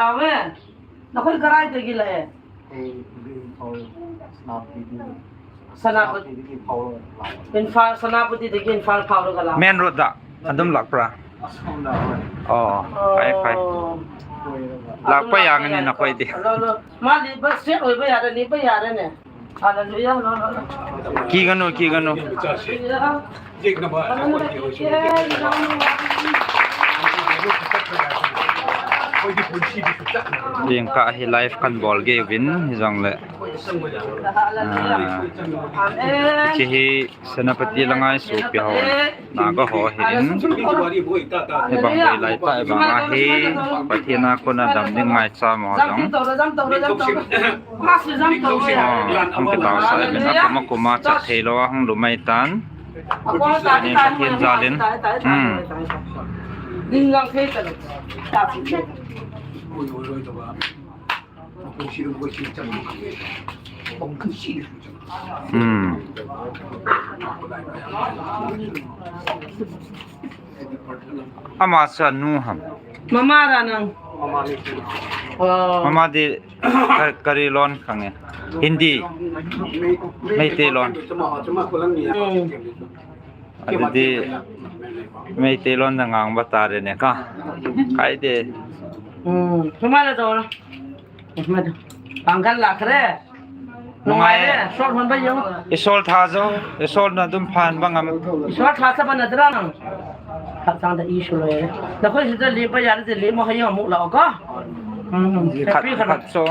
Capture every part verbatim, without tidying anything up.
Ave. Nakhoi karaidagi lai? Ei, Imphal, Senapati. Senapati. Senapati dagi Imphal. Imphal, Senapati dagi Imphal phao laga la. Main road da. Adum lakpra. Asam da, hoi. Oh, fai, fai. Oh. Lakpa yang ni nakhoi di. Lo, lo. Mali ba se oi ba ya da ni ba ya da ne. Hallelujah, lo, lo, lo. Kiganu, kiganu. Jingkah hi live kan bol gei uvin, hijongle. Ah, hiche hi Senapati langa i sopi ho, Naga ho ahin. Hibang boi lai tah, hibang ahi, Pathen a kona dam ding ngaicha mo jong. Ah, hung kitaosah in, akuma kuma chat thei lou a hung lumai tan. Pathen jal in. Hmm. Hmm. Ama chu anu ham? Mama ra nang. Oh. Mama di ka-, kari lon khange. Hindi. Meitei lon. Hmm. Adudi Meitei lon na ngang ba tare ne ka. Kaite. Hmm. Thuma la dor. Pangkal la kre. Nungai. Nungai re, sol hon ba yo. Isol tha jo, isol na dum phan ba ngam. Isol tha sa ba na dra nang. Khat sang da issue lo ye. Na khoi si da li ba ya de li mo ha yo mu la ko. Hmm. Khat, happy khat. Khat so.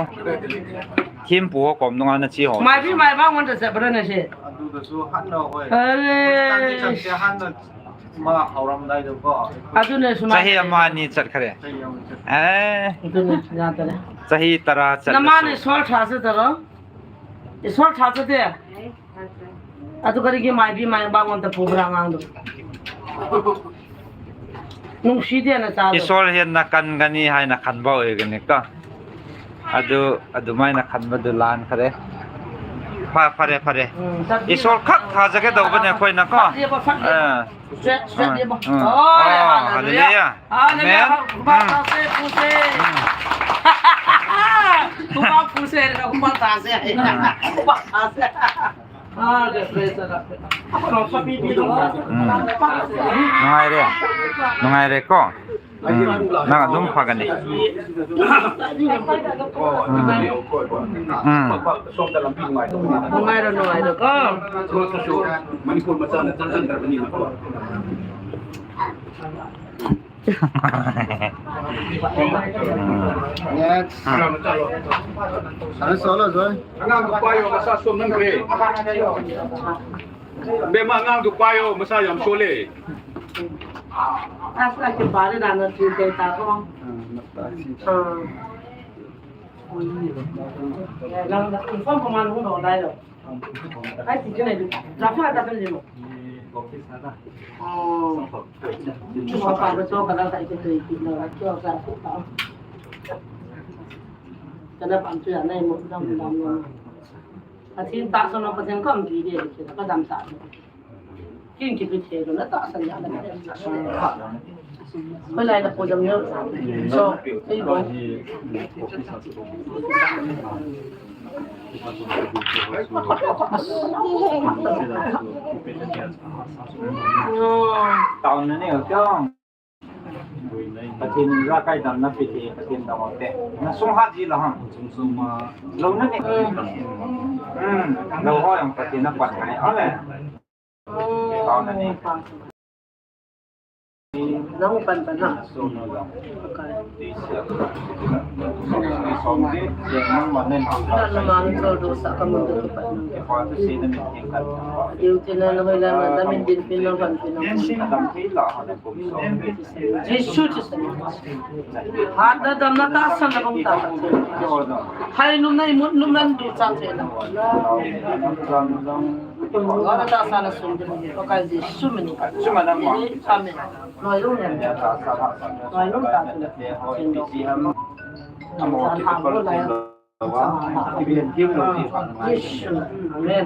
Thim pu ho kom nunga na chi ho. Mai bi mai ba ngon da se ba na si. Adu da su han no hoi. Are. Kan ni chan se han no. Ma hauram dai do ko. Adune suma. Chahi ama ni chat khare. Chahi ama chat. Eh. Adune, ya tare. Chahi tara chat. Nama ni sol tha se taro. Isol tha se te. Atu kari ki mai bi mai ba ngon ta program ang do. Nungsi dia na cha. Isol hian na kan gani hai na khan ba e gani ka. Adu, adu mai na khan ba du lan khare. Pha, phare, phare. Hmm, isol khak tha jake do ba ne khoi na ko. Dia ba, dia ba. Eh. Sweat, sweat dia ba. Hmm. Oh, oh, hallelujah. Hallelujah. Hallelujah. Amen. Kuma tha se, pu se. Hmm. Kuma pu se, kuma tha se. Hmm. Kuma tha se. Ah, praise the Lord. Hmm. Nungai re. Nungai re ko. Hmm. Nang adum pha gani. Hmm. Hmm. Nungai re, nungai re ko. Next. Ano solo, Joy? Angang ko pa yo, masa som nang re. Be ma angang ko pa yo, masa yam sole. Asa ke bare da na ti te ta ko. Ah, na ta si. Ah. Lang da, inform ko man hung do dai lo. Ai, ti kene, la fa ta kan lemo. Oh. Chuma pa ko so ka la ka ite to ite no, la kyo ka ku ta. Kana pam chu ya nai mo dam dam no. Pathen tahsan o, Pathen kom ki de ki ka dam sa. Kin ki pi the lo na tahsan ya na. Ko lai na ko jam nyo. So, ei bo. Taon na ni, taon. Pathen in jakai damna pe te, Pathen dam o te. Na sung hat ji la ham. Sung sung ma. Lo na ni. Hmm. Lo ho jong Pathen na pan kai. Amen. Taon na ni. Nang pan pan na. Kai. Na na ma so do sa ka mun do pa. Diu te na na hoi la na da min din pin na pan pin na. Jesu, Jesu. Hat na dam na tahsan na bang ta. Hai num na imut num nan du chang che na. Ngana tahsan na sum din. Pakai Jesu min. Amen. Noi lum ne. Noi lum ta. Jesu. Amen.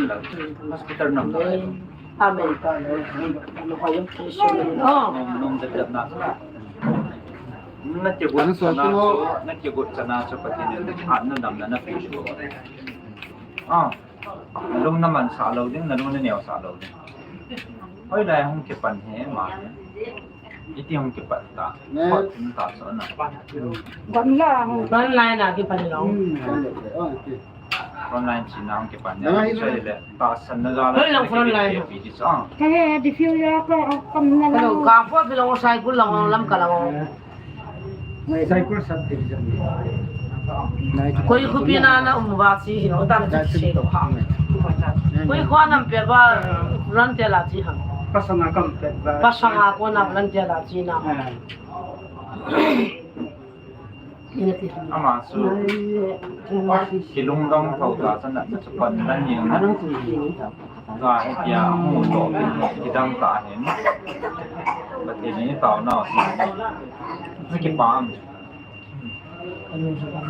Hospital nam. Amen. Oh. Nom, nom, dep, dep na. Na kigot chana chu, na kigot chana chu Pathen in na damna na pe chu. Ah, na lung na mansah lou ding, na lung na neosah lou ding. Hoilai hung kipan hi, ama hi. Iti hung kipan ta. Hot hung ta chu na. Gamla. Gamla na kipan lou. Hmm, gamla. Oh, okay. Frontline china hung kipan nia, chule tahsanna jal a. Hoi lang frontline. Pi di sa. Ka he, di fiu ya ka, kam na. Hello, lang. Ka po bilong Saikul lang, lam ka lang. Saikul sub division. Koi khopi na na um uva chi hi, o ta na chi se lo ha. Koi kho nam pe ba, ran te la chi ha. Pasanga kam pe ba. Pasanga ko na ran te la chi na. Eh. Ama chu kilungdong tho ta chan na chu pan na ni na. Ga he tia mu to kidang ta hin. Pathen in taona sa. Na kipah am.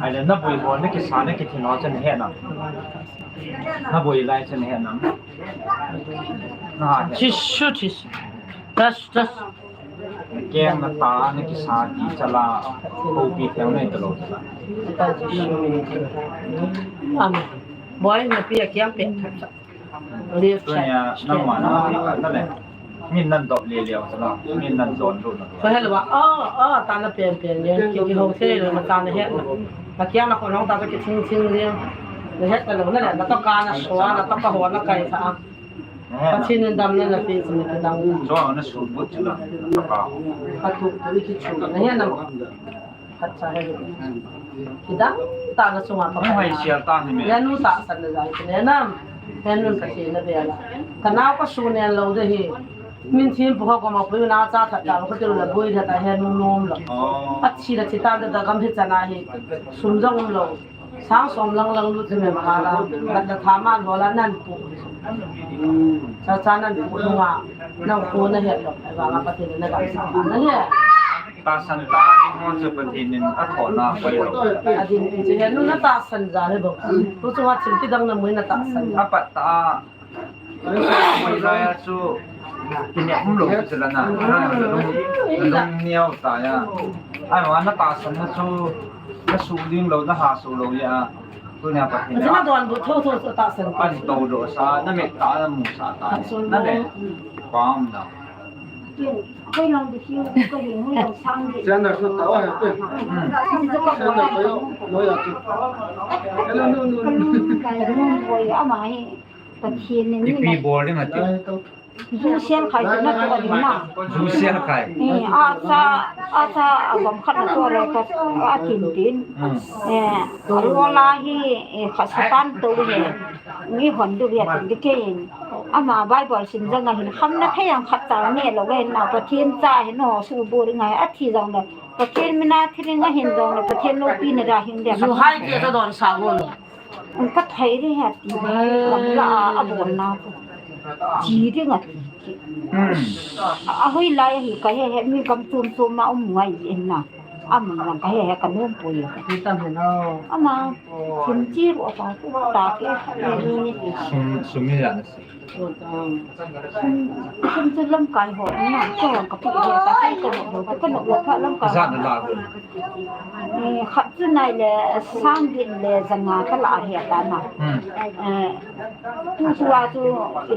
Ahile na boi ho, na kisa, na kithin ho chu na he nam? Na boi lai chu na he nam? Na he. Jisu, Jisu. Tas, tas. Na keng na ta, na kisa ti chala, houpi theng nei ta lou chala. Amen. Boi, na pi a kiang pe. Tunia, nangma na, na le. Min nan dop le le chala, min nan don lut na. Ko he lo wa, ah, ah, ta na pen pen le, ki, ki ho se le, ma ta na he na. Na kiang na ko nong ta ki ching ching le. Na he ta lo na le, na to ka na so, na to ka ho na kai sa. Pathen in damna na pe chu na dang. Chu na sut but chu na ka. Ka tu tu ki chu na he na. Khat cha he. Kidang ta na chunga ka. Hung hai sial ta ni me. Ya nu tahsan na jai ne nam. He nun ka che na be la. Ka nao ka su ne lo de hi. Min thin pu ko ma pu na cha khat ta ko ti la bui da ta he nu nom lo. Oh. A chi la chi ta da gam hi cha na hi. Sum jong um lo. Sang som lang lang lut me ma la, gat da tha man ho la nan pu. Cha cha nan pu nunga, nang pu na het lo, ai vang a Pathen na dam sa na he. Tahsan ta ding ho chu Pathen in a thona koi lo. A din in che he nu na tahsan ja le bo. Tu chu wa thil kidang na mui na tahsan. A pat ta. Hoilai a chu, kine um lou chu la na, na lung, na lung neo ta ya. Ai, wa na tahsan na chu, na su ding lou, na ha su lou ya. Tunia Pathen in. Na don bu tho tho chu tahsan. Pan to lo sa, na met ta, na mu sa ta. Na le, pam na. Koi long di kiu, koi long, koi long sang di. Sian na su ta wa he. Hmm. Sian na koi long, mo ya chu. Hello, no, no, no. Koi long, koi long, koi long, ama he. Pathen in ipi bol ding ati. Ju sel khai tu na tu a ding na. Ju sel khai. Eh, a sa, a sa a bang khat na tu a le ka, a tin tin. Hmm. Eh, a lo la hi, eh, kha sa tan tu he. Ni hon du he tu di ke in. Ama Bible sim jong a hin kham na thei ang khat ta nge lo le na Pathen cha hin no su bu ri ngai a thi jong le. Pathen mina thi ri ngai hin jong le Pathen lo pi na da hin de. Ju hai ke sa don sa go lo. Ka thei ri he ti lam la a bon na. Ji ri nga ti. Hmm. A hui lai hi ka he he mi kam tum tum ma um ngai in na. Am lang ka he he ka nom poi. Ti tam he no. Ama, sim chi ru ka ku ta ke. Sum, sum ni la na si. Sum, sum chu lamkai ho na. Ko ka pu he ta kai ka no, ka no ka lamkai. Za na la. Eh, khat chu nai le, sang din le, za nga ka la he ta na. Hmm. Eh, tu tu a chu,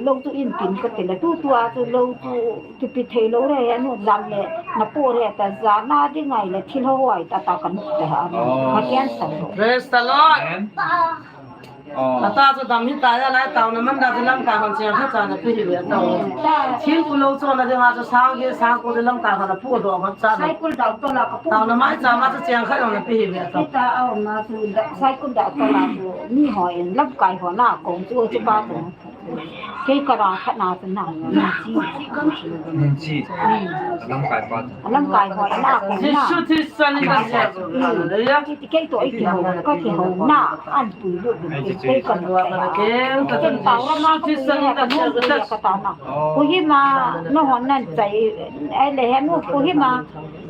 lo tu in tin ka ti le, tu tu a chu lo chu, Kipi thei lo re, anu jam le, na po re, ta ja na di ngai le, thil ho ai ta ta kan te ha. Oh. Ka kian sa lo. Praise the Lord. Amen. Oh. Ata chu dam hi ta ya lai tau na man da chu lamkai hon che kha cha na pi hi le tau. Thil ku lo chu na di ha chu sang ge sang ku de lamkai hon na pu do hon cha na. Cycle dau to la ka pu. Tau na mai cha ma chu che kha na pi hi le tau. Ta au ma chu da, cycle dau to la chu. Ni ho in lamkai ho na kong chu chu pa chu. Kei ka rang khat na chu na, Ning Chi. Ning Chi. Hmm. Lamkai pa. Lamkai ho na ko na. Jesu Christa ni ka sia. Hmm. Hallelujah. Kei, kei to i kihou, ka kihou na, an pui lut lut, kei ka na. Kei ka tau ra ma ka pui ka nu ka ta na. Oh. Kohima, na hon nan chai, ai le he nu Kohima.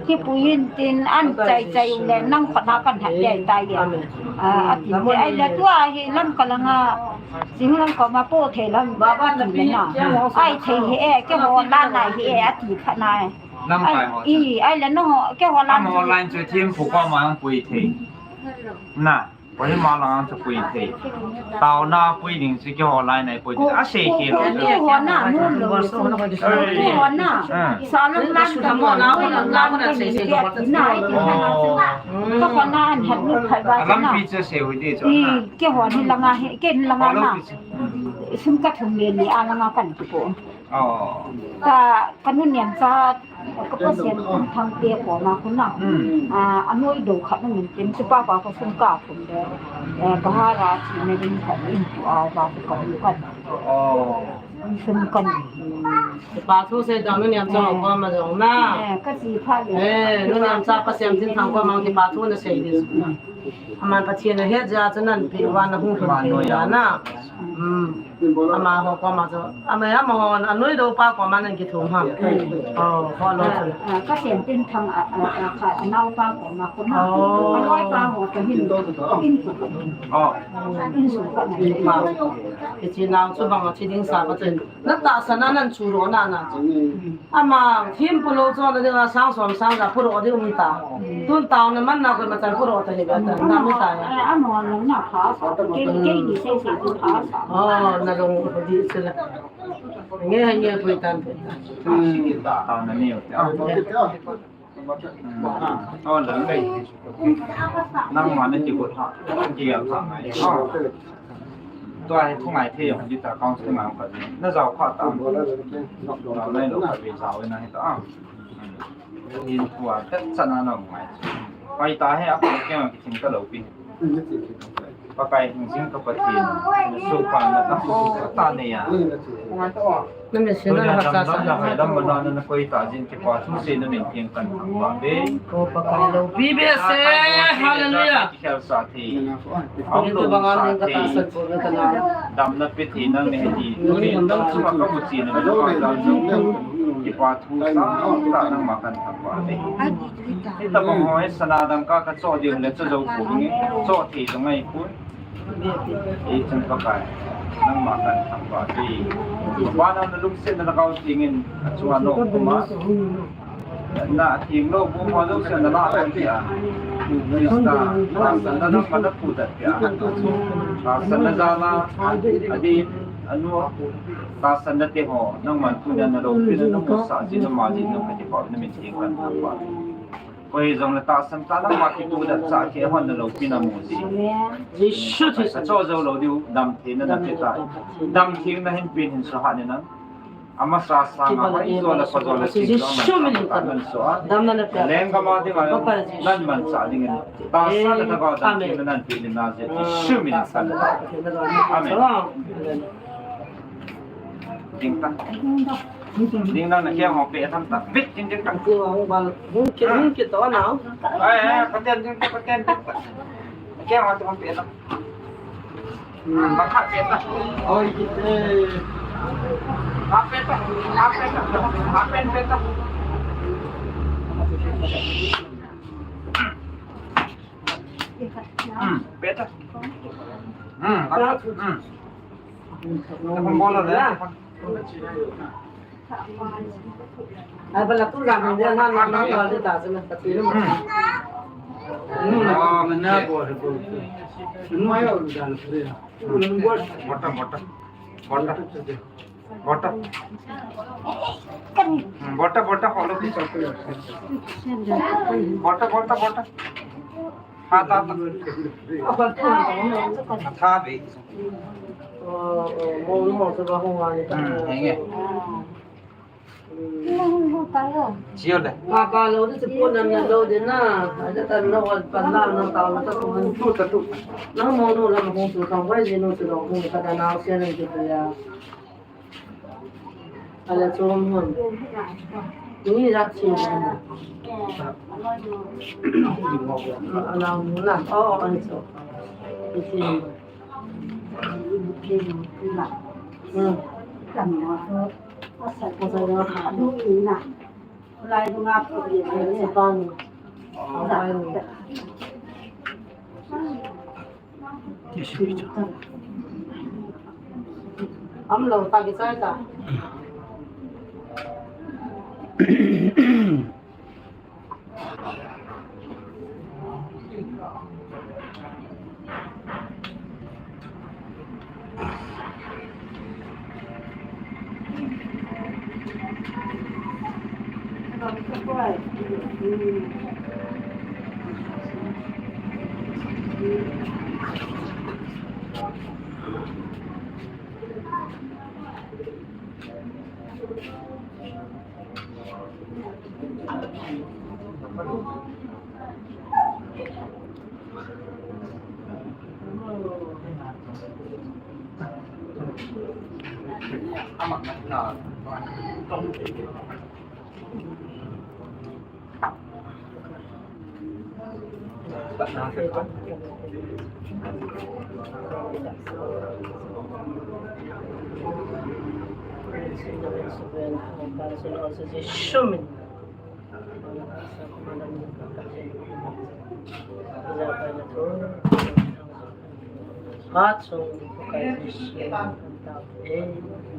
Kipui in tin an chai chai u le nang khat na kan hat dei tai ya. Amen. Ah, a ti te ai le tua hi lam ka langa, sing lam ka ma po thei lam ba ba ti le na. Ai thei hi e, ke ho la nai hi e, a ti khat na e. Lamkai ho. I, ai le no ho, ke ho la. Lam ho line chu thim pu ko ma ang pui thei. Na. Kohima lang ang chu pui thei. Tao na pui ding chu keiho lai nai pui thei. A sei kei lo. Keiho na, nu lo. Keiho na. Hmm. Sa lang lang ka mo na, lang lang ka ni dia, na, ai ti na chu. Oh. Ka ko na an hat ni khai ba na. Lampi chu sei hui di chu. I, keiho ni langa he, kei ni langa na. Sum ka thum le ni a langa kan ki po. Oh. Ka, ka nu niam cha Ka Pasian Thangte koma khu na. Hmm. Ah, a noi do khat na min tin, chu pa pa ko sum ka khum de. Eh, bahara chi me ding khat in tu a ba tu ka lu kan. Oh. Sum kan. Pa thu sei dang nu niam cha koma jong na. Eh, ka chi pha le. Eh, nu niam cha Pasian Thangte koma ki pa thu na sei di. Aman Pathen a het jeh a chu nan pe uva na hung lhun thei uva na. Hmm. Amaho koma chu. Ama, amaho, anoi do pa koma nan kithum ham. Oh, ho lo chu. Ah, ah, ka Siamtin Thang a, a, a, kha, anao pa koma koma. Oh. Anoi pa ho ka hin do, hin ko. Oh. In su ka na. Kichi nau chu bang a chi ding sa ka chen. Na tahsan a nan chu ro na na. Ama, thim pu lo chu na ding a sang som sang ja pu ro ding um ta. Tun tao na man na ko ma chan pu ro ta hi ba ta. Na mi ta ya. Ama, na pha sa. Ke, ke ni se se pha sa. Oh, na long di se la. Nge ha nge pui tan. Hmm. Tao na ni. Oh, la lei. Nangma na kigot ha. Kigal ha ngai. Tua hi thu ngai thei jong, dita council ngai khat. Na jao kha ta. Jao nai lou khat ve jao na hi ta. Hin tua tet chan a na ngai. Pai ta he a ko ke ma ki thing ka lou pi. Pakai hung jing ka Pathen. Su pa na ta ko ta ne ya. Na mi sin na ha sa sa. Na hai lam na na koi ta jin kipa thu se na min tiang kan thang ba be. Ko Pakai lou pi be se. Hallelujah. Ki khel sa thi. Au lou sa thi. Dam na pe thi nang ne thi. Ni dam chu ma ka mu chi na ma ka dam chu. Kipa thu sa ta nang ma kan thang ba be. Ni ta ba mo e sana dam ka ka cho di le cho jo ku ni. Cho thi jo ngai ku. Ei chun Pakai, nangma kan thangvah te. Pakai nang na lungsetna lhagao thengin achunga na um a. Na theng lou, bu ma lungsetna la kan tia. Krista, tahsanna nangma na pudat tia. Tahsanna jal a, adin, anu, tahsanna te ho, nangman tunia na loupina na musah jin, na ma jin, na kati pa, na min theng kan thangvah. Koi jong le tahsan tah nangma kipuidoh chah kei hon na loupina mu ji. Amen. Jesu Christa. Ka cho jou lou diu, damtheina na pe tai. Damtheina hin pen hin sahat ni nang. Amasa sanga hoi jo le pa jo le sing jo man sa ta man so a. Lenggam a dinga nan manchah dingin. Tahsa le thagau damtheina nan pe ding ahi, Jesu min in kan. Amen. Ding tan. Ding tan, na keng ho pe tan ta. Bit ding ding tan. Hung kit, hung kit to na. Ai, ai, paten ding, paten ding. Na keng ho pe tan. Hmm, bakha pe tan. Oi, kit, eh. Ha pe tan, ha pe tan, ha pe tan. Hmm, pe tan. Hmm, bakha. Hmm. Ai, bala tu lam dia na, na, na, na, na, na, na. Hmm. Hmm. Ah, mana ko, ko. Bota, bota. Bota. Bota. Hmm, bota, bota, follow, please. Bota, bota, bota. Ha, ta, ta. Tha be. Hmm, henge. Chiu le. Papa lo di sepu nan na lo di na. Ada tan na wan pan na na ta na ta ko. Tu ta tu. Na mo no la mo tu ta wai di no tu lo mo ta na sia na tu ya. Ala chom hon. Ni rak chi. Ala mu na. Oh, oh, so. Ni chi. Hmm. Asa ko sa ro ka du ni na. Lai du nga ko ye. Sa pa ni. Sa pa ni. Am lo ta ki sai ta. Jesu min.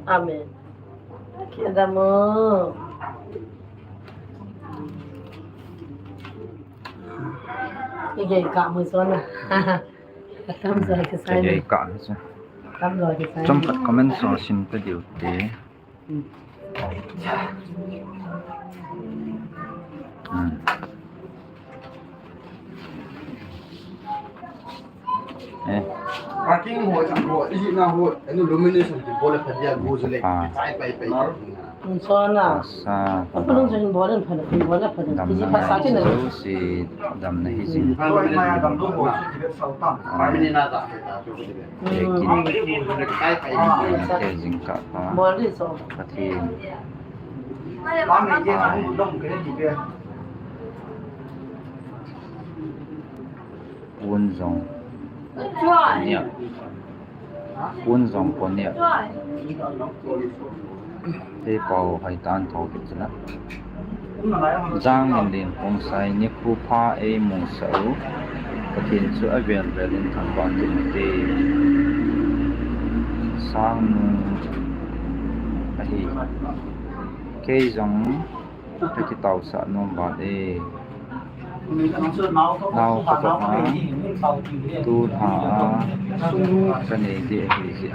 Amen. Kidam o. Igei ka mu so na. Atam so ki sai. Igei ka mu so. Tam lo ki sai. Chomkhat comment so sim ta diu te. Hmm. Hmm. Eh. Parking ho, chang ho, iji na ho, anu lumination ki bol pha dia go jule. Ah. Pai, pai, pai. Insona. Asa. Apa nung jin bol pha, bol pha. Damna ngai si damna hi jing. Permanent na da. Lekin, ah, te jingkah pha. Pathen. Pon jong. Nia. Pon jong pon nia. Te pau hai tan thou ke chuna. Jang in din pong sai ni khu pha ei mu sa u. Pathen chu a vel vel in thangvah in te. Sang nu ahi. Kei jong ka kitao sa nom ba e. Nao ka to ha. Tu ha. Ka nei de hi ji a.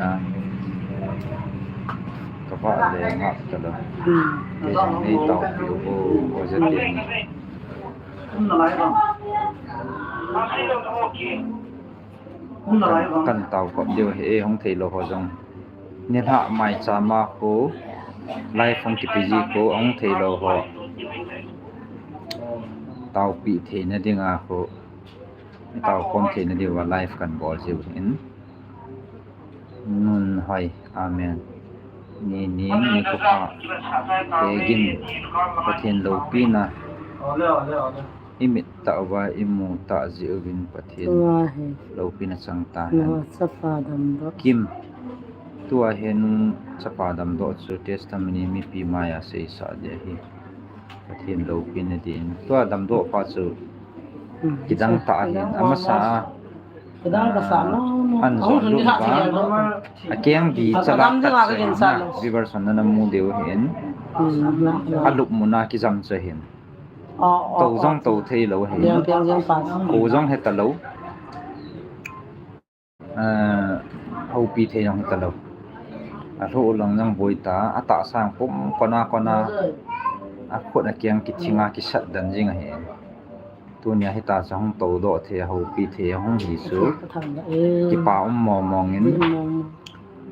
Ka ba le ngap ta lo. Kei jong nei tao pi u ko o ja te ni. Kan, kan tao kop diu hi e, hung thei lou ho jong. Nilhah maicham a khu Live hung kipe ji khu, ahung thei lou ho taopi theina dinga khu, taokhom theina diuva live kan bol jiu hin. Nun hoi, amen. Ni ni ni ko pa. Hegin, Pathen loupina imit tah uva imu tah jeh uvin Pathen loupina chang tahen. Kim, tua hin chapa damdoh chu testimony mipi maiya seisah ding ahi. Pathen loupina din. Tua damdoh pa chu kidang tah ahin, amasa a, an jong lut uva, akeng bi chalak tah chu hin na, viewers hon nana mu diu hin, alup muna kijam chu hin. Tou jong tou thei lou hin. Kou jong heta lou. Houpi thei jong heta lou. Alhoh u lang jong boi ta, atahsa jong pum kona kona, akhut akeng kithing a kisat den jing ahi. Tunia hita chu hung toudoh thei, houpi thei ahung hi chu kipa um mong mong in.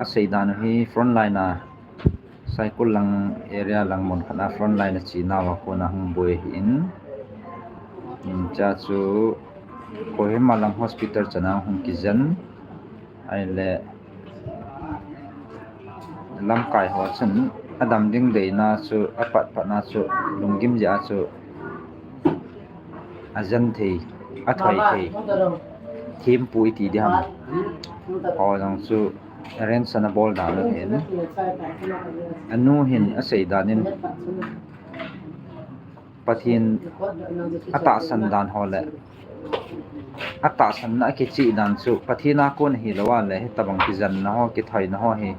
Asei dan u hi frontline a, Saikul lang area lang mun khat a frontline a chenauva kona hung boi ahin. Hichea chu Kohima lang hospital chana hung kijen. Ahile lamkai ho chun adam ding deina chu, apat patna chu, lunggim jeh a chu ajen thei, athoi thei, thempu iti diham, ho jong chu arrange ana bol dan u hin. Anu hin asei dan in, Pathen atahsan dan ho le atahsanna akicheh dan chu Pathen a kon ahilou a le, hitabang kijenna ho, kithoina ho hi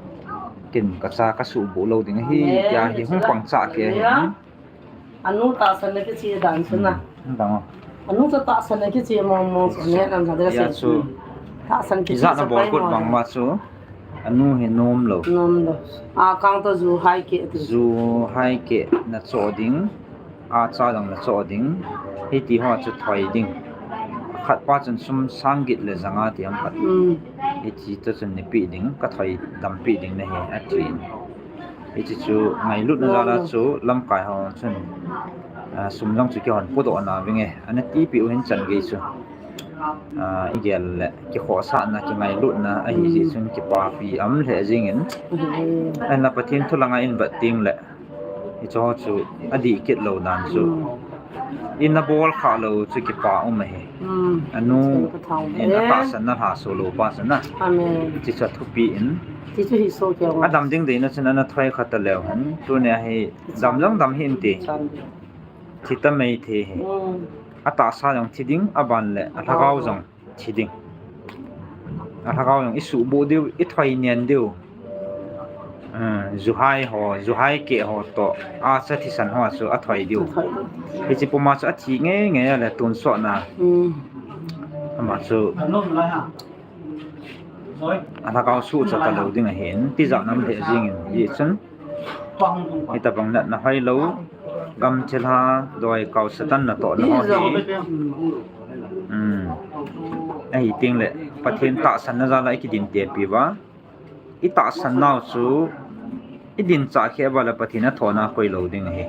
kin kacha kasuhboh lou ding ahi tia hi hung pangchah kei ahi. Anu tahsan le kicheh dan chu na. Anu chu tahsan le kicheh mong mong chu ne lam khat a chu. Tahsan kicheh ijat na bol kut bang ma chu. Anu hi nomlou. Nomlou. Akang toh ju hai keh ti. Ju hai keh na choh ding. Acha jong na choh ding. Hiti ho chu thoi ding. Khat pa chun sum sang get le janga ti ham khat. Hiti toh chun neipeh ding, kathoi dampeh ding nahi atin. Hiche chu ngailutna jal a chu lamkai ho chun, sum jong chu kihon podoh na vinge, ana tipeh u hin chan gei chu. Igel le kikhohsahna, kingailutna ahi jeh chun kipapi um lheh jengin. Ahinla Pathen thu langa invet tengle hicheho chu adih kit lou dan chu. Ina bol khah lou chu kipa um ahi. Anu in atahsan na lhaso lou pa chu na. Hiche chu athupi in. Adam ding deina chun ana thoi kha taleu hen. Tunia hi dam jong dam hinte. Thi ta mei thei hi. Atahsa jong thi ding, aban le alhagao jong thi ding. Alhagao jong isuhboh diu, ithoi nen diu. Juhai ho, juhai keh ho toh, acha thisan ho chu athoi diu. Hiche puma chu athi ngei ngei a le tonsot na. Ama chu alhagao suhcha talou ding ahin, tijat nam lheh jengin, hijeh chun hitabang natna hoilou, gamthilha, doikao, Satan natohna ho hi. Ahi tengle Pathen tahsanna jal a ikidin tepi uva, itahsan nau chu idin chah kheh uva le Pathen athohna koi lou ding ahi.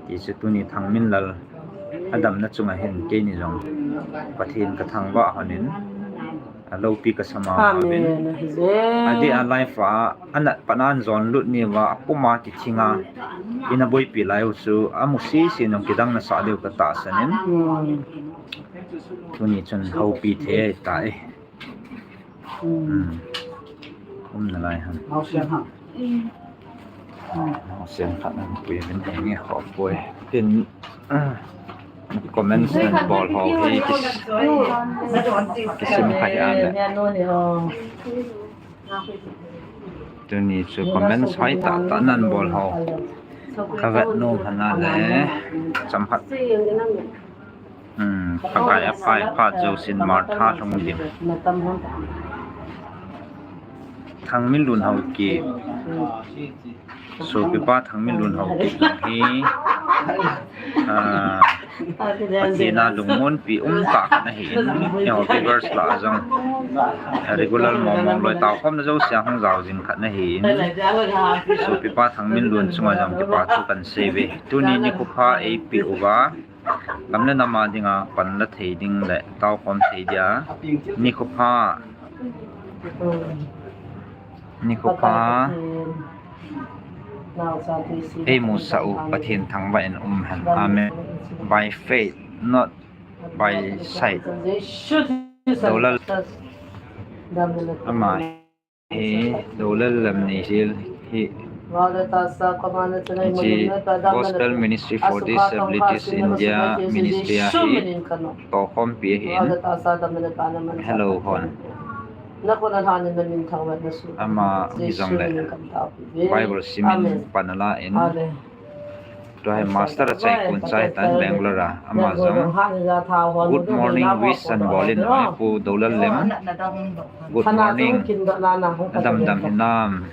Tichu tuni Thangminlal adamna chunga hin keini jong Pathen kathangvah lhonin, aloupi kasa mama uvin. Adeh a live a anat pat a ajon lut nauva, apuma kithinga ina boipi lai u chu amu sese jong kidang nasah diu katahsan in. Tuni chun houpi thei tai. Um nalai ham. Naosen khat napui uvin, henge, khopboi. Tin, comments nabol ho hi kisim kha hia le. Tuni chu comments hoitah tah nabol ho kavet nom lhon a le, chomkhat. Pakai aphai phat jousen Martha Lhungdim. Thangminlun Haokip. Sopipa Thangminlun Haokip jong hi, ah, Pathen a lungmonpi umtah khat nahin, eiho viewers lah a jong regular mong mong loi taokhomna jouse a hung jao jing khat nahin. Sopipa Thangminlun chunga jong kipa thu kahin seiye. Tuni nikho pha eipeh uva, gam le nam a dinga panla thei ding le taokhom thei dia nikho pha, nikho pha eimusah u Pathen thangvah in umhen. Amen. By faith, not by sight. Doulal, ama hi Doulal Lamneisel hi, hiche Gospel Ministry for Disabilities India Ministry a hi taokhompi ahin. Hello hon. Ama hijongle Bible simin pan ala in. Tua hi master a chai kon chai tan Bangalore a. Ama jong good morning wish ahin bol in, oi Pu Doulal Lem. Good morning. Adam dam hinam.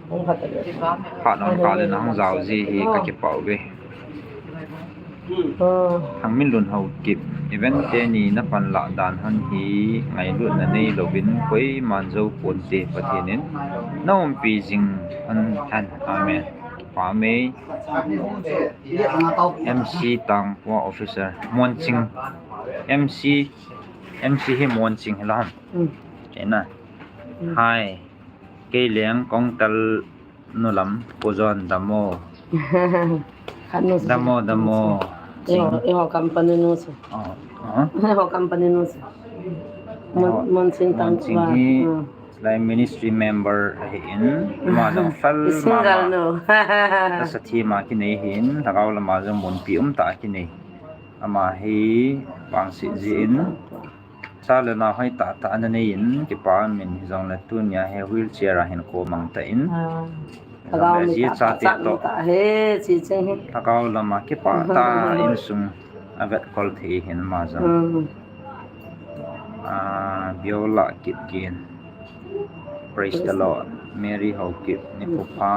Phat nom kah le nahung jao ji hi kakipah uve. Thangminlun Haokip, event teni napan lah dan hon hi ngailutna neilouvin koiman jou ponte, Pathen in naumpi jing hon hen. Amen. Kipah e. M C Tangpua officer, Monching. M C, M C hi Monching hilam. Hi. Kei leng kong tel nu lam, Pu John damo. Damo, damo. Eiho company nu chu. Eiho company nu chu. Monching Tangpua hi lai ministry member ahin, ama jong fel mama. Lasa thima kinei ahin, lhagao lama jong munpi umtah a kinei. Ama hi vangset jin, cha le nao hoitah tah ana nei in, kipah e. Hijongle tunia hi wheelchair a hin komang tan. Hijongle aji chate toh lhagao lama kipah tah a insung avetkol thei ahin ama jong. Biola Kipgen. Praise the Lord. Mary Haokip, nikho pha.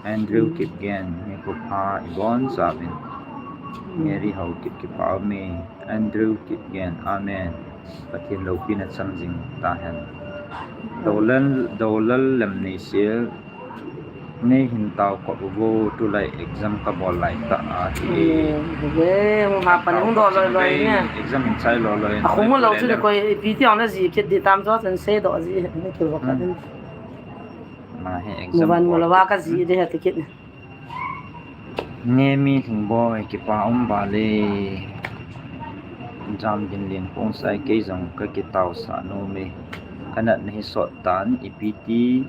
Andrew Kipgen, nikho pha, ibonchauvin. Mary Haokip, kipah e. Andrew Kipgen, amen. Pathen loupina chang jing tahen. Doulal, Doulal Lamneisel, neihin taokop uvo, tulai exam kabol laitah ahi. Exam hin chai loi loi. Akhum lou chu le koi, ipi ti ang naji kit di tam chu chun seidoh ji, nakivo kha din. Muvan mula va kaji di heti kit. Nemi Lhingboi, kipah um vale. Jamginlen Khongsai, kei jong kakitaosah nome. Kanatna hi sot tan, ipi ti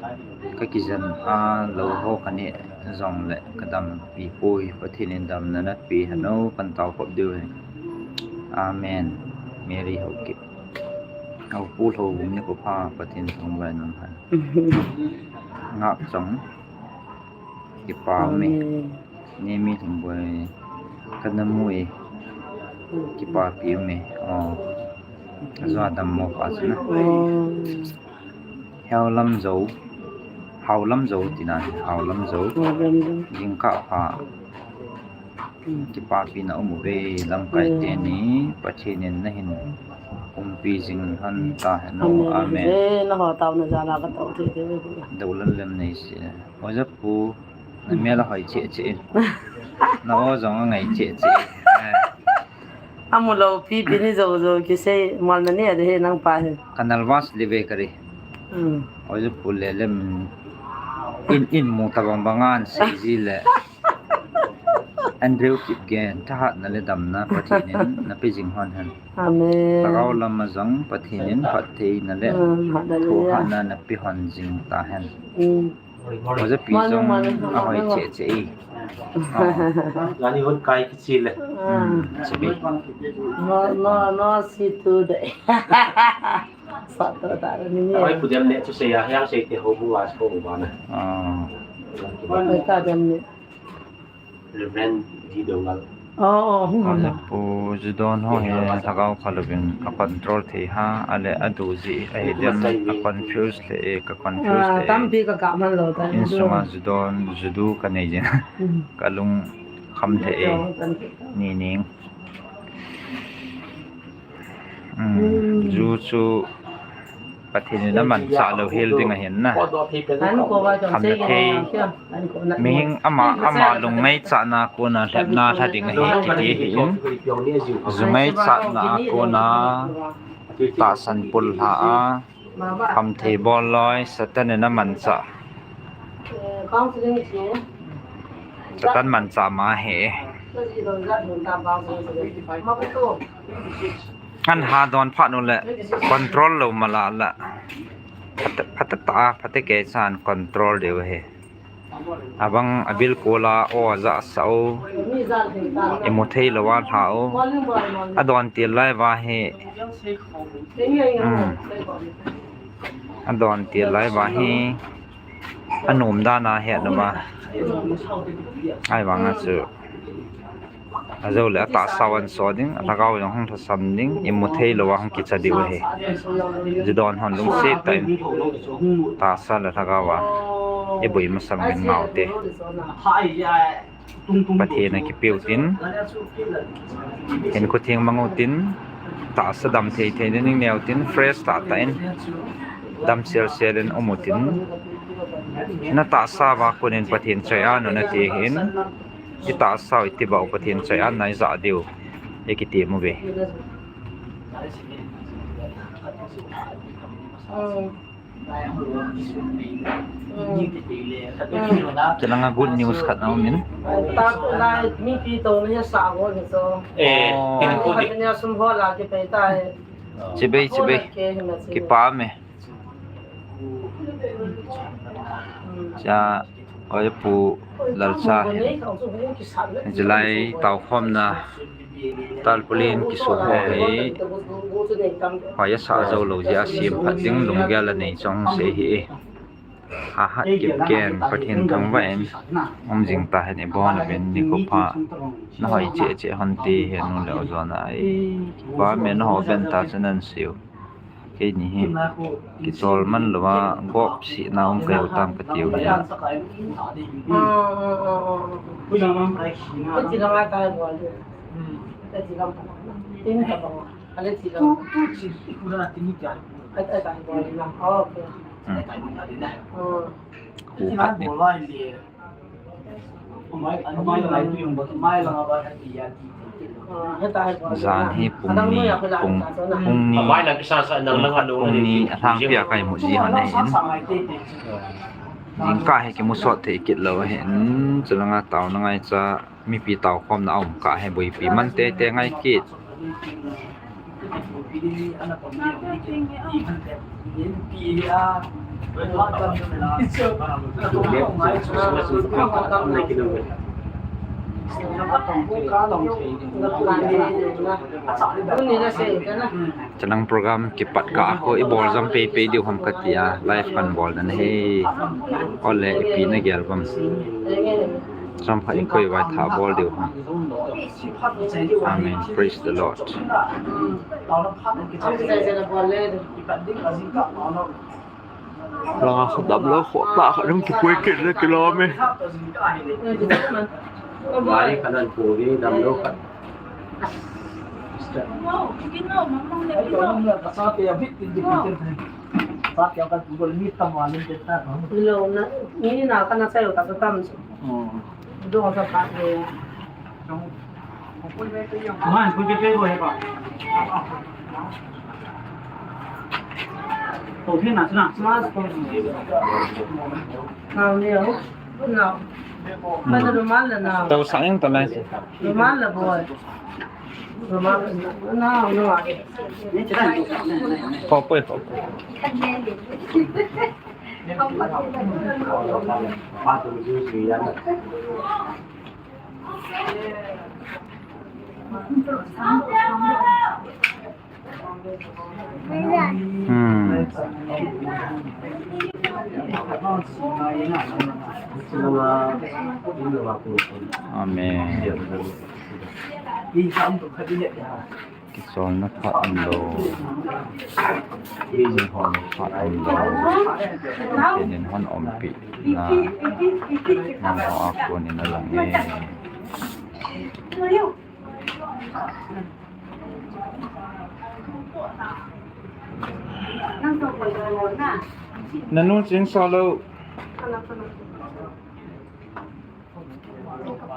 kakijen a lou ho kaneh jongle kadampi poi. Pathen in damna napeh hen o, kan taokop diu ahi. Amen. Mary Haokip. Pu Lhouvum, nikho pha, Pathen thangvah in umhen. Ngakchang. Kipah e. Nemi Lhingboi, kana mu e. Kipapi um e. Ajou a dammo pa chu na. Haolamjou. Haolamjou tina, Haolamjou. Jingkah pha. Kipapina um uve, lamkai teni Pathen in nahin umpi jing hon tahen o. Amen. Doulal Lamneisel. Oja pu, namel ahoi cheh cheh in. Na o jong angai cheh cheh. Amu lou pipi ni jou jou kisei, mol na ni ade he nang pa he. Ka nervous le ve kari. Oja pu le lem in, in mu tabang bang an sei ji le. Andrew Kipgen, thahatna le damna Pathen in nape jing hon hen. Amen. Lhagao lama jong Pathen in phattheina le thohhatna nape hon jing tahen. Oja pi jong ahoi cheh cheh e. Lani hon kai kichi le. Chibi. No, no, no, see today. Sat to ta ni. Ahoi pu dem ne chu sei a, hiang sei te ho bu a ko ba na. Ahoi ka dem ne. Reverend Di Dongal. Oh, oh, hung hung. Pu Judon ho hi lhagao pha louvin a control thei ha, ale adu ji ahi dem, a confuse le e, ka confuse le e. Tampi ka ka man lou ta. Insunga Judon, Judu ka nei jin. Ka lung kham le e. Ni ning. Hmm, ju chu Pathen in amanchah lou hel ding ahin na. Khamna thei. Mihing ama, ama lungngaichatna a kona lhepna lha ding ahi kiti ahin. Ju ngaichatna a kona tahsan pul lha a, khamthei bol loi, Satan in amanchah. Satan manchah ma ahi. Ngan ha don phat nu le control lou mala la. Phate, phate ta, phate kei chan control diu ahi. Abang abil kola o ja sao. Imu thei lou a lha o. Adon til lai va hi. Hmm. Adon til lai va hi. Anom dan a het numa. Ahivanga chu. Ajou le atahsa u ahin so ding, alhagao jong hung lhasam ding, imu thei lou a hung kicha diu ahi. Ju don hon lungset tah in. Tahsa le lhagao a. Iboi masang min ngau te. Pathen a kipeu tin, hinkho theng mang u tin, tahsa dam thei thei in nei u tin, fresh tah tah in, dam sel sel in um u tin, na tahsa uva kon in Pathen choi-at un nati hin, i tahsa u iti bou Pathen choi-at na ija diu, i kiti mu ve. Chulanga good news khat na umin. Eh, oh. Chibai, chibai. Kipa me. Cha. Oi, Pu Lalcha hin. July taukhomna tarpaulin kisu ho hi. Hoi asa jou lou jeh a sem phat ding lunggel anei chong sei hi. Ahat kipgen Pathen thangvah in um jing tahen ibon uvin nikho pha. Na hoi cheh cheh hon ti he nu le u jona ai. Ba me na ho ben ta chu nan siu. Keini hi kichol man louva, gop sihna um kei u tam katiu hi. Hmm. Khu khat ding. Jan hi pung ni, pung, pung ni, pung ni alhangpia ka imu ji hon ahin. Jingkah hi kimu sot thei kit lou ahin, chulanga taona ngaicha, mipi taukhomna aum kah hi boipi man teitei ngai kit. Chulanga program kipat kah a khu ibol jam pei pei diu ham katia, live kan bol dan ahi. Ole ipi na gel bam. Chomkhat in koi vaitha bol diu ham. Amen. Praise the Lord. Langa khat damlou, kho ta khat ding kipui kit le kilom e. Mai khat nan pui damlou khat. Lo na, ni na ka na sa yo ta ka kam. Hmm. Dong sa pa de. Tau sang yang ta lai. Ko poi, ko poi. Hmm. Amen. Kicholna phat umlou. Kicholna phat umlou. Pathen in hon umpina. Nangho a kon in alang e. Nanu ching solo.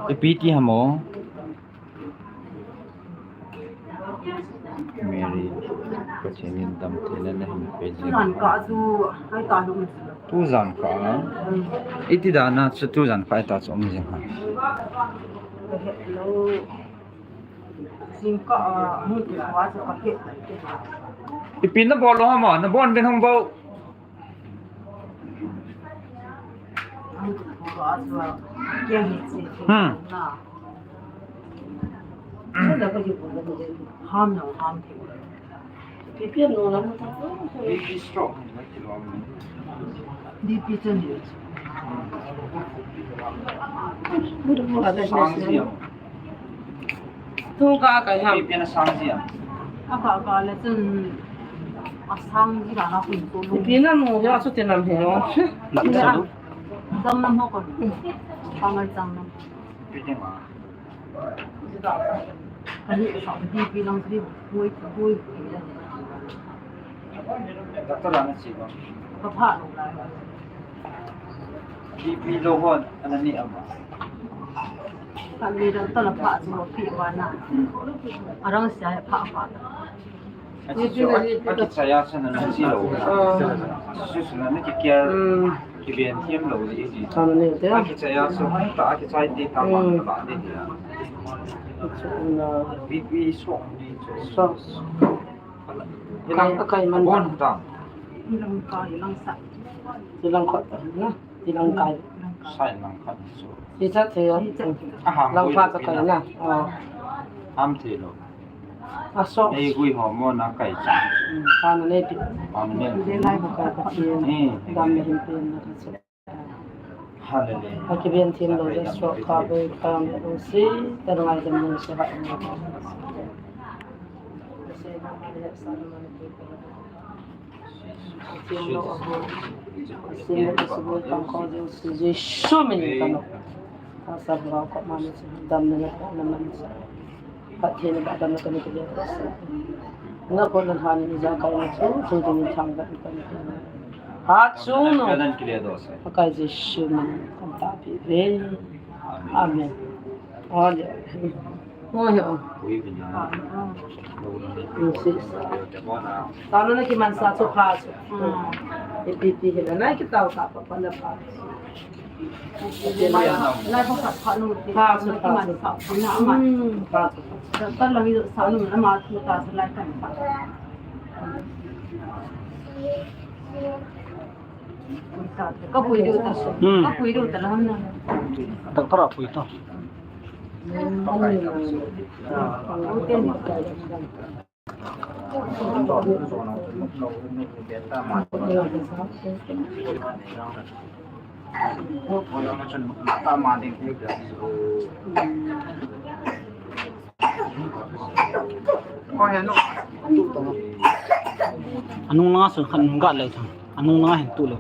Ipi ti ham o. Mary, Pathen in damtheina nahin pe jing. Tujan kah chu, hai ta lung. Tujan kah. Iti dan a chu tujan kah ta chu um jing ham. Ka het lou. Jing kah a, mun tu kah chu ka het. Ipi na bol lou ham, na bon ben hung bol. Hmm. Thung ka kai ham. Ipi na sang jia? A ka ka le chun a sang ji la na kun tu. Ipi na mu ya chu ti nam he o. Lam sa lu. Jam nam ho ko. Ka ngai jam nam. Ipi ti ma. Ani sa di pi lang di hui hui. Doctor ana chi ba. Ka pha lo la. Di pi lo hon ana ni ama. Ka le doctor la pha chu pi ba na. Arang sia pha pha. Achu chu a, akichai a chu nana chi lou. Ah. Chu chu nana kicare. Hmm. Kiven thiam lou ji ji. Ka nana ni te. Akichai a chu hai ta akichai te ta ma, hmm, ta ba ni ti a. Chu na. B P so ni chu. So. Kang ka kai man. Bon ta. Ilang ka, ilang sa. Ilang khot ta na. Ilang kai. Sai lang khat so. Icha thei o. Aha, lang pha cha kai na. Oh. Ham thei lou. A so. Ei gui ho mo na kai cha. Hmm, ka na nei pi. Ka na nei. Dei lai ho kai ka pi. Hmm. Dam nei hin pi na ka so. Hallelujah. Ka kiven thiam lou ja so ka bei ka me lou si. Ta ngai dam lou si ha. Jesu min in kano. Ka sa bro ko mani sa damna na ko na mani sa. Pathen ba damna kani kile ko sa. Na ko na hani ja ka na chu chu ni thang ba kani. Ha chu no. Ka Jesu min in kan ta pi ve. Amen. Hallelujah. Oi, oi. Tano na kimansa chu pha chu. Hmm. Ipi ti hi la na kitao ka pa pa na pha. Lai pha pha nu ti. Pha chu, pha chu. Kimansa pha na ama. Hmm, pha chu. Ta la mi sa nu na ma chu ta sa lai kan pha. Ka pui diu ta. Hmm. Ka pui diu ta la ham na. Doctor a pui ta. Anung langa sun khan ga lei thang. Anung langa hin tu lou.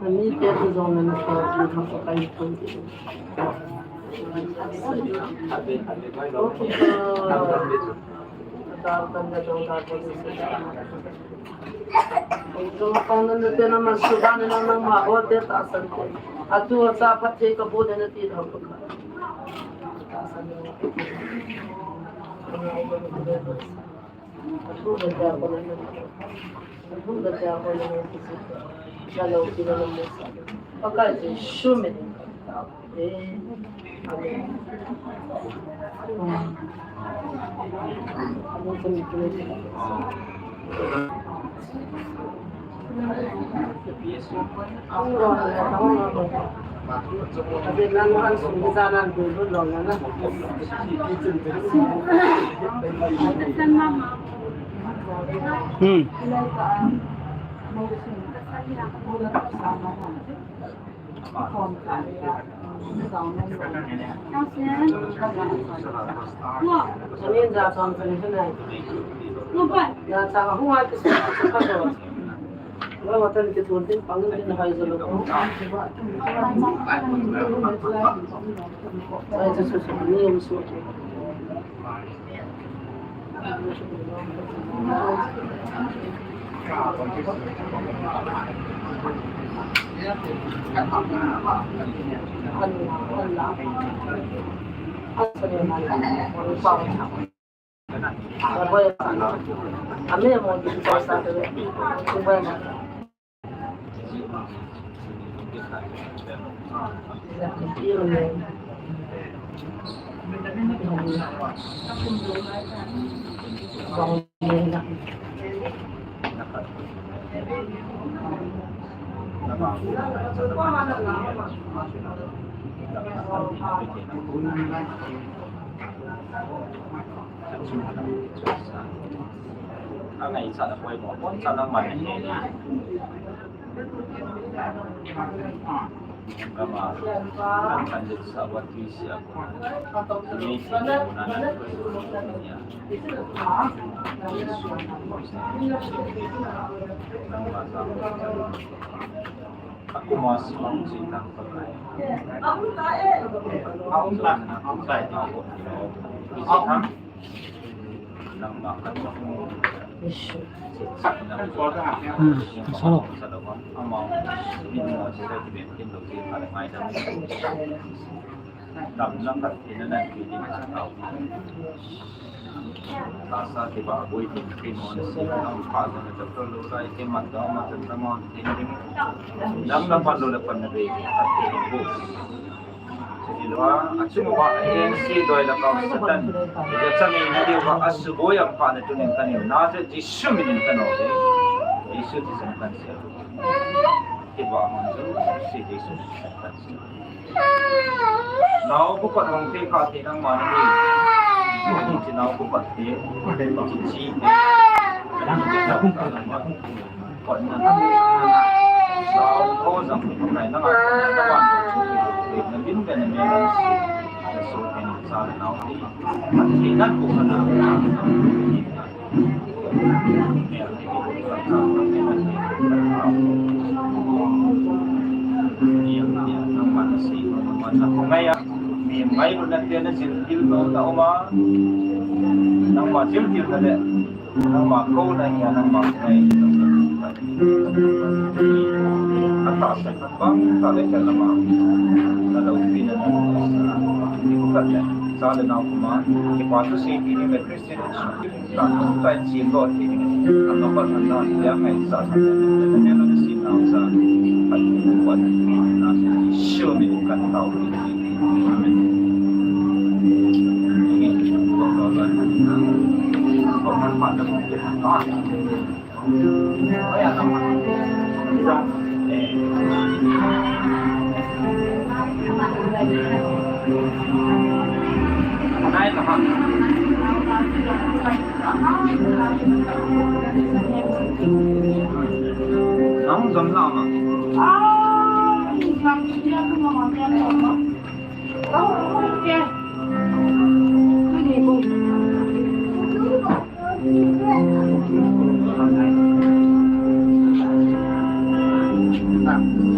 Nami te tu jong nami ko tu ma ko kai ko. Jong pang nana te nama suba nana nangma o te tahsan te. Atu acha phatthei kabol nati dam ka. Hmm. Nao kupat hong te ka te nang ma na ni. Chi nao kupat te. Chi chi. Kupat na. Nao ko jang kupat nai na ma. Na ma. Na bin ka na me na si. So ke na sa na nao ni. Chi na ko na. Christian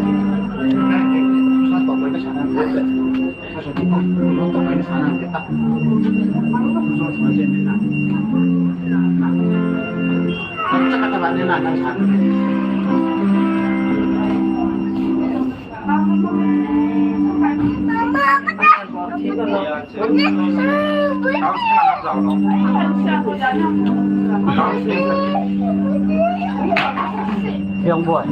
Young boy.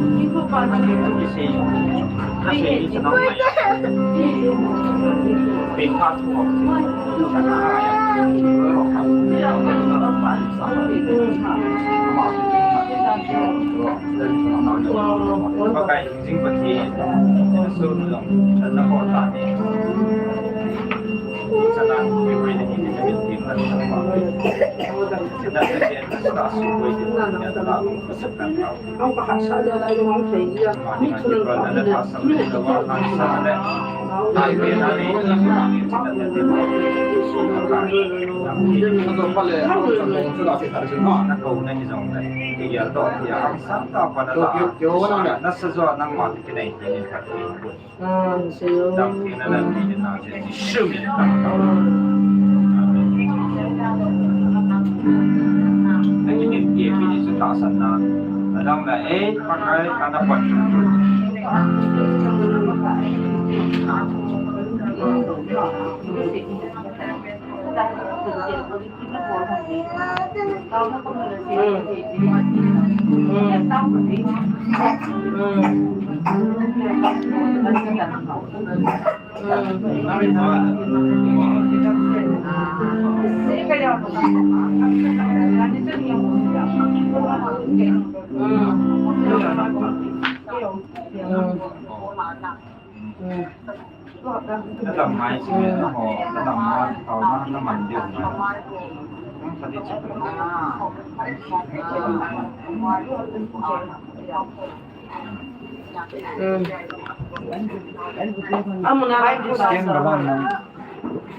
Stand galan nang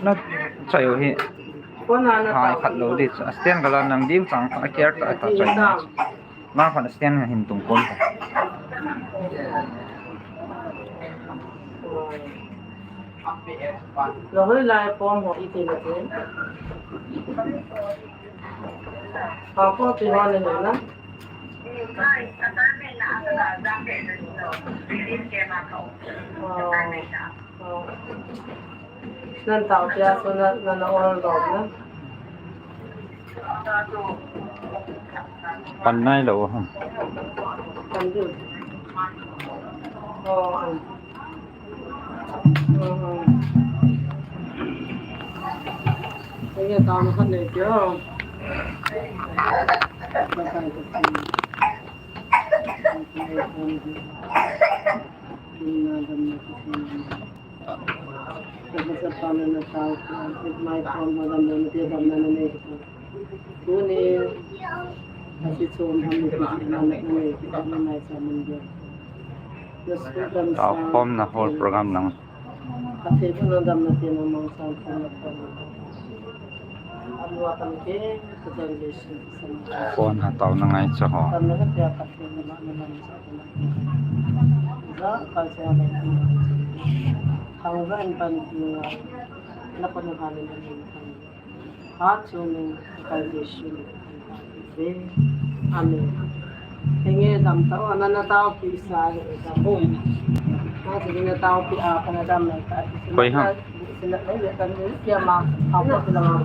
na chayo hi. Hai khat lo di. Stand galan nang ding chang a care ta ta chayo. Lang khat stand hin tung kon. Lo hoi lai pom ho iti na te. Ha ko ti ho le na. Oh. Oh. Nan tao tia so na na na ol dom na. Pan nai lo ha. Pan du. Oh. Oh. Kaya tao na kan ne kyo. Tao khom na whole program lang. Kon ha tao na ngai cha ho. Amen. Henge dam ta, o, nana tao pi sa, dam. Na si na tao pi a, kana dam na ta. Koi ha? Sila, eh, ya kan ni, ya ma, apa tu nama?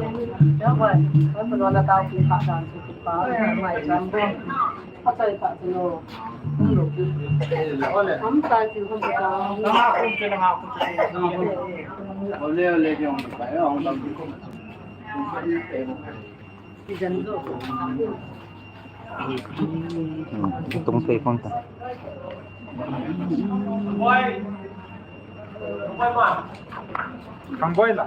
Ya, wai, kan tu nana tao pi pa dam, si pa, mai dam. Apa itu tu no? Am ta tu kan ta. Ole, ole, jom ta, ya, dam. Hmm, tung thei phong ta. Kang boi la.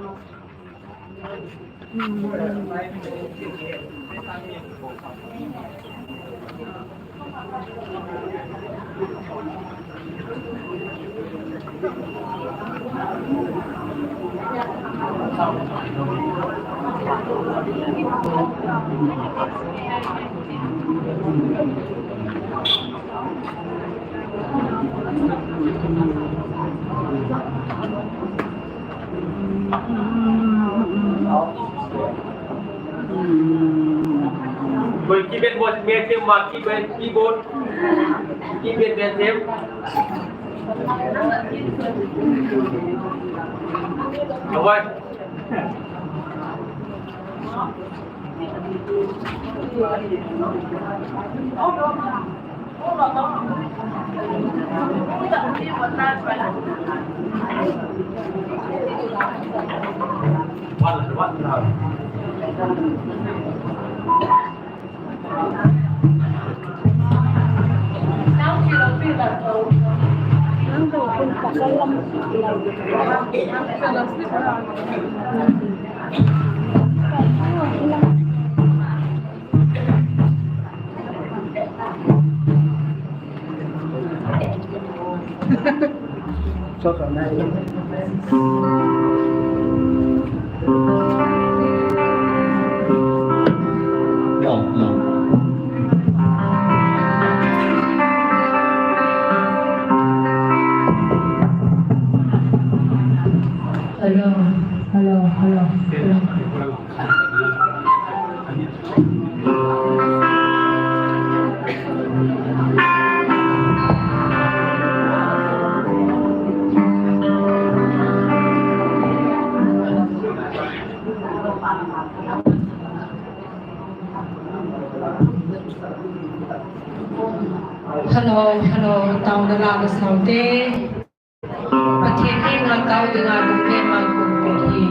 Koi keyboard, keyboard, keyboard, keyboard, keyboard. Awai. Hello, hello, hello. Hello, hello, taona la ka saute. Pathen henga tao dinga lungnem a kon pe hi.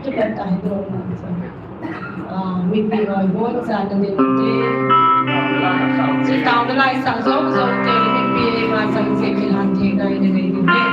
Tupat tahi dong na sa. Ah, mipi hoi bon sa na din te. Si tao na lai sa zong zong te, mipi ma sa si kilan te kai na din te.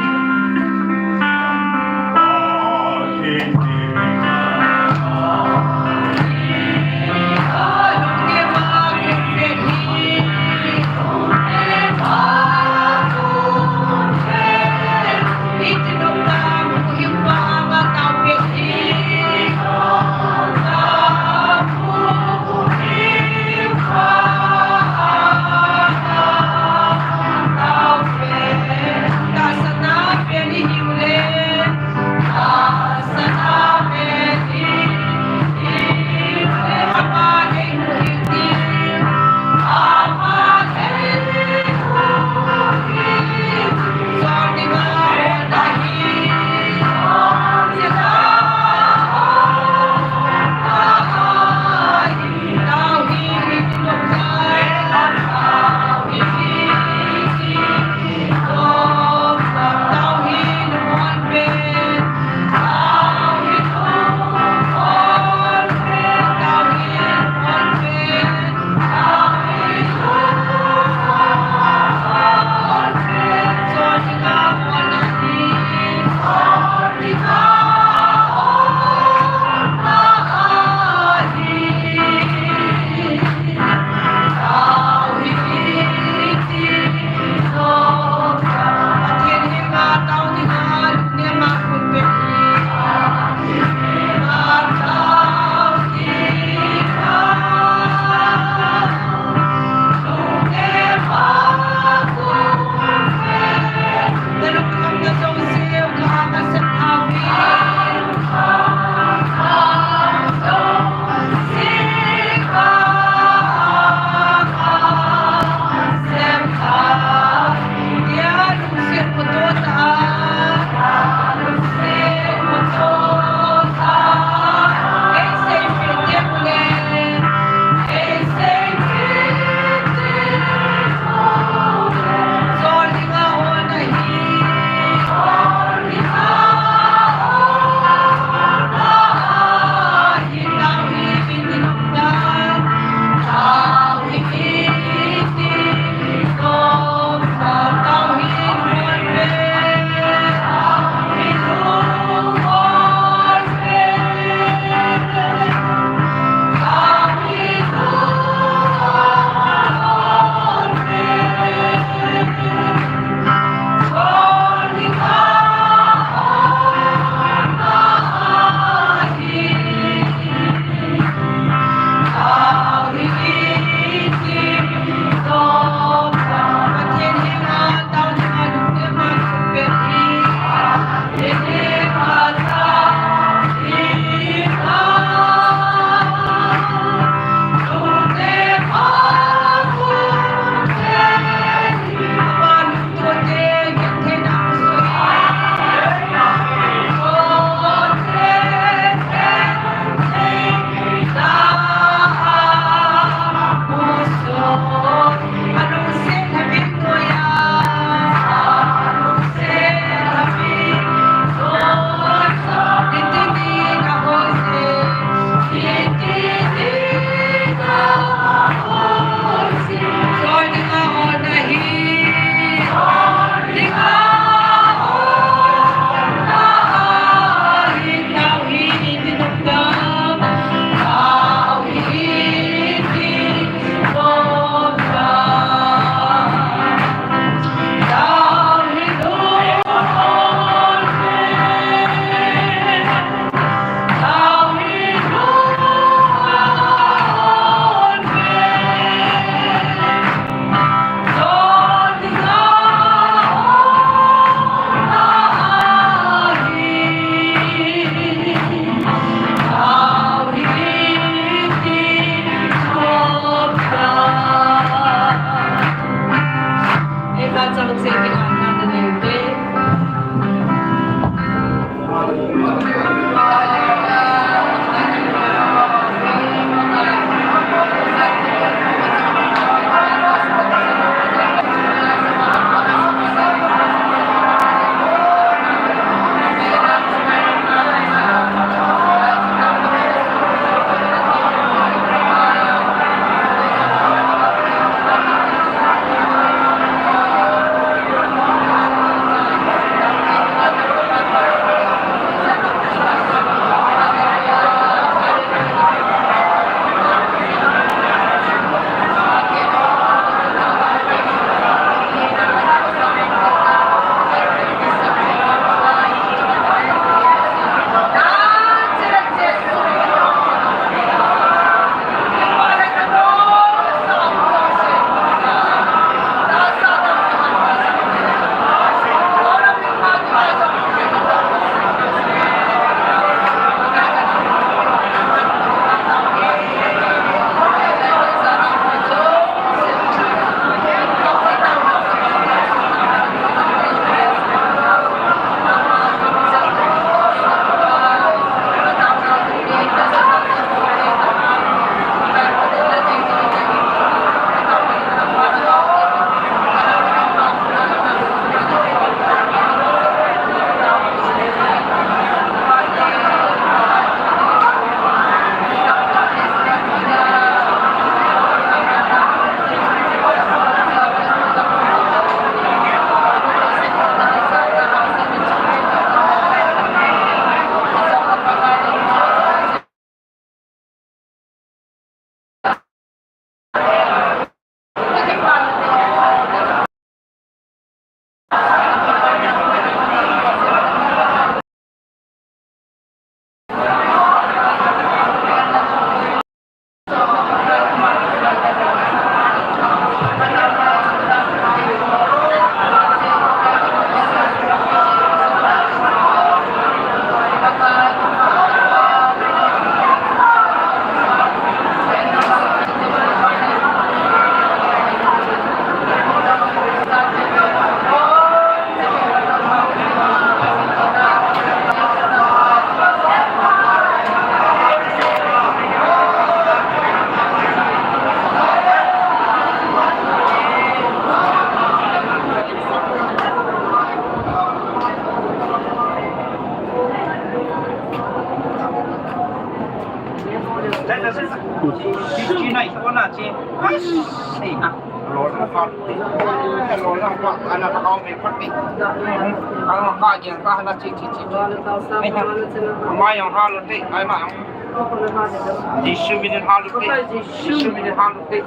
Jesu min in hal u te. Jesu min in hal u te.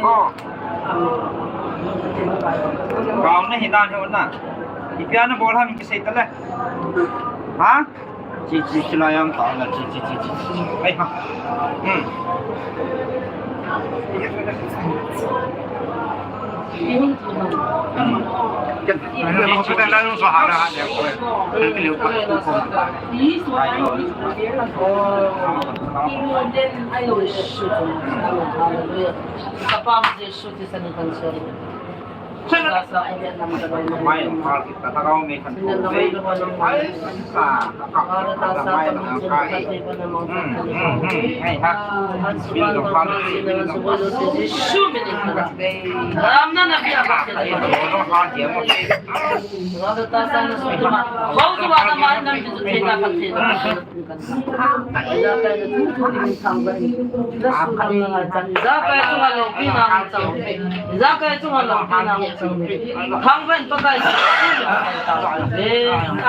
Oh. Kau na hi dan hi na. Ipi ana bol ham kisei ta le. Ha? Chi, chi, chi la yang ta na, chi, chi, chi, chi, chi. Ai ha. Hmm. Kapam Jesu ti sani kan sori. Ijakai chunga loupi na hung chang. Ijakai chunga loupi na hung chang. Thangvah in Pakai.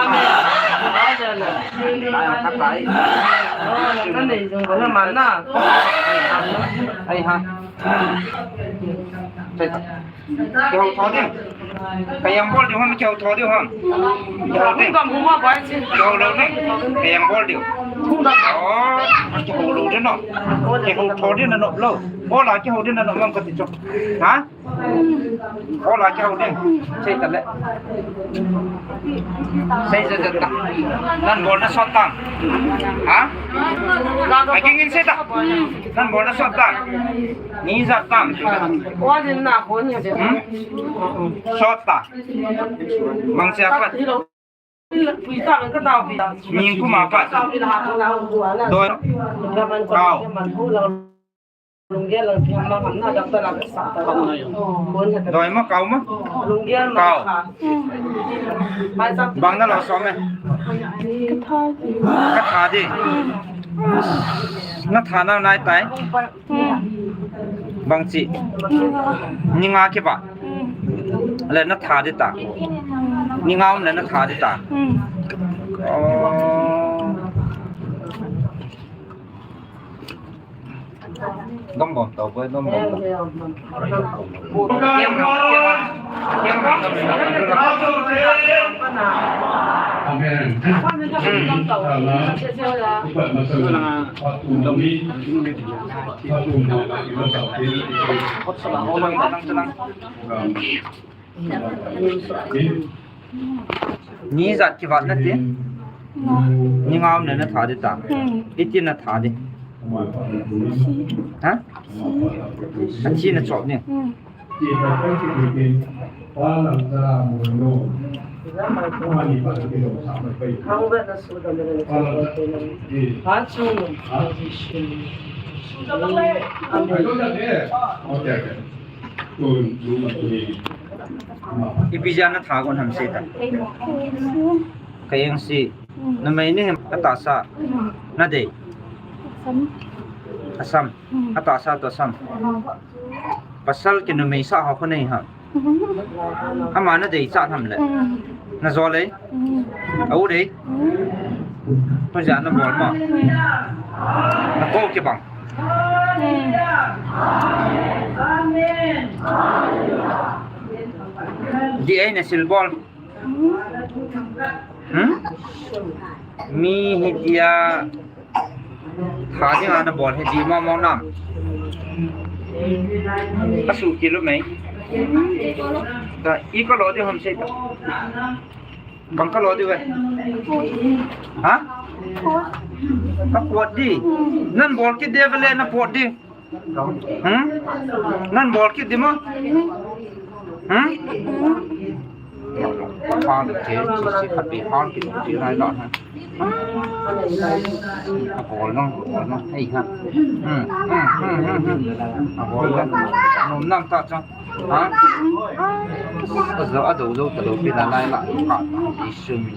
Amen. Hallelujah. Ka nei jong ka man na. Ai ha. Kihou tho ding. Ka yang bol ding ham, kihou tho ding ham. Kihou ding. Kihou lou ding. Ka yang bol ding. Oh, kihou lou ding no. Kihou tho ding na nop lou. Bol a kihou ding na nop lou kati chu. Ha? Bol a kihou ding. Sei ta le. Sei, sei, sei ta. Nan bol na sot tam. Ha? A ging in sei ta. Nan bol na sot tam. Ni jat tam. Hmm? Sot ta. Bang sia pat. Ni kuma pat. Doi. Kau. Doi ma, kau ma? Kau. Bang na lo som e. Ka tha di. Na tha na nai tai. Bang chi. Ni nga kivah. Le na tha di ta. Ni nga um le na tha di ta. Oh. Dom bom tau boi, dom bom tau. Ni jat kivah na ti? Ni nga um le na tha di ta. Hmm. Iti na tha di? Ha? Athi na chop ni. Hmm. Ipi jeh a na tha gon ham sei ta. Ka eng si. Numei ni hem atahsa. Na dei. Asam. Atahsa toh asam. Pasal kinumeisah ho khu nei ham. Ama na deichat ham le. Na jo le. A u dei. Pu ja na bol ma. Na ko kibang. Di ei na sil bol. Hmm? Mi hitia tha dinga na bol hi di mo mo nam. Ka su kilo mai. Ta i ka lo di ham sei ta. Bang ka lo di ve. Ha? Ka pot di. Nan bol kit di ve le na pot di. Hmm? Nan bol kit di mo? Hmm? Pha de ke, chi chi khat pi pha kit di lai la ha. A bol nang, bol nang, hei ha. Hmm, hmm, hmm, hmm, hmm. A bol nang, nom nang ta cha. Ha? A zo, a do zo ta lo pi la lai la ka. Isu mi.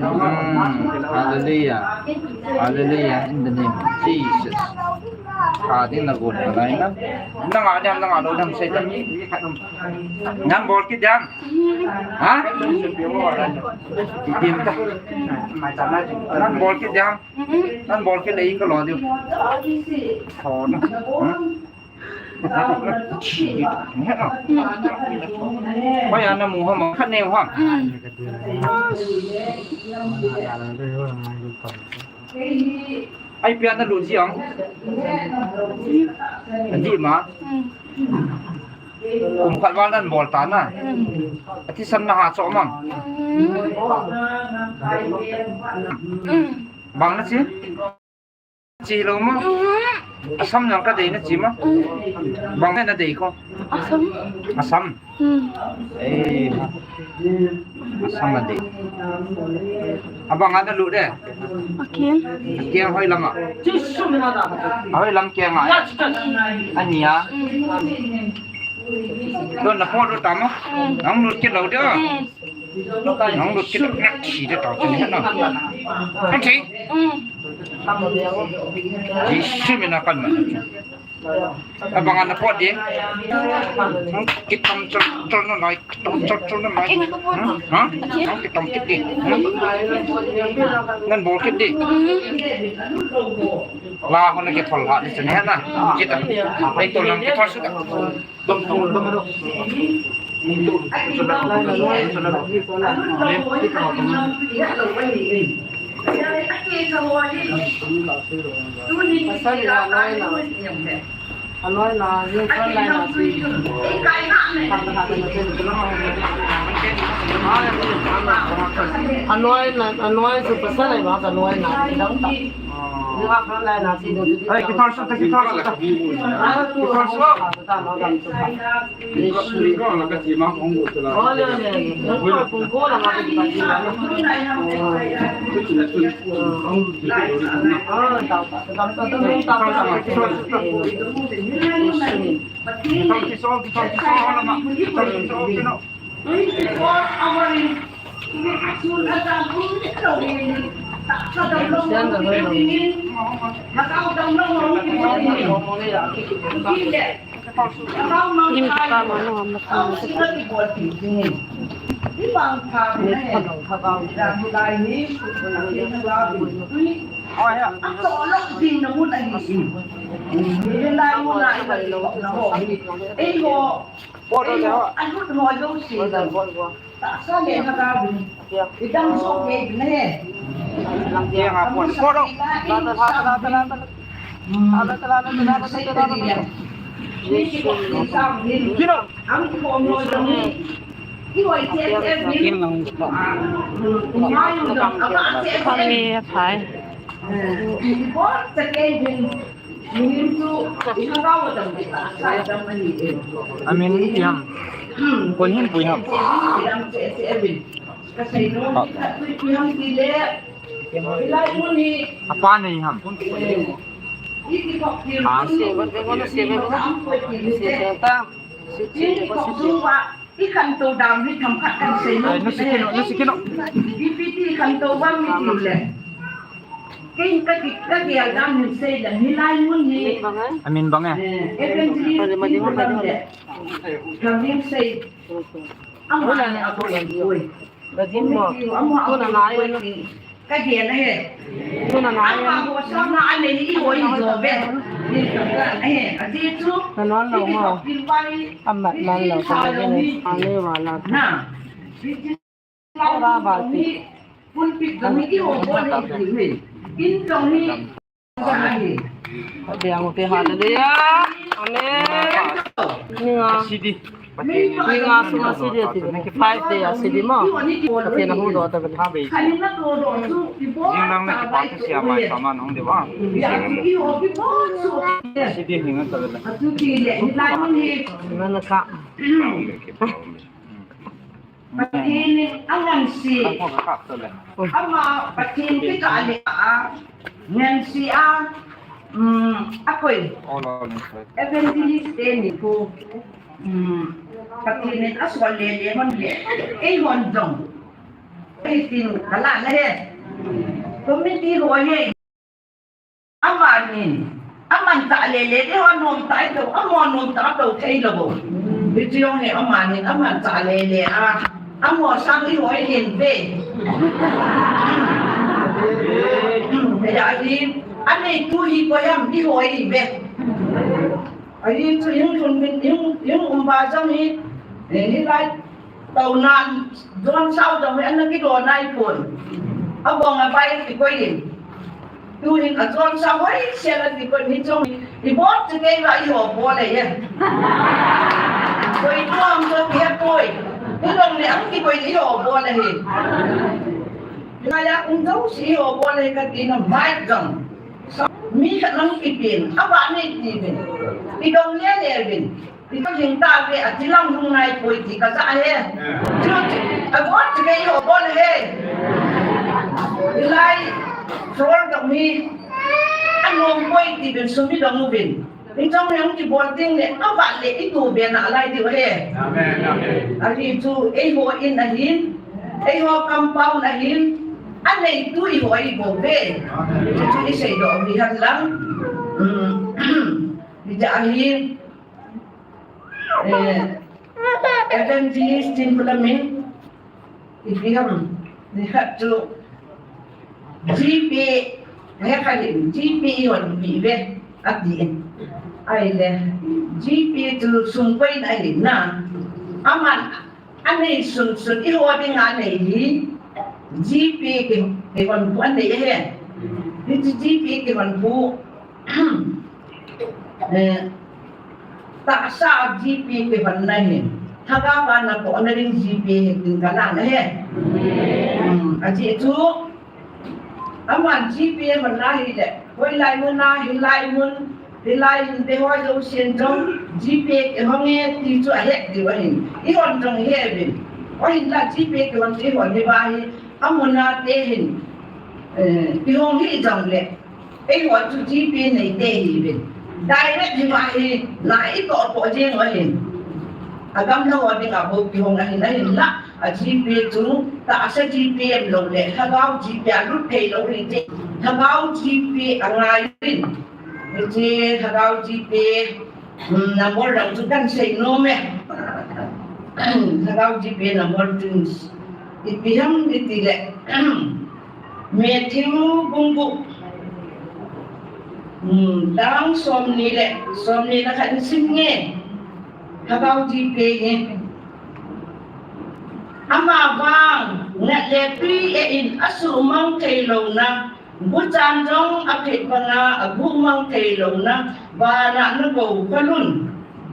Hmm, hallelujah. Hallelujah in the name of Jesus. Ka ding na gon ka nai na. Na nga diam, na nga lou diam sei ta. Nan bol kit diam. Ha? Kitim ta. Nan bol kit diam. Nan bol kit le i ka lo diu. Tho na. Hmm? Hoi ana mu ha ma khat ne ha. Ai pia na lut ji ang. Adi ma. Kum khat val nan bol ta na. Ati san na ha cho mang. Bang na chi? Chi lo ma. Asam jang ka dei na chi ma. Bang na dei ko. Asam. Asam. Hmm. Eh. Asam a dei. Abang ana lut de. Akin. Akin hoi lam a. Hoi lam kiang a. Ania. Hmm. Don na po do ta ma. Hmm. Nang lut kit lou de. Hmm. Nang lut kit na thi de ta ni na. Kan thi. Hmm. Ji simi na kan ma. Abang ana pot di. Kitam chol chol na lai, kitam chol chol na lai. Ha? Kitam kit di. Nan bol kit di. La hon na kithol ha di chen ha na. Kitam. Ai to lang kithol suda. Anoi na, anoi su pasal ai ba, anoi na, dang ta. Ni ka front line na si do. Ai, kithol su ta, kithol su ta. Kithol su. Amin ipi ham? Kon hin pui ham? Apa nei ham? Ha? I khantou dam hi themkhat kan sei nom. Ai, na sikino, na sikino. B P T khantou bang mi ti le. Kei ka ki, ka ki a dam hin sei le, hilai mun hi. Amin bang e. Eh, evangelist ti bang le. Ka min sei. Ama ni a ko le oi. Ka din mo. Ama a ko le oi. Ka gen ahi. Tuna na. Ama ho sam na a nei i ho i jo ve. Ni ka ka ahi. A ji chu. Na non lo mo. Ama non lo ka ni. A le wa la. Na. Ra ba ti. Pun pi ka ni i ho ko ni ti ni. In ka ni. Amen. Ni nga. C D. Ni nga sunga C D ati. Five day a C D mo. Ati na hu do ta bele. Jing nang na kipa tu sia mai sama nong de wa. C D ni nga ta bele. Nga na ka. Pathen in angansi. Ama Pathen kikah le a ngansi a, um, akoi. Evangelist te ni ko. Um, Pathen in asol le le hon le. Ei hon jong. Ei tin kala le he. Committee ho he. Amanin, ama An ta le le, eiho nom tai to, amaho nom ta to thei lou. Hiche jong hi amani, aman ta le le a. Amaho sang eiho hin ve. Ahi, anei tu hi koi ham eiho hi ve. Ahi chu hing lhun min, hing, hing um ba jong hi, eh, hilai, tao nan, jon sao jong hi ana kido nai pon. Abong abai kikoi in. Tu hin ajon sao hoi sel a kikoi ni jong. Ibol chu kei va eiho bol e. Koi tuam chu kei koi. Hilong le ang kikoi eiho bol e. Ngai a um jong si eiho bol e kati na mai jong. Mi khat nang kipin, ava nei ti vin. Idong le le vin. Ito jing ta ve, ati lang lung nai poi ti kaja he. Chu chu, agot ti kei eiho bol he. Hilai, floor dong hi. Anom poi ti vin sumi dong uvin. Hichong le hung kibol ding le, ava le itu be nalai diu he. Amen, amen. Ahi chu, eiho in ahin, eiho compound ahin, anei tu eiho hi bou ve. Chu chu isei doh hi hen lang. Um, hiche ahin, eh, Evangelist Tin Bulamin, ipi ham, nikhat chu, G P, he kha hin, G P ihon pi ve, ati. Ahile, G P chu sum koi na hin na. Aman, anei sun sun, eiho dinga anei hi, G P ki, kihon phu anei he. Hiche G P kihon phu, Eh, tahsa G P kihonna hi, lhagao a natohna ding G P hi tin kalang ahi. Hmm, ajeh chu, aman G P honna hile, hoilai mun a, hilai mun, hilai hin te hoi jousen jong, G P kihong e ti chu ahet diu ahin. Ihon jong ihet uvin. Ahinla G P kihon chu ihon hi ba hi, amun a te hin, eh, kihong hi jongle. Eiho chu G P neite ihiuvin. Direct hi ma hi, la itoh toh jeng u ahin. Agamlou a dinga bou kihong ahin, ahinla, a G P chu, tahsa G P umlou le, lhagao G P a lut thei lou hi ti. Lhagao G P angai uvin. Hiche lhagao G P Hmm, number dang chu kan sei nom e. Lhagao G P number chu ipi ham iti le. Matthew bung gup. Hmm, chang somni le, somni le khat sim nge. Lhagao G P hi. Amavang, ngat le tui e in asuhmang thei louna, Guchan jong aphet banga aguhmang thei louna, vana nagou khol un.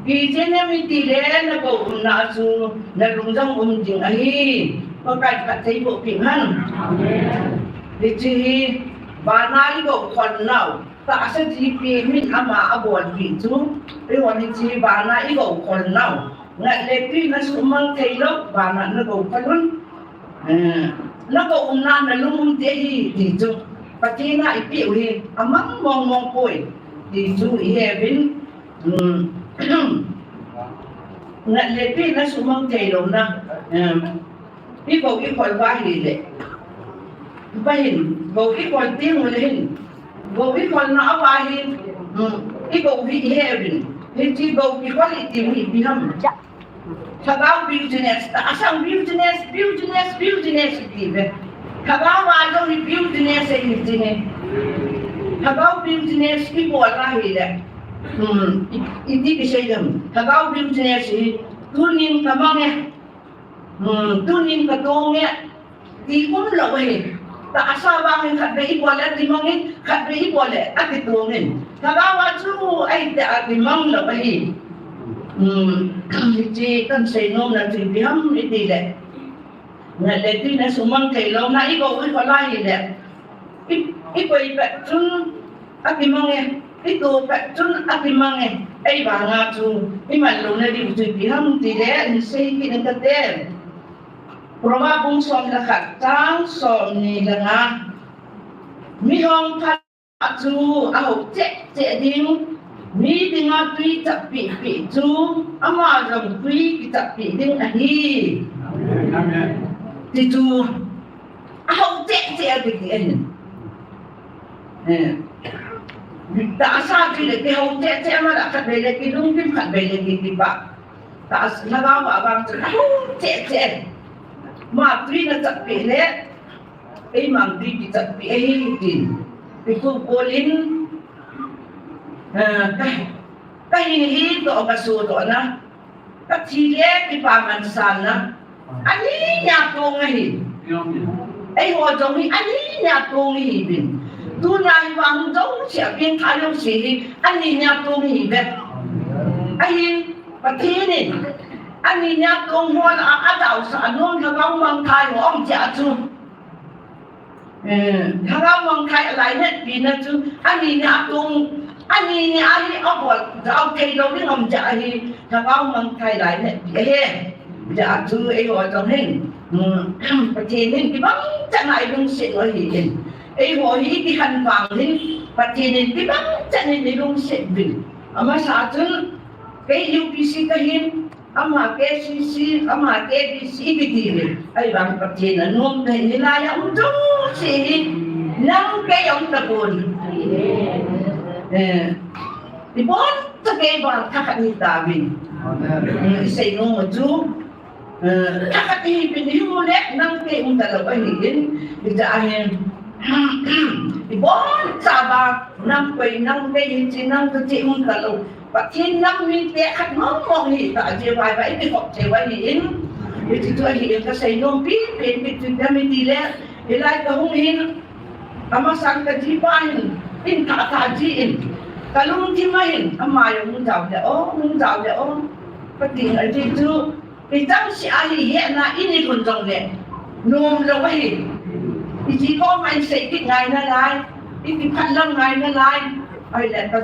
Ijeh inem itile nagou umna chu nalung jong um ding ahi. Pakai phatthei boh peh hen. Hiche hi vana igou khol nau. Tahsa G P min ama abol pi chu. Eiho hiche vana igou khol nau. Ngat le tui nasuhmang thei lou, vana nagou khol un. Eh, nagou umna nalung um ding ahi, ti chu. Pathen a ipeh u hi, amang mong mong poi, ti chu ihe uvin. Hmm. Ngat le tui nasuhmang thei louna, eh, igou ikhol uva ahile. Pahin, gou ikhol teng ule hin. Gou ikholna uva hin, hmm, igou hi ihe uvin. Hiche gou ikhol iti u hi ipi ham. Lhagao business, tahsa business, business, business iti ve. Lhagao a jong hi business ahi ti ne. Lhagao business ibol ahile. Hmm, i, iti kisei dem. Lhagao business hi tunin kamang e. Hmm, tunin katong e. Ti umlou ahi. Tahsa vang in khatvei ibol le akimang in, khatvei ibol le akitong in. Lhagao a chu ahitah a kimang lou ahi. Hmm, hiche kan seinom na chu ipi ham itile. Ngat le tui nasuhmang thei louna igou ikhol ahile. I, ikoi pet chun akimang e, ito pet chun akimang e. Ahivanga chu iman louna diu chu ipi ham tile, hin sei kit ing kate. Proverb bung som le khat, chang somni le nga. Mihong phat chu ahou cheh cheh ding, mi dinga tui chappi pi chu, ama jong tui kichappi ding ahi. Amen. Ti chu, ahou cheh cheh a kiti ahin. Eh. Tahsa chu le kihou cheh cheh ma la khatvei le kilungkim khatvei le kipah. Tahsa lhagao a vang chu ahou cheh cheh. Ama tui na chatpeh le, eima tui kichatpeh ahi tin. Kikhu kolin, ah, ka, kahin hi toh kaso toh na. Kathi le kipaman salna. Ani nia tong ahi. Eiho jong hi ani nia tong ihiuvin. Tuna hi vang jong sia pin tha jong si hi ani nia tong ihiuve. Ahin Pathen in ani nia tong ho la a, adaosah anom lhagao mangthai ho um jeh chu. Eh, lhagao mangthai alainatpi na chu, ani nia tong, ani nia hi abol, jao thei lou ding um jeh ahi, lhagao mangthai lainatpi ahi. Jeh chu eiho jong hin, hmm, Pathen hin kibang chan a ilungset u ahi in. Eiho hi kihan vang hin, Pathen hin kibang chan in ilungset uvin. Amasa chun, kei U P C kahin, Ama K C C, ama K B C kiti le, ahivang Pathen anom kahin hilai a um jouse hi, nang kei um tapon. Eh, ibon cha kei bang thakhat hitauvin. Eh, isei nom u chu, eh, thakhat ihiuvin, imu le, nang kei um talou ahin, ija ahin, ibon cha ba, nang koi, nang kei hiche, nang kache um talou. Pathen nam mite khat mong mong hita, jeh vai vai, ikikhop thei u ahin, iti chu ahin, kasei nom pi pen, iti chu damiti le, hilai kahung hin, amasan kajipa hin, in tha tha ji in, kalungthim a hin, ama jong hung jao le o, hung jao le o, kati ahi chu, Ichang se ahi hetna in ilhun jongle, nom lou ahi. Iti koma isei kit ngai nalai, iti phatlam ngai nalai. Ahile ka,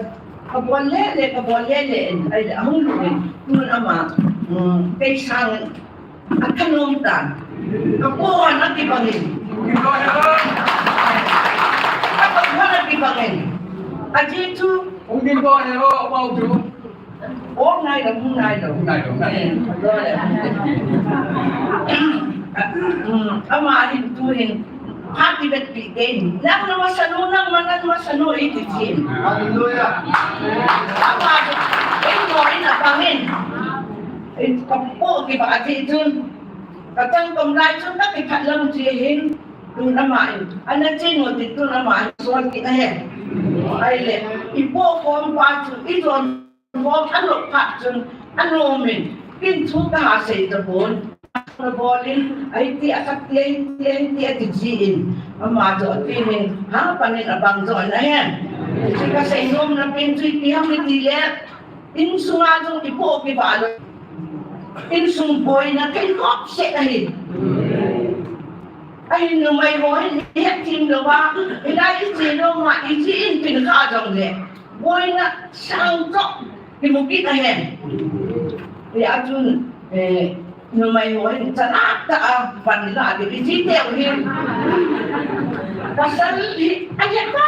kabol le le, kabol le le in, ahile ahung lhung in, tun ama, um, kei sang athanom tan. Kapo hon akibang in. Kapo hon akibang in. Ajeh chu, hung ding ko ne lo, pau chu. Om nai lo, hung nai lo. Hung nai lo, hung nai lo. Eh, lo le. Hmm, ama hin tu hin. Happy birthday kei. Nang na masanu, nang manan masanu iti chin. Hallelujah. Ama hin, ei mo in abang in. Ei kapo kiba ati chun. Katang kom lai chun kakiphat lam chi hin. Tun ama in. Ana chin mo ti tun ama in. Suan kit na he. Ahile. Ipo kom pa chu. Ijon Bom anop phat chun, anom in, kin thu kaha sei tapon, abol in, ahi ti, akhat ti, ahi ti, ahi ti, ati ji in, ama chu atin in, hang pan in abang jo na hen. Chu kasei nom na pen chu ipi ham iti le, insunga jong ipo kiba lou. Insung boina kei khop se ahi. Ahin numei ho hin, ihet thim lou va, hilai iche lou ma, iji in pin kha jong le. Boina sang toh kimu kit ahen. Hijeh chun, eh, numei ho hin chanat tah a pan la ding iti teu hin. Pasal hi ahet pa,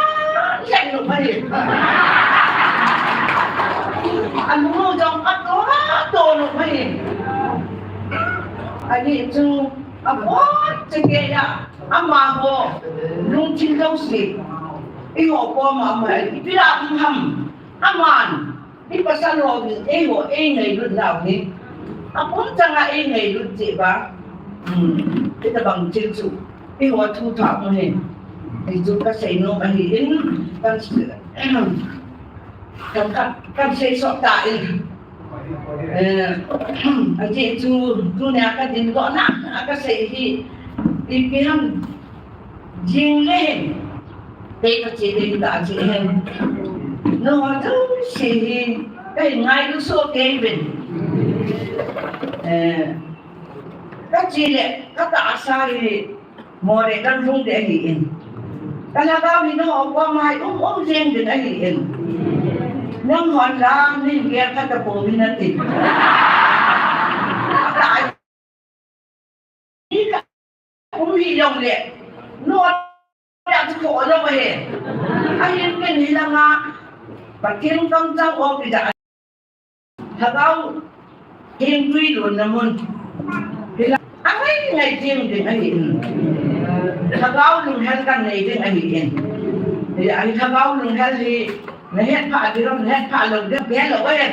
ahet lou pa hi. Anu jong ato, ato lou pa hi. Ahi chu apot chekei a. Amaho, lungthim jouse, eiho koma ama, ipi la um ham, aman, i pasal ho, eiho, eingailut nau hi, apum changa eingailut jeh ba, hmm, itabang thil chu, eiho thu thah u hi, ti chu kasei nom ahi in, kan, kan, kan, kan sei sot ta in. Eh, ajeh chu, tunia kadindohna, a kasei hi, ipi ham, jing le hin, kei kache ding ta che hin. Nangho jouse hi, kei ngailu soh kei uvin. Eh, kache le, katahsa hi, Moreh kan lhung ding ahi in. Ka lhagao hi nangho koma hi um um jeng ding ahi in. Nanghon la, nin gel khat tapou hi nati. Ka um hi jong le. Nangho la chu kho lou ahi. Ahin ken hilanga. Pathen kamchang o kija. Lhagao hing tui lonna mun. Hila, angai ngai jing ding ahi in. Lhagao lunghel kan nei ding ahi in. Hila, ahi lhagao lunghel hi, Na het pha ding ham, na het pha lou ding ham, kihe lou ahi.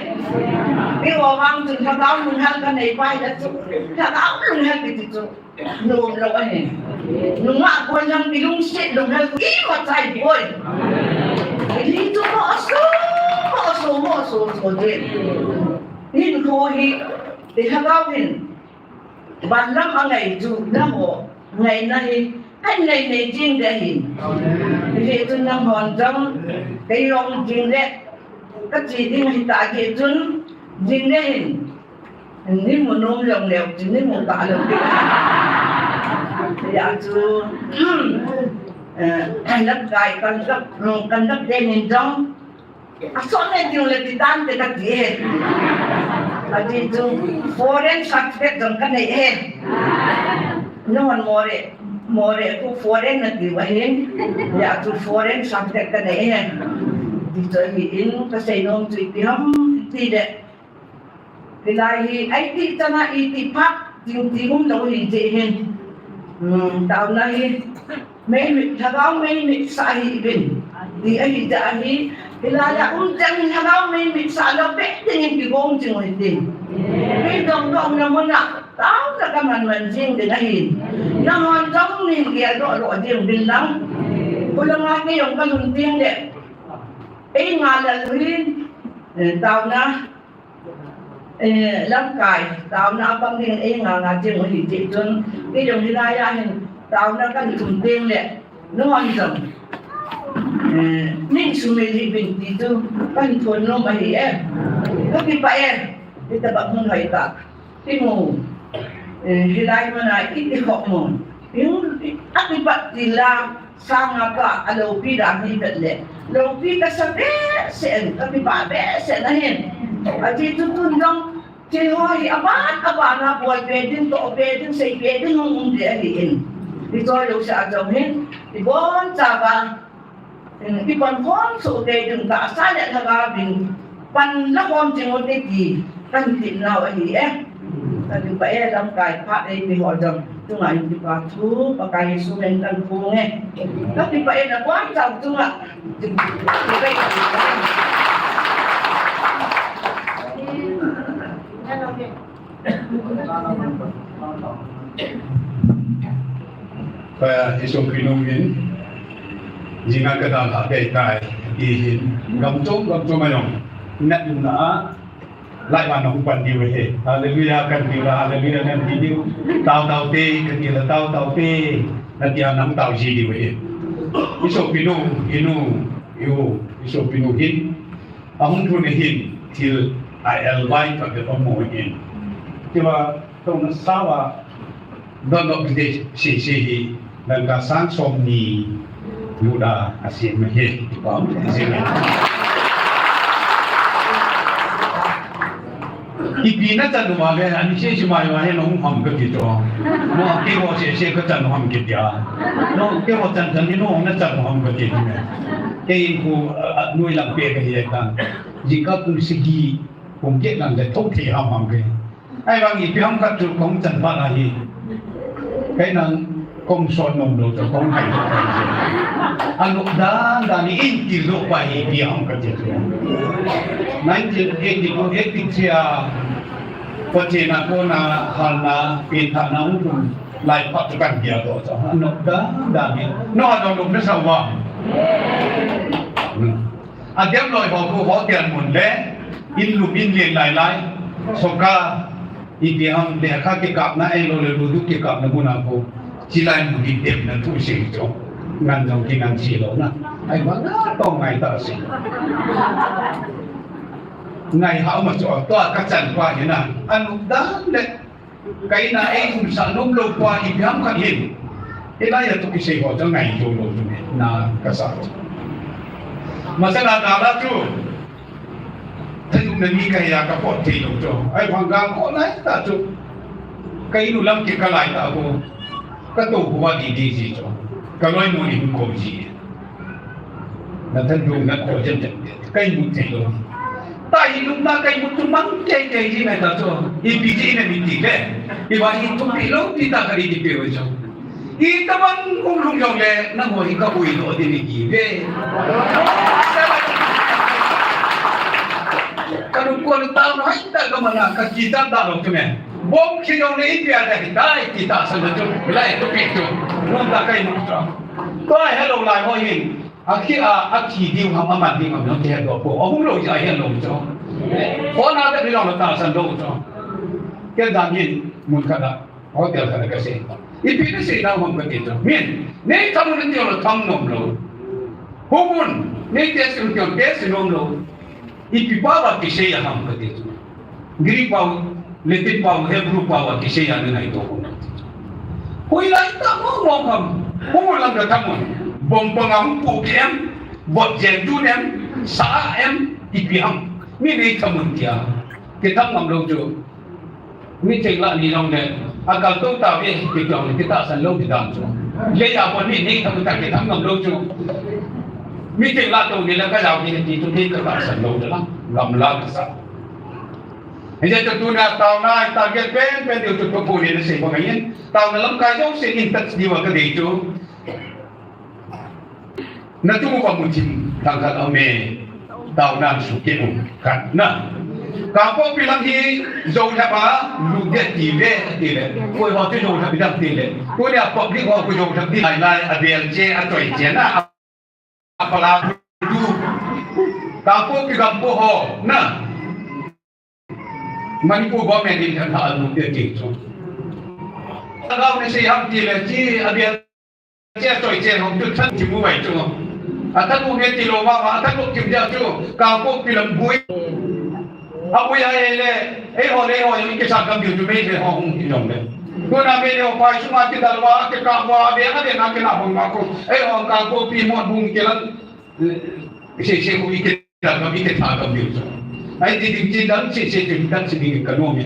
Keiho vang chun lhagao lunghel kanei pai le chu. Lhagao lunghel kiti chu nom lou ahi. Nungah kon jong kilungset lunghel imacha ahipoi. Hichu moh so, moh so, moh so, so ding. Hinkho hi, i lhagao hin. Van lam angai chu nangho ngaina hi, angai nei jing ding ahi. Hijeh chun nanghon jong, kei jong jing le, kache ding ahi tah jeh chun, jing le hin, nei mu nom jong leu chun, nei mu ta lou ding. Hijeh chun, eh, kan lamkai, kan lam, kan lam ding in jong, Asot nei ding le ti tante kati e. Ati chu foreign certificate jong kanei e. Nahon Moreh, Moreh khu foreign nati uva hin. Hijeh chu foreign certificate kanei e. Ti chu ahin kasei nom chu ipi ham ti le. Hilai hi, iti chan a iti phat, ding ti um lou hi jeh hin. Hmm, taona hi, meimit, lhagao meimit sah hih uvin. Ti ahi jeh hin, hilai a um chan lhagao meimit sah lou beh ding in kigong jing u hite. Kei jong kaumna mun a, taona kaman man jing ding ahi. Nanghon jong nei geldoh doh jing uvin lang. Khulanga kei jong kalhun teng le. Ei nga lal u hin, eh, taona. Eh, lamkai, taona a pang ding ei nga nga jing u hi jeh chun, kei jong hilai a hin, taona kahin thum teng le, nahon jong, eh, nei sumil hih uvin ti chu, kahin thum nom ahi e. Kakipah e, hitabang hun hoitah. Kimu, eh, hilai mun a i, i hok mun. Hung, a kipat til a, sang a pa, a loupi dan hi vet le. Loupi kasa behseh in, kakipah behseh in ahin. Ajeh chu tun jong, thil ho hi aban, aban a bol be ding, toh be ding, sei be ding, hung um ding ahi in. Hiche jouse a jong hin, ibonchauva, Hmm, ipan khom soh u te ding tahsa le lhagao ding pan la khom jing u te ti kahin ti nau ahi e. Kakipah e lamkai phat eimi ho jong chunga hin kipa thu Pakai Jesu min in kahin phong e. Kakipah e nabonchau chunga. Ka i sopinu hin, jing a ka dalha kei tai, ti hin, gam chom, gam chom a jong, natna a, lai vang na hung pan diu ahi. Hallelujah, kan ti la, hallelujah, kan ti diu. Tao, tao te, kan ti la, tao, tao te, na ti a nang tao ji diu ahi. I sopinu, i nu, i u, i sopinu hin, Ahung thun ahin thil a elbai khat le pamo ahin. Tua tuna sawa don of the day sese hi dangka sang som ni luda asem ahi. Ipi na chan uva le, ani sese mai uva he nong ham kati chu. No, keiho sese ka chan ham kati a. No, keiho chan chan hi nong na chan ham kati chu. Kei khu, a, a, noi lang pe kahi ta. Jingkah kum sagi, kum get lang le thou thei ham ham ke. Ahivang ipi ham khat chu kong chan phat ahi. Kei nang kong son nom lou chu kong hai lou. Anop dan dan in ti lou pa hi ipi ham khat chu. Nineteen eighty-two, eighty-three a, Pathen a kona halna, pengthahna hung tum lai phat chu kan bia doh chu. Anop dan dan in. No, anop nasa uva. Hmm. Adem loi ho khu hotel mun le, in lum in len lai lai, soka, ipi ham lekha kikapna ahilou le ludu kikapna mun a khu, chilai mun in demna thu sei chu, ngan jong kingan sei lou na, ahivang a tong ngai ta sei. Ngai hao ma chu, tua ka chan pa hi na, anop dan le, Ka in a eiumsah nom lou pa ipi ham khat hin. Hilai a tu kisei ho chu ngai jou lou chu na kasa. Masanga ka la chu. Thanom na ni kahi a ka pot thei lou chu. Ahivang ka ko lai ta chu. Ka in u lam kikah lai ta ko. Ka tou ko va di di ji chu. Ka loi mo ni ko ji. Na thanom na ko jem jem. Ka imut thei lou. Ta ilungna ka imut chu mang kei kei ji mai ta chu. Ipi ji na mi ti le. Iva i thupi lou ti ta ka ri ti pe ve chu. Itobang hung lhung jong le, nangho hi ka ui lou ding ahi ve. Ka lungkon tao na hai ta ka mana ka kita ta lo tu me. Bom khi lo nei pia da kita kita sa na tu. Lai tu pi tu. Non ta kai mo tu. Tua hello lai ho hin. A khi a, a khi diu ham, a man diu ham, no ke do po. A hung lo ja hello jo. Ho na da ni lo ta san do jo. Ke da ni mun ka da. Hotel khat a kasei. Ipi nasei nau ham kati chu. Min, nei thamun ati lou thamnom lou. Humun, nei test ati lou test nom lou. Ipi pao a kisei a ham kati chu. Greek pao, Latin pao, Hebrew pao a kisei a nangaito hon. Hoilai tah mong mong ham. Humun lang ka thamun. Bom panga hung pu ki em. Bot jen tu nem. Sa em. Ipi ham. Min nei thamun tia. Kitham ngam lou chu. Meeting lah ni jong le, a kal to ta ve, ti jong le, kitahsan lou ti dan chu. Le ya pon ni, ni tham ta kitham ngam lou chu. Meeting lah to ni le ka jao ni ti chu ni ka tahsan lou chu la, ngam la ka sa. Hijeh chun tuna taona target pen pen diu chu tu pu ni le sei pa ngai. Taona lamkai jong sei in touch diu ka dei chu. Na tu va mu thim thang khat a um e. Taona su ke um khat na. Kangpokpi lam hi Zo lhep a lut ding ti ve ti le. Koi ho chu Zo lhep ding ti le. Koi le public ho ku Zo lhep ding lai lai a bel che a choi che na. A pala tu. Kangpokpi gam po ho na. Manipur government in kan ha lut ding ti chu. Tagaw na sei ham ti le chi a bel Che choi che hong tu than ti mu bai chu. A than mu nge ti lou ma ma, a than mu kim ja chu. Kangpokpi lam bui. A bui a e le, ei ho le ho, ei ke sa kam ju chu mei le ho hung ti jong le. Tuna mei le ho pai chu ma ti dal wa, ke ka wa, be a de na ke na hong ma ko. Ei ho Kangpokpi mo hung ke lan. Se se ko i ke Ka mi ke tha ka mi chu. Ai ti ding ti dang chi chi ti dang chi ding ka nom e.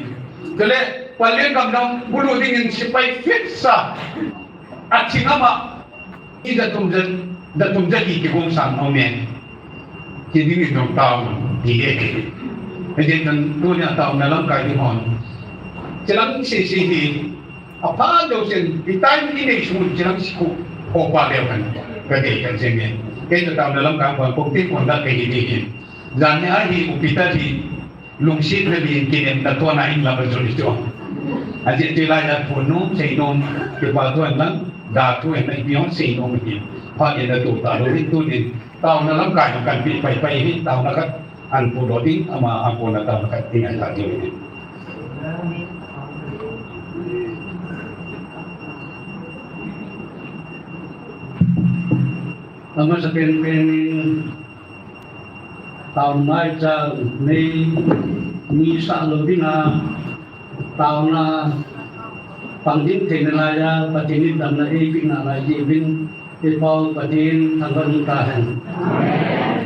Kale, palen kam dang bulu ding in sipai fit sa. A chi ngama. I da tum jen, da tum jen ki ki gong sang nom e. Ti ding in dong tao, ti e. Ai jen kan tu nia tao na lam kai ding hon. Chi lam chi chi hi. Apha deuh sen, i time i nei sung chilang sikhu, khopa leu kan, ka dei kan se nge. Kei ta taona lamkai pon, pon te pon da kei hi dei hin. Jan hi a hi, u Peter hi, lungset na din kinem na tua na in la ba joli tua. A je te lai da pon nom, sei nom, ke pa tua lang, da tua na i pion sei nom hi. Pha ye na tu ta lo hin tu din, taona lamkai kan pi pai pai hi, taona kat, An pu lo ding, ama an pu na tam khat ding an la ding. Ama sa pen pen in taona mai cha nei ni sa lo ding a taona pang ding thei na lai a Pathen in damna ei pi na lai ding in ei pau Pathen thangvah in ta hen. Amen.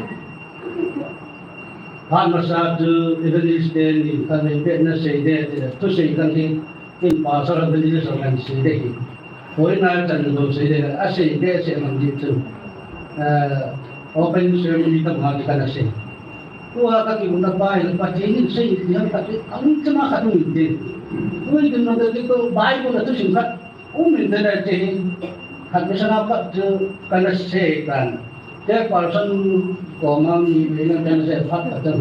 Phat masa chu evangelist te ni kan le pet na sei de ti le, thusei kan hi, in pastor evangelist kan sei de hi. Koi na chan lo sei de, a sei de sei man di chu. Eh, open ceremony ta ma di kan sei. Tua ka ki una pai, Pathen in sei di ham ka ti, ang chama ka tu ni de. Ui din na de to Bible na tu sim ka. Um internet te hi, khat mi sana pat chu kana sei kan. Te person koma mi, mi na kana sei phat ka tan.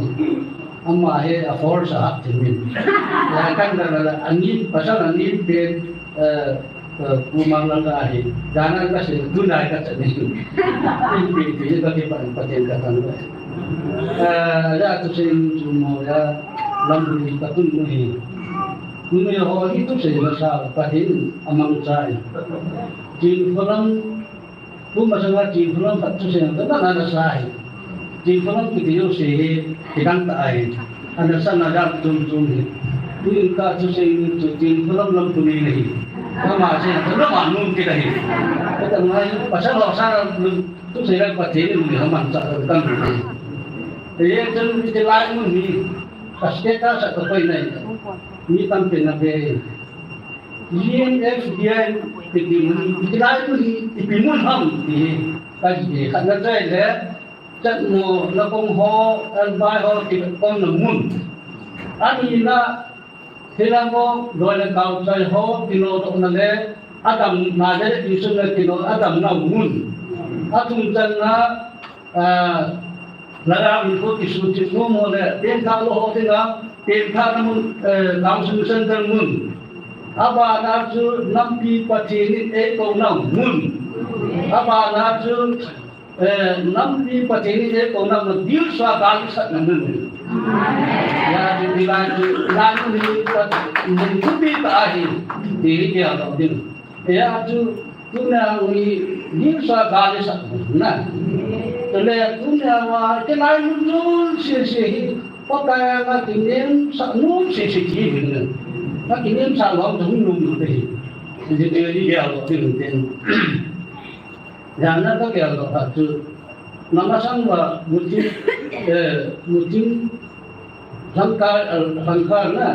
Ama hi a force a hap ti min. Ya kan da la, ani pasal ani pen, eh, eh, kumang la ka hi. Dana ka sei, tu lai ka tan. Pi, pi, pi, ka ki pan, pa ten ka tan. Eh, ya tu sei chu mo ya, lam ni ka tun mo hi. Tuni ho hi thusei masa Pathen in amangcha e. Chin phalam, pu masanga chin phalam khat thusei na ta na sa e. Chin phalam kiti jouse hi kidang ta e. Ana sa na jat chom chom e. Tuni ka thusei ni chu chin phalam lam tuni nahi. Kama se na ma nun kidang e. Kata ngai pasal ho sa thusei la Pathen in amangcha kan. Ye chun kiti lai mun hi. Ka status a ka koi nai. Mi tampi na pe. G N F D I kiti mun, kiti lai mun, ipi mun ham ti. Ka ji khat na chai le, chat mo na kong ho, an bai ho, ti kong na mun. Ani na, thila mo, loi le kau chai ho, ti lo do na le, adam na le, ti sun le, ti lo, adam na mun. Athum chan na, ah, Lhagao hinkho kisuchim nom ho le, pengthah lou ho dinga, pengthahna mun, eh, counseling center mun. Abana chu nampi Pathen in eikouna mun. Abana chu, eh, nampi Pathen in eikouna mun, dilsa gal isatna mun. Hijeh chun hilai chu, hilai mun hi, mun thupi tah ahi, ti hi gel doh ding. Hijeh chun, tunia hi, dilsa gal isatna. Chule tunia va, hilai mun chonse se hi, Pakai anga kinemsah nom sese ti hi. Akinemsah lou chu hung nom lou te hi. Hijeh chun hi gel doh ding tin. Jana kagel doh khat chu, namasang uva muchim, eh, muchim lhangkar, eh, lhangkar na,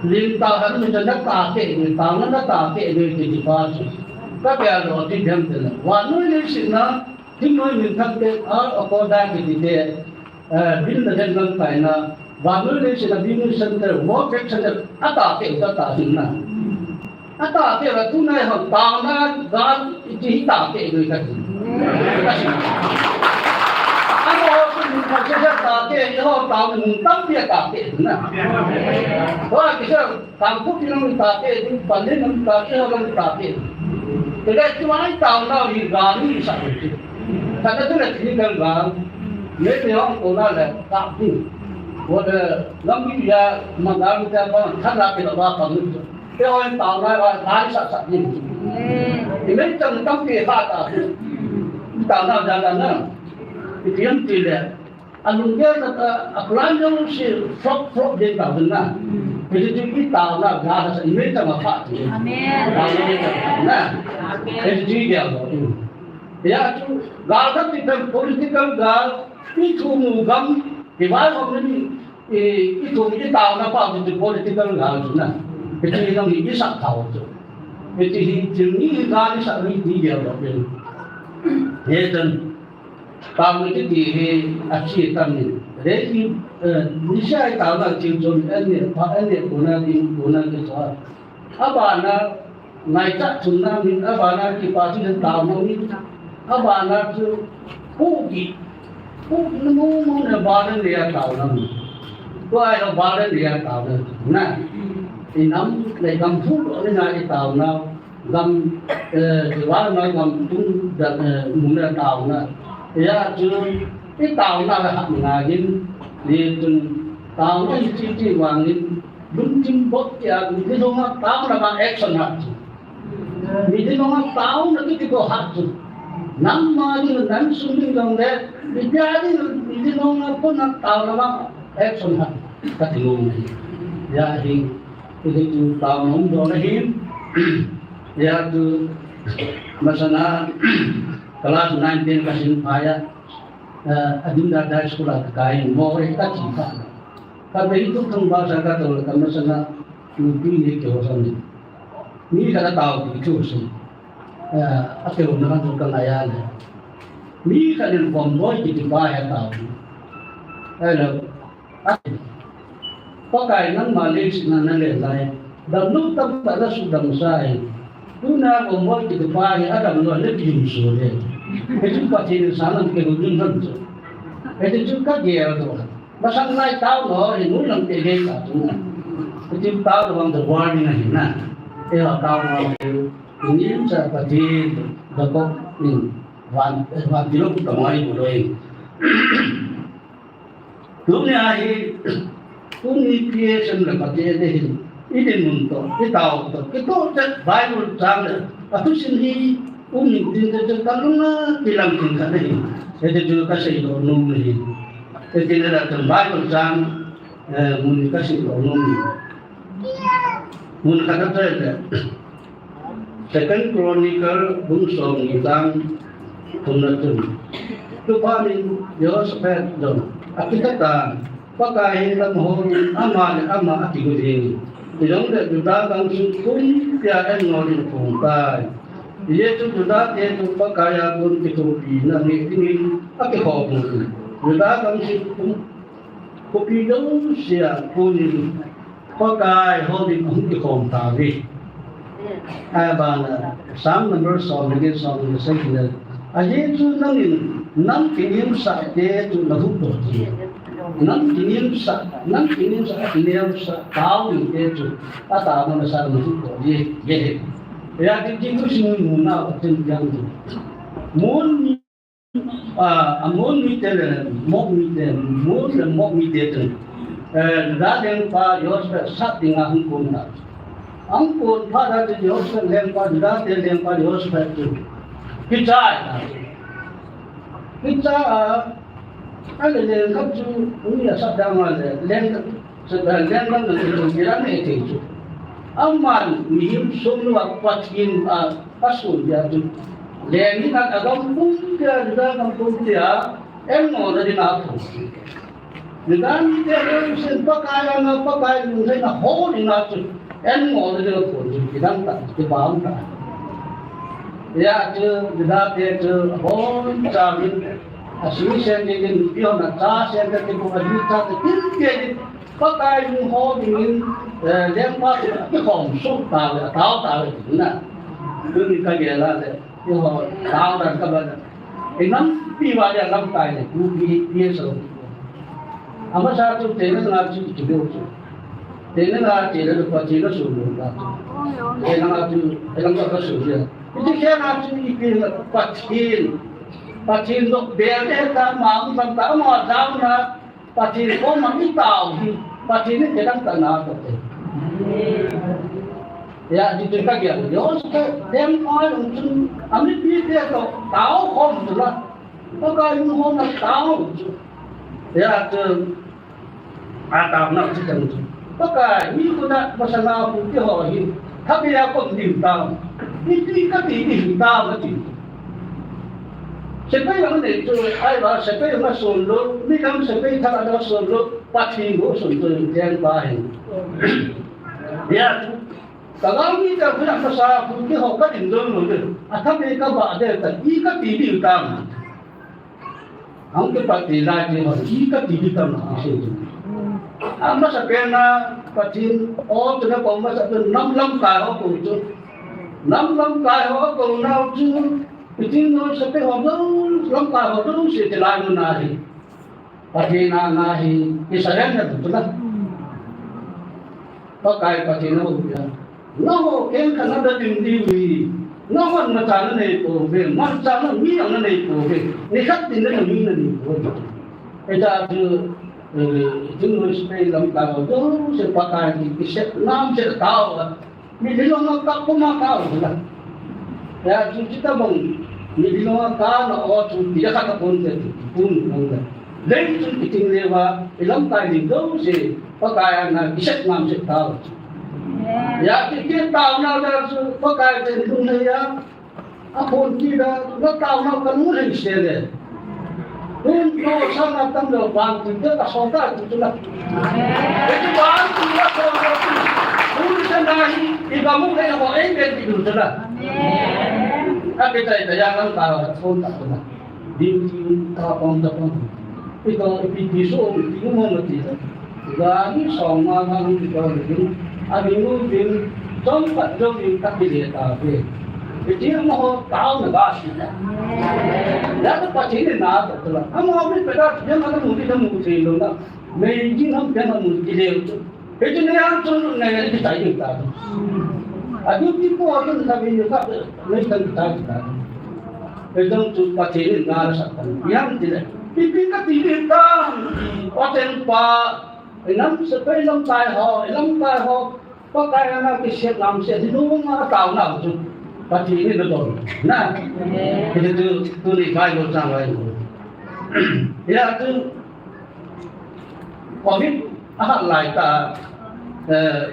lim tah khat muchim na tah keh ni, tah na na tah keh ni kiti pa chu. Kagel doh ti them te na. Vannoi leiset na, thingnoimi thangte, a, akoda kiti te, Eh, build the heaven kaina, vannoi leiset a building center, world trade center, atah teu, atah teu na. Atah teu la tunai ho, taona gal, iti hi tah teu doi kati. Kasi. Ano ho, sun, kasi sa tah teu, ho, taona mun tampi atah teu na. Ho, kisa, Kangpokpi lang tah teu, Pallel lang tah teu, ho lang tah teu. Tega tuai taona hi gal ni sa. Kata tu na technical gal. Mei mei hong kona le, kap ding. Wo de, lampi ya, ma gal te pa, khat la ke la ba pa mu. Te hoi taona la, la sa sa ding. I mei tang tang ke ha ta. Taona ja ja na. I tiam ti le. Alunggel tah a, a plan jong si flop, flop ding taona. Hiti chu i taona gal sa i mei tang a pha ti. Amen. Gal ni taona. Amen. Hiti chu i gel doh. Hijeh chun gal khat ti pen political gal, i thum u gam, i vai gam ni, i, i thum i taona pa ti political gal chu na. Hiti hi gam hi i sah thao chu. Hiti hi thil ni hi gal i sah ni ti gel doh pen. Hijeh chun Taona kiti hi achi tam in. Reiki, eh, nisha i taona thil chom in, an ne, pha, an ne kona ding, kona kichoi. Abana, ngaichat chunna min, abana kipa thil taona min. Abana chu, pu ki, pu ki na mu mu na ba na ne a taona min. Tua i lo ba na ne a taona na. I nam, le gam phu lo ni na i taona. Gam, eh, i vannoi gam tung da, eh, mun a taona. Hijeh chun, i taona le hat ngai in, ni chun taona hi chi chi vang in, lungthim bot tia, mi dinga taona vang action hat chu. Mi dinga taona kiti ko hat chu. Nangma ding, nang sung ding jong le, mi dia ding, mi dinga pon a taona vang action hat. Kati nom ahi. Hijeh hin, Hijeh chun taona um doh na hin, hijeh chun masanga class nine ten kasim phai a, eh, Adingra High School a kakai in mo re kachi kha. Ka bei tu thang ba sa ka to ka masanga nupi ni ke ho san ni. Ni ka tao ki chu si. Eh, a ke ho na ka to ka la ya le. Ni ka ni bom boy ki ti ba ya tao. Ai lo. Pakai nangma leiset a nalen lai. Damlou tamtah nasudam sa e. Tuna Gomol kiti pa hi adamlou le kijumso le. Hichu Pathen in sahlam kihou ding ham chu. Hichu kagel doh. Masang lai taona hi nulam te gei ta chu. Hichu taona vang the warning ahi na. Eiho taona hi. Inin sa Pathen the kok in van, van tilou tamai buloi. Tunia hi, tuni P S M le Pathen te hin, i dinmun toh, i tao toh, kitoh chet Bible chang le, athusim hi, um in tin te chet kalunga kilang tin khat ahi. Hiti chu kasei doh nom ahi. Hiti le la chun Bible chang, eh, mun kasei doh nom ahi. Mun khat a chai le. Second Chronicle bung somni chang thumna chun, Chubanin Jehoshaphat jong akitha tan, Pakai hin lam hon ama le ama akigu jing. Hijongle Juda gamsung pumpia eiho in aphong tai. Hijeh chun Juda te chu Pakai a kon kithumpina neh dingin akikhom un. Juda gamsung pum Khopi jousea konin Pakai houin ahung kikhom tauve. Abana, Psalm number som le get, som le sagi le, Ajeh chu nangin, nam kinimsah te chu na huhdoh ji. Nam kinimsah, nam kinimsah, a kinimsah, tao ding te chu, a tao masa na huhdoh ji, ye he. Ya ti ti tu sin mu na, a tin yang ti. Mun mi, a, a mun mi te le, mok mi te, mun le mok mi te tu. Eh, da leng pa, yos pe, sat ding a hung kum na. Ang pon pha da te Jehoshaphat lengpa, Juda te lengpa Jehoshaphat chu kichai na. Kichai a, a le leng khat chu, mi a sat dang a le, leng, leng dang na chu, kiran e thei chu. Aman, mihem som nu a Pathen a, a sun dia chu. Leng hi na a gam pum dia, Juda gam pum dia, en mo na di na pum. Juda mite lungset Pakai anga, Pakai lungset na hol ina chu, en mo le le ko chu, kidang ta, kibang ta. Ya chu, Juda te chu, hon cha min, a sui sen ke ke, pi hon a cha sen ke ke, ko a ju cha ke, tin ke ke, Pakai lung ho ding in, eh, lengpa chu, kikhom suk ta le, tao ta le, na. Tuni ka gel a le. Eiho, tao dan ka ban. Inam pi va dia lamkai le, ku pi, pi so. Amasa chu tena nga chu chu chu. Tena nga tena lu pa tena su lu nga chu. Tena nga chu, tena nga ka su dia. Iti kya nga chu ipi nga Pathen. Pathen lo bel de ta ma ang tam ta ma dam na. Pathen koma i tao hi, Pathen in kidang tah na atoh e. Ya, ti tu ka gel. Yo, so ka dem ai um chun, a mipi te toh, tao khom tu la. Pakai um khom na tao chu. Ya, chu, a tao na chu chang chu. Pakai, mi ko na, masanga pu ti ho hi. Thapi a kon dim tao. Ni ti ka ti ni tao na ti. Sepai ang nei chu, ai ba, sepai ang sun lo, mi lam sepai thak ang sun lo, Pathen ho sun tu, tiang ba hin. Ya, ka lam ni ta, kula ka sa, ku ki ho ka din don lo de. A tha me ka ba de ta, i ka ti di tam. Ang ke Pathen lai ke ho, i ka ti di tam, i se tu. Ang masa pen na, Pathen, o tu na ko masa tu, nam lamkai ho ko tu. Nam lamkai ho ko na tu, Pathen no sa pe ho no, lamkai ho no se te lai no na hi. Pathen na na hi, i surrender tu na. Pakai Pathen no ya. Na ho ken ka na da tin di wi. Na ho na cha na nei ko ve, ma cha na mi na nei ko ve. Ni khat tin na mi na nei ko ve. E ta tu, eh, tu no space lamkai ho no se Pakai ki, ki se nam se tao. Mi lilong a ka kuma ka u la. Ya, chu chi ta bang. Mi lilong a ka na o chu ti ya ka ta kon te tu kun kon la. Lei chu ki ting le wa, i lamkai ni do se, Pakai a na ki set nam set ta u. Ya, ki ki ta u na da chu, Pakai te lung le ya. A phun ti da, na tao na ka nu lei se le. Hun ko sa na tam lo bang ti da ka so ta ti tu la. Ti bang ti la so na ti. Hun sa na hi, i ba mu le ho e ben ti tu la. A ke tai ta ya nang ta la phun ta tu la. Din ti ta pong ta pong. Ito, ipi ti so, ipi mo mo ti. Gari song ma ma lu ti ko lu. Abi mu din, song pat jong din ta ki le ta ve. Iti mo ho tao na ba si na. Ya ta pa ti ni na ta la. Amo mi pe da, ya ma mu ti na mu ti lo na. Me din ham pe na mu ti le tu. Iti ne an tu ne ti ta yu ta. Abi ti ko tu na bi ka, me ta ta ta. Ejong chu Pathen in na la sak tan. Iam ti le. Pi pi ka ti le ta. Pathen pa. Inam sepai lamkai ho, ilamkai ho. Pakai ana ki siat nam siat. Di nung a tao na chu. Pathen in na don. Na. Ki tu tu ni Bible chang lai. Ya tu. Covid a hat lai ta, eh,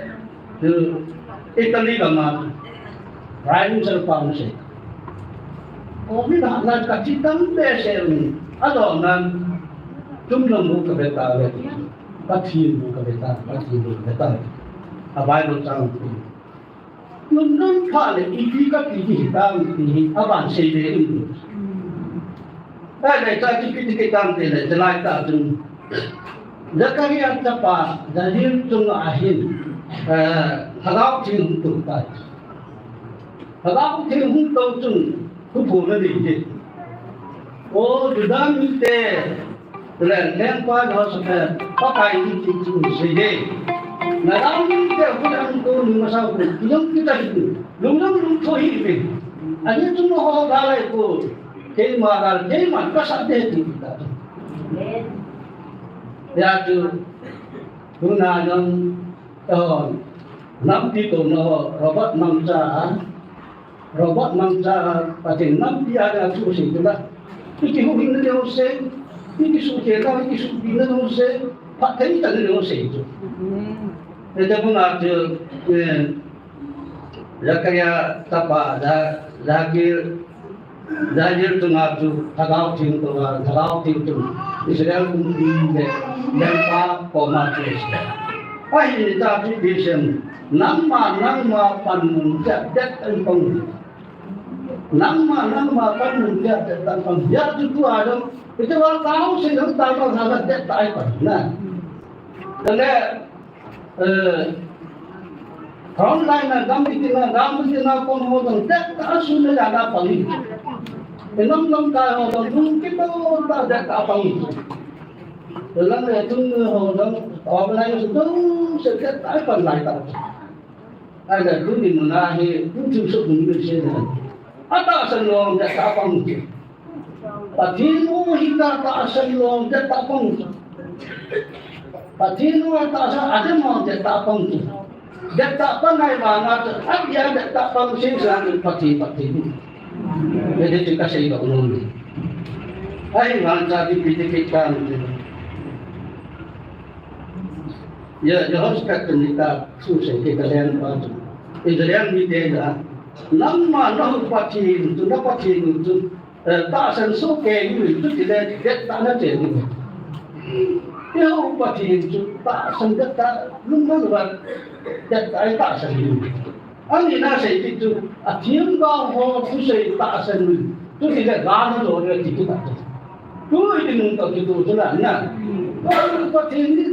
Italy gam a, Prime Minister pa um se. Covid a hat lai ka chi tam behseh un, a dong nan, tum long bu ka ve ta ve, Pathen bu ka ve ta, Pathen bu ka ve ta. A Bible chang. Nunung pha le ipi ka ti di hitam ti hi aban sei ve in. Ai le ta ti pi ti ke tam te le te lai ta tu. Zakaria chapa Daniel chung a hin. Eh, Lhagao Theng hung tu ta. Lhagao Theng hung tu chung khu phu na ni di. O Juda mite, le lengpa Jehoshaphat, Pakai in hitin asei e. Nalai mite, hulam ko ni masa ko, iyong kita hitin, lunglung lungtho hi ve. Ani tu mo ho galai ko, keima gal, keima kasa de ti kita. Ya tu, tuna jong, oh, nampi touna ho, Robert Mangcha, Robert Mangcha, Pathen nampi a thu asei tula. Iki huhhing na ding asei, iki suhtheng na, iki suhpi na ding asei, phatthei chan na ding asei chu. Ete banga chu, eh, Zakaria tapa, Za-, Zakir, Zakir chunga chu Lhagao Theng toh, Lhagao Theng chun Israel kumpi le lengpa koma chu asei. Ahin ta chu Pathen, nangma, nangma panmun jat jat in pang. Nangma, nangma panmun jat jat in pang. Ya chu tua dong. Ite wa kau se dong ta ma sa jat jat in pang na. Tale, eh, front line na gam iti na, gam iti na kon ho dong jat ta asu na ya na pang. Inam lam ta ho dong lung kito ta jat ta pang. Lang le tung ho dong organize dong se jat ta pang lai ta. Ahinla tuni muna hi, tuni thilsoh mun hi se na. Atahsan lou jat tah a pang chu. Pathen u hi atahsan lou jat tah a pang chu. Pathen u atahsan, adem lou jat tah a pang chu. Jat tah a pang ngai vang a chu, adia jat tah a pang seng seng chu Pathen, Pathen. Ve de chu kasei lou lou ni. Ahivang cha di pi ti ki kan. Ya, Jehoshaphat tuni ta thu sei ke ka lengpa chu. Israel mite a, nangma nahou Pathen chu, na Pathen chu, eh, tahsan soh kei u chu tile, jat tah a na chen u. Ihou Pathen chu tahsan jat tah, lungmon uva jat tah a tahsan u. Ani na sei ti chu, athemgao ho thusei tahsan u. Chu tile gal na jo le ti chu ta chu. Tu iti nung ta chu tu chu la na. Gal Pathen ni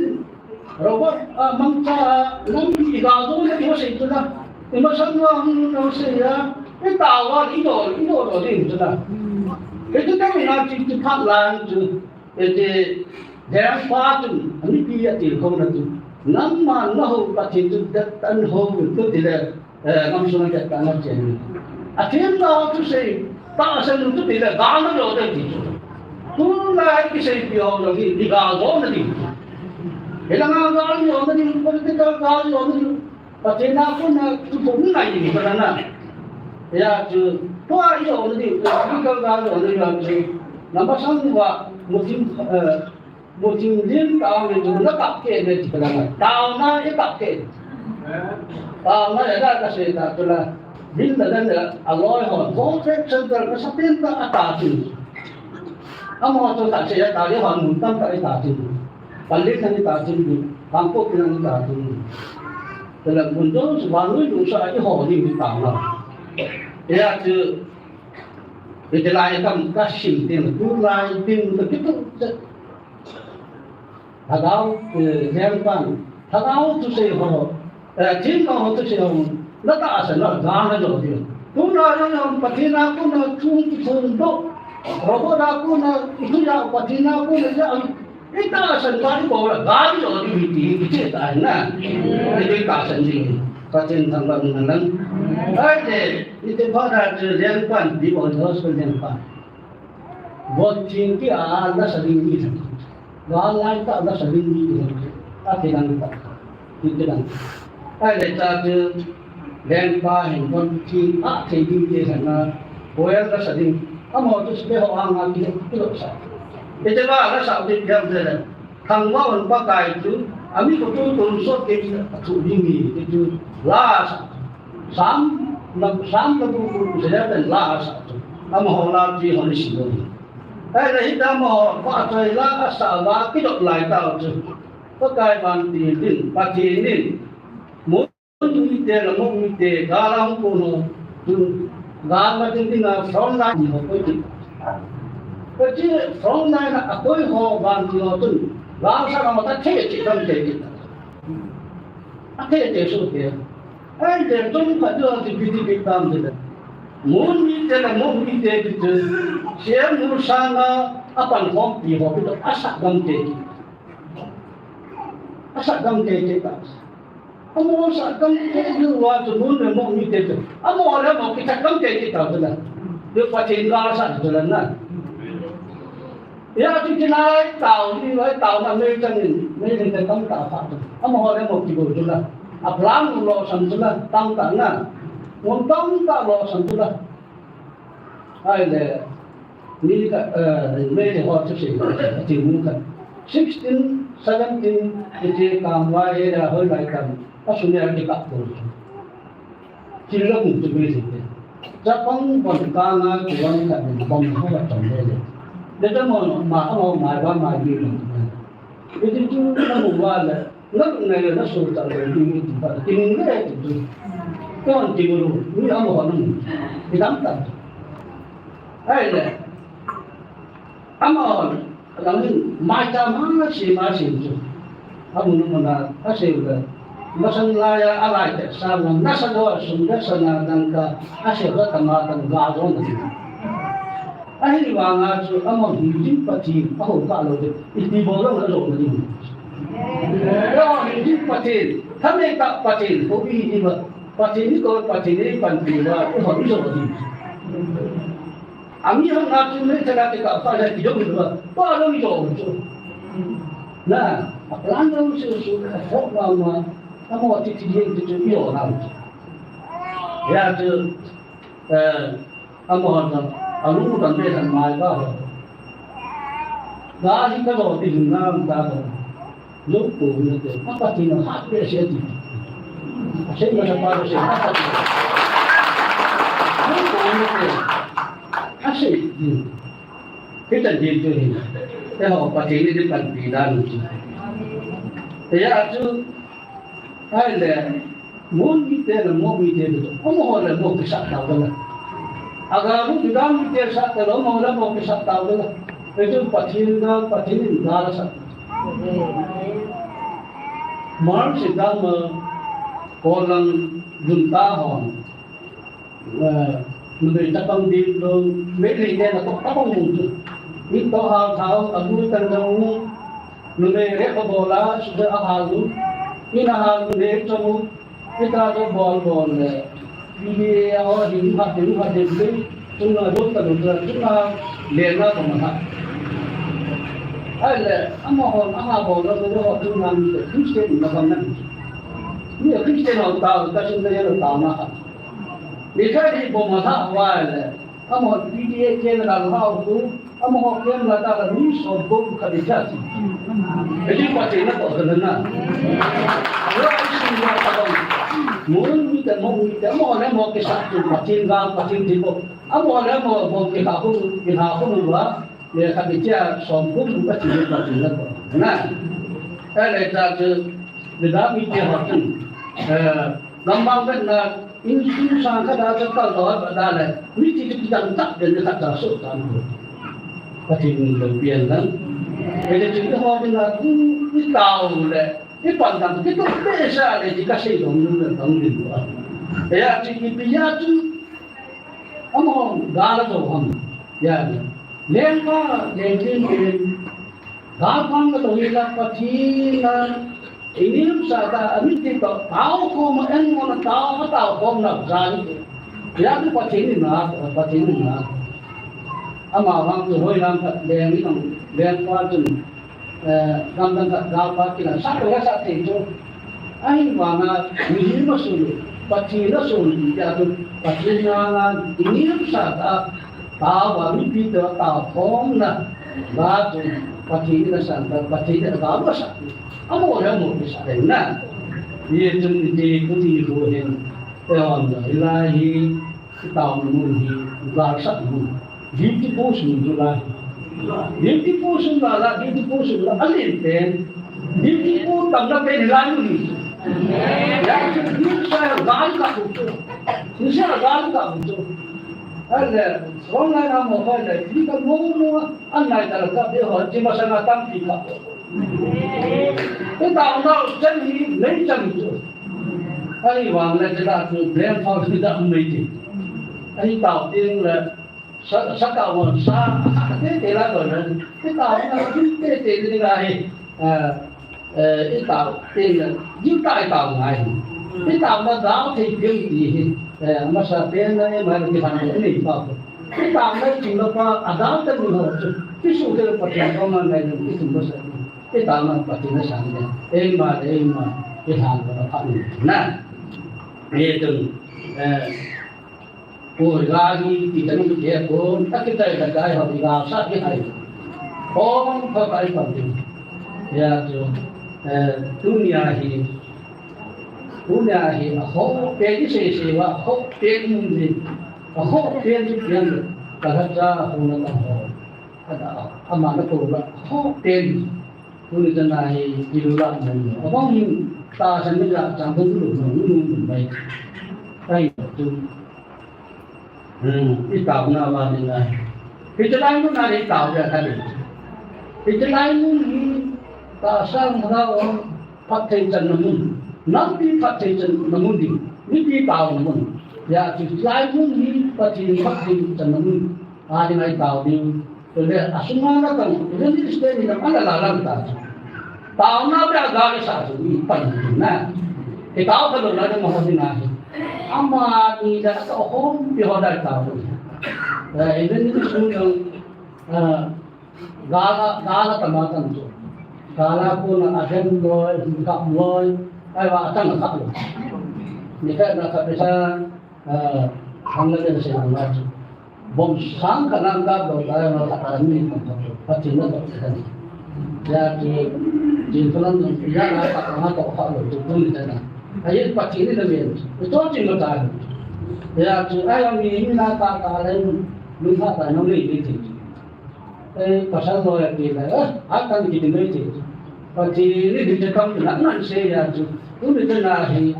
Robert, ah, Mangcha, ah, lampi i gal jo le ti ho sei chu la. I masang wa hung no sei ya. I ta wa i do, i do do ding chu la. I chu ta mi na ti chu phat lang chu. Ete, lengpa chun, amipi atilkhouna chu, nangma nahou Pathen chu jat tah in hou in tu tile, eh, gamsung a jat tah a na chen. Athemgao thusei tahsan in tu tile, gal na jo de ti chu. Tulai kiseipi ho jong hi, i gal jo na ding. Hilanga gal jo na ding, political gal jo na ding. Pathen a kona thuphon ngai ni kana na. Ya chu, tua i jo na ding, political gal jo na ding chu. Na masang wa, muthim, eh, muthim lim tao ni chu, na kap ke ne ti kana na. Tao na i kap ke. Tao na ya da ka se ta chu la. Bin da da na, aloi ho, World Trade Center ka sa pen ta ata chu. Amaho chu ta se ya ta le hon mun tam ta i ta chu. Palik kan i ta chu, Bangkok kan i ta chu. Tela mun jong chu vannoi lungsa a i ho ding hi tao na. Hia chu, hiti lai kam ka sim teng, tulai ding ka kitu. Lhagao, eh, lengpan, Lhagao thusei ho, eh, themgao ho thusei ho, na tahsan a gal na jo ding. Tuna jong Pathen a kona chung kiphong doh, Robert a kona i thu ya, Pathen a kona ya, i tahsan gal i bol a gal i jo ding hi ti, hi ti ta na. I tahsan ding. Pathen thangvah in umhen lang. Ahi te, iti phat a chu lengpan, bi bol ho chu lengpan. Von theng kia lasa ding mi thang. Gal lai tah lasa ding mi thang. Ati dang ta. Iti dang. Ahile cha chu lengpa hin von theng a thei ding te thang a. Koiya lasa ding. Amaho chu spe ho anga ki, kilo sa. Iti ba lasa ding jam te le. Thangvah un Pakai chu, ami ko tu tonsot kei a thu ding hi, ti chu la sa. Sam, na, Sam na tu tu Israel ten la sa chu. Amaho la chu hon sim lo. Ahile hita amaho, va choi la sa va kidop lai tau chu. Pakai vantil in, Pathen in. Mo Mun mite, lamong mite, gal a hung kon ho, tun, gal na ding ding a front line ho koi ti. Koi ti front line a koi ho van ti ho tun, gal sa na ma ta the ti tam te ti. A the te su te. Ai te tun ka jo ti bi ti bi tam te. Mun mi Tena mo mi te ki tu. Siam nu sanga apan khom pi ho pi to asat gam te ki. Asat gam te ki ta. Amo sat gam te ki wa tu nun le mo mi te tu. Amo le mo ki sat gam te ki ta tu la. Yo pa tin ga sat tu la na. Ya, tu kilai tao, ni lai tao na mei chan in, mei ni te tam ta pha tu. Amo ho le mo ki bo tu la. A plan lo san tu la, tam ta na. Mo tam ta lo san tu la. Ai le, ni ka, eh, mei ni ho tu si, ti mu ka. Sixteen, seventeen, ti ti kam wa e da hoi lai kam. A su ne a ki ka ko. Thil la kum chu mi thil te. Chapang bon ka nga chu wan ka min bom ho ka chom le le. Le ta mo ma ka mo ma ba ma mi lo. Le ti chu na mo wa le. Na lu ne le na su ta le mi mi ti ba. Ti mi le ti chu. Ko an ti mo lu. Mi a mo ho na mo. Ti dam ta. Ai le. Ama Alangin, mai ta ma si ma si chu. Amun mun a, a se le. Masang la ya a lai te sa ma na sa do sum de sa na dang ka, a se ba ta ma dang ga do na. A hi wa nga chu, ama hi jin pa ti, a ho ka lo de, i ti bo lo na lo na ni. Lo hi jin pa ti, tha me ta pa ti, ko i ni ba, pa ti ni ko, pa ti ni pan ti ba, ko ho ni lo ni. Ami hang a tu le tela te ka pa le ki dong ba. Pa lo mi dong chu. Na, a plan lo su su ka fo ma ma. A mo ti ti yen ti tu yo na. Ya tu, eh, a mo han a lu tan be tan mai ba ho. Ga hi ka lo ti na ta ho. Lungpum nate, a Pathen a hat behseh ti. Asei masa pa behseh, a Pathen. Lungpum nate, asei ti. Hitan ti tu hi. Eiho Pathen in eipanpi dan chu. Hijeh a chu, ahile, Mon mite le mo mite le, amaho le mo kisah tau le. Aga lu Juda mite sah tau le, amaho le mo kisah tau le. Hichu Pathen ga, Pathen in ga la sah. Mar si ga ma, ko lang junta hon. Eh, numei chapang ding lo, mei lei ne na to, tapang mong tu. Ni to ha, ha, a lu tan dong. Numei re ko bola, su de a ha lu. Ni na ha lu ne, chong. Kita tu bol bol le. Ini ya, oh, ini ha, ini ha, ini ha. Chunga dot ta dot ta, chunga lena ko ma ha. Ahile, amaho, aha bol na ko, chunga ni Christian na bang na. Ni Christian ho ta, ta sin na ya ta na ha. Ni ka ni bo ma ha wa le. Amaho P D A ke na la ha ku. Amaho kem la ta la mi so bo ka di cha ti. Eji pa te na to ka na. Ra isi na ta ba. Mo mi ta mo mi ta mo le mo ke sa tu pa tin ga pa tin ti bo. Amaho le mo mo ke ha ku ke ha ku mo ba. Le ka di cha so bo ka ti pa tin na to. Na. Ka le ta tu le da mi ke ha tu. Eh, Gambang vet na, insung sang khat a chakal lo ba da le, mi ti ti dang tak den khat ta so ta no. Ka ti mun lo pian dan. Ke de ti ho din na ku i tau le, i pan dang ki to pe sa le ti ka sei lo mun le dang din lo. Ya ti ki pi ya tu. Amo ga la to ham. Ya ni. Leng ka, leng tin tin. Galpang ka to hi la Pathen a, i niamsa ta, a miti to, tao khom a, en mo na tao, a tao khom na, ja ni. Ya tu Pathen ni na, Pathen ni na. Ama vang tu hoi lam ka, leng ni nong, leng pa tu, eh, lam dang ka, galpa ki la, sa to ya sa te tu. Ahivanga, mihem a sun, Pathen a sun, tia tu, Pathen a nga, i niamsa ta, tao a mipi te tao khom na, la tu, Pathen a san ta, Pathen a ga lo sa, amo le amo ki sa na. Ye tu ni ti ku ti ku hin, te on da, hilai hi, Tao mun hi, galsat mun. Beautiful sun tu la. Beautiful sun la la, beautiful sun la, a lin pen. Beautiful tam na pen la mun. Ya, beautiful sa gal ka tu. Ni sa gal ka tu. Ale, song la na mo ka le, ni ka mo mo, an nai ta ka be ho, ti ma sa na tam pi ka. Tao nau chan hi nei chan chu. Ahivang le tila chu blame for the Almighty. Ahi tao ding le, sa, sa tao mo, sa, sa te te la lo le. Te tao na, te te ding la hi. Eh, eh, i tao ding le, ju ta i tao ngai hi. I tao na dao te te ti hi. Eh, masa pen na, eh, ma ti han ni pa. I tao na ju na pa, a dao te ni ho. Ti su te pa ti ko ma ngai ni, ti su masa. Ti tao na pa ti na sang ni. Eh, ma, eh, ma, ti han na pa ni. Na. Eh, tu, eh, Oi, gari, ti tani ke ko, ta kita da gai ho, ga sa ke hai. Hom, ho kai pa ti. Ya chu, eh, tunia hi, tunia hi, a ho, pe ni se se wa, ho, pe ni ni, a ho, pe ni pe ni, ka ha cha, ho na ta ho. Ada, ama na ko la, ho, pe ni. Tuni tana hi, ilu la mo. Abang hin, ta sa ni la, chang tu lu mo, lu mo, mai. Kai tu. Hmm, i tao na va ni na. Hiche lai mun a i tao ya ka ni. Hiche lai mun hi tahsa lhagao phatthei channa mun. Nampi phatthei channa mun ding. Mipi taona mun. Ya chu lai mun hi Pathen phatthei channa mun. A ding a i tao ding. Tule, asunga na tang, evangelist te ni na ala la lang ta. Taona pe a ga le sa chu, i pan na. Ke tao ka lo na de mo ho ni na hi. Ama ni da ka hom pi ho da tao. Eh, evangelist ni yung, ah, gala, gala tama tang chu. Gala ko na ahem loi, hum kap loi, ai wa tang kap loi. Ni ka na ka pesa, Ah, hang le se hang la chu. Bom sang ka nam ka bom la ma ka ta ni ka ta. Pathen na to ka ni. Ya chu, jin ka lam ya na ka ka ma to ka lo tu tu ni ta na. Ai Pathen ni na men. To jin ma ta. Ya chu, ai mi ni na ka ka le, lu ha ta no ni ni ti. Eh, pasal lo ya ti la. Ah, a kan ki ni ti. Pathen ni ni te kam na nan se ya chu. Tu ni ta na hi.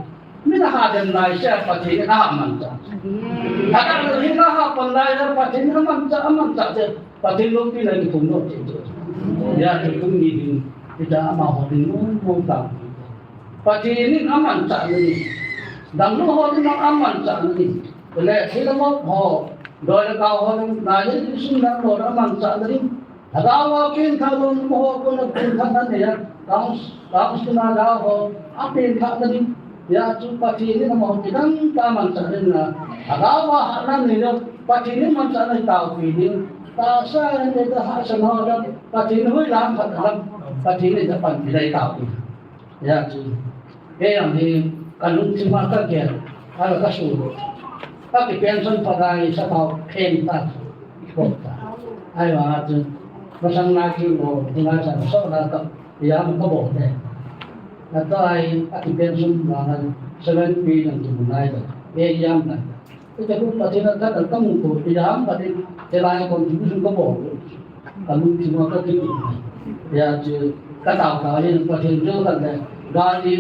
Min a ha dem lai se Pathen in a ha manchah. Amen. Adan lo hin a ha pan lai le Pathen in a manchah, a manchah se Pathen lungpi na kiphum lo ti ti. Ya ti kum ni hin, ita ama ho din mo mo ta. Pathen in a manchah ni. Dam lo ho din a manchah ni. Le thila mo ho, doi le ka ho din, na ye sun dam lo a manchah ni. Lhagao a pengthah lou ho kona pengthah na nei a, Council, Council a lhagao ho, apengthah na ding. Hijeh chun Pathen in amaho kidang tah a manchah ding na. Lhagao a hatna nei lou, Pathen in manchahna taopi ding. Tahsa a nei a hahsatna ho jong, Pathen in hoilam khat a lam, Pathen in apanpi ding taopi. Hijeh chun, kei jong hi, ka lungthim a ka gel, a la ka su. Ka ki pension phat a hi sathao phen ta, bol ta. Ahivang chun, masang lai chu bol, tu lai sa so la ka, ya mo ka bol te. Na to ai, a ki pension vang a, seven P nang tu nai ta. E yam na. Ita kum Pathen a kata kamu ko, ita ham Pathen, te lai contribution ka bol. Ka lungthim a ka kiti. Hijeh chun, ka tao tao in Pathen jo ka le, gari,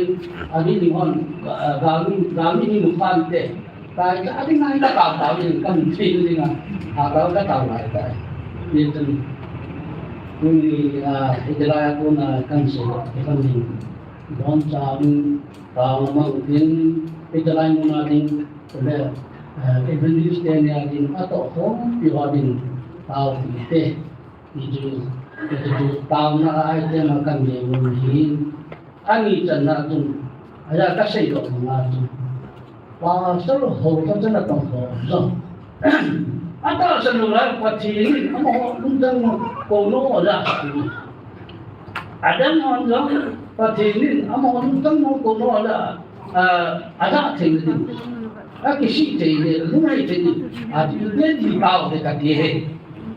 ani ni hon, gari, gari ni mu pan te. Ka, ka ani ngai ka tao tao in ka mu thi ni nga. A tao ka tao lai ta. Ni tu. Ni, a, ita lai a ko na kan se, kan ni. Don cha ding, tao mang ding, ita lai mun a ding, le, eh, evangelist te nia ding, atoh khompi ho ding, taopi te. Hichu, hichu, taona a item a kan nei mun hi, ani channa chun, aja ka seidoh mun a chun. Pastor ho khat chun atong ho jong. Atahsan lou lai Pathen in amaho lungchang mo kouno aja. Adang hon jong Pathen in amaho lungchang mo kouno aja. A, aja thei ding. Akisih thei ding, lunghei thei ding. Ati le ti pao de kati he.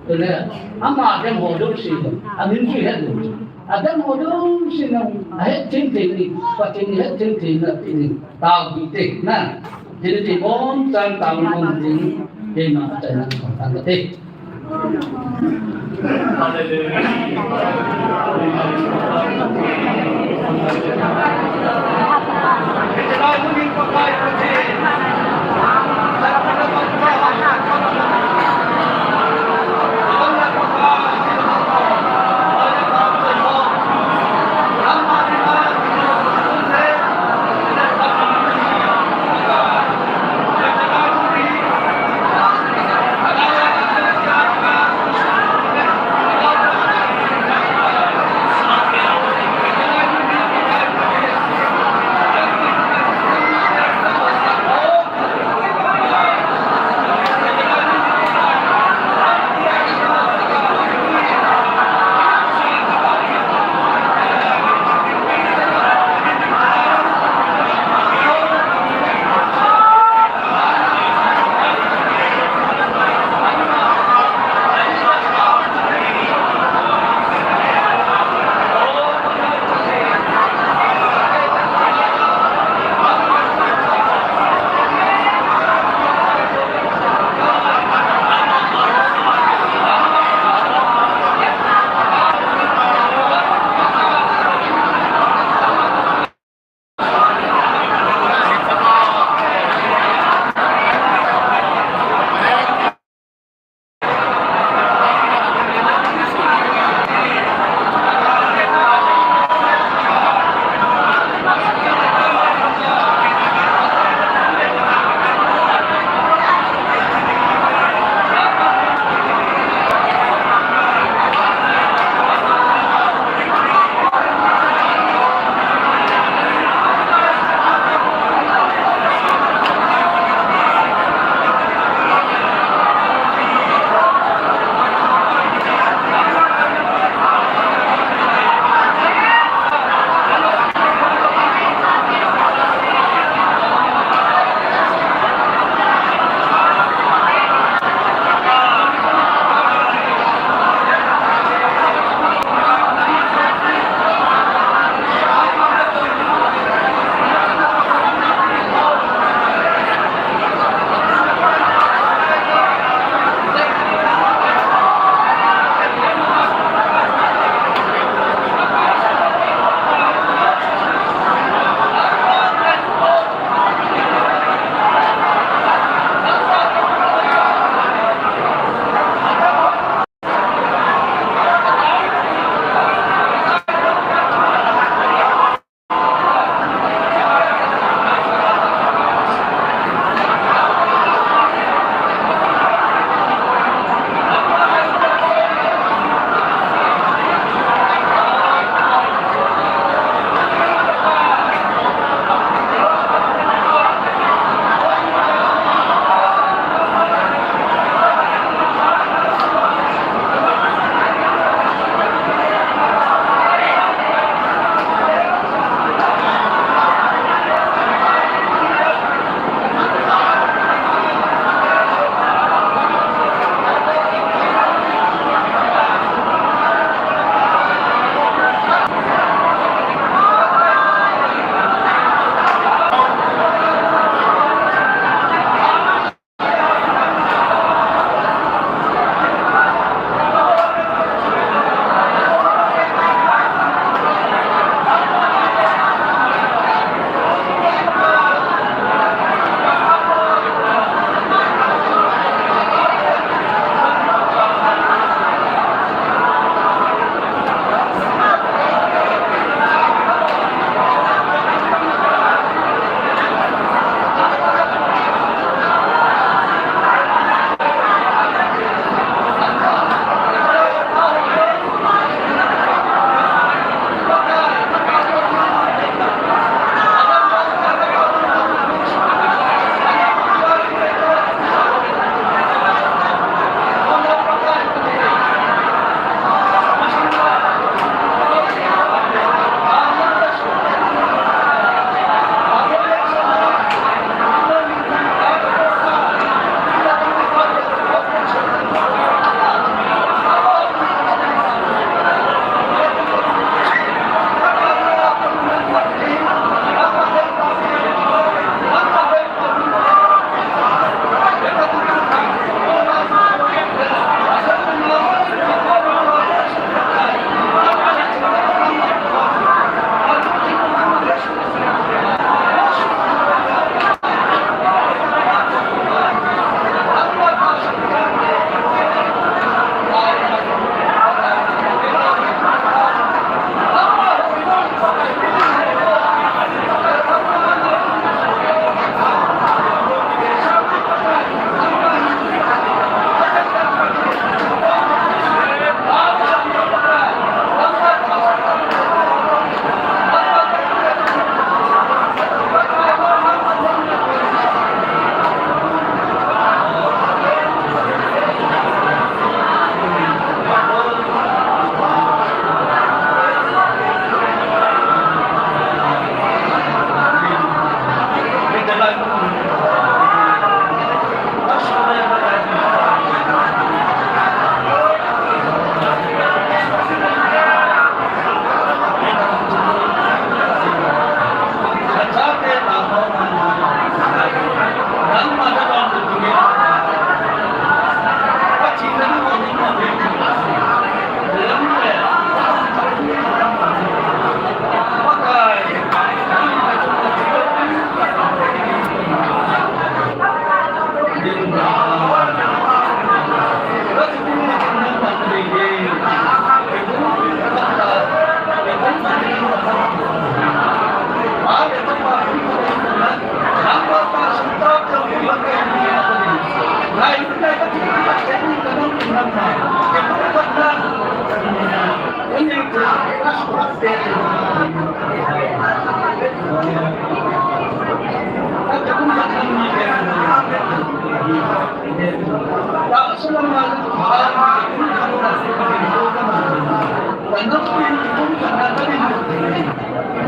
Tule, ama dem ho jouse, amin chu het lou. Adem ho jouse na, ahet thei thei ni, Pathen in het thei thei na, ti ni, taopi te, na. Ti ni ti bon chan taona mun ding, keima chan na, taopi te. Hallelujah.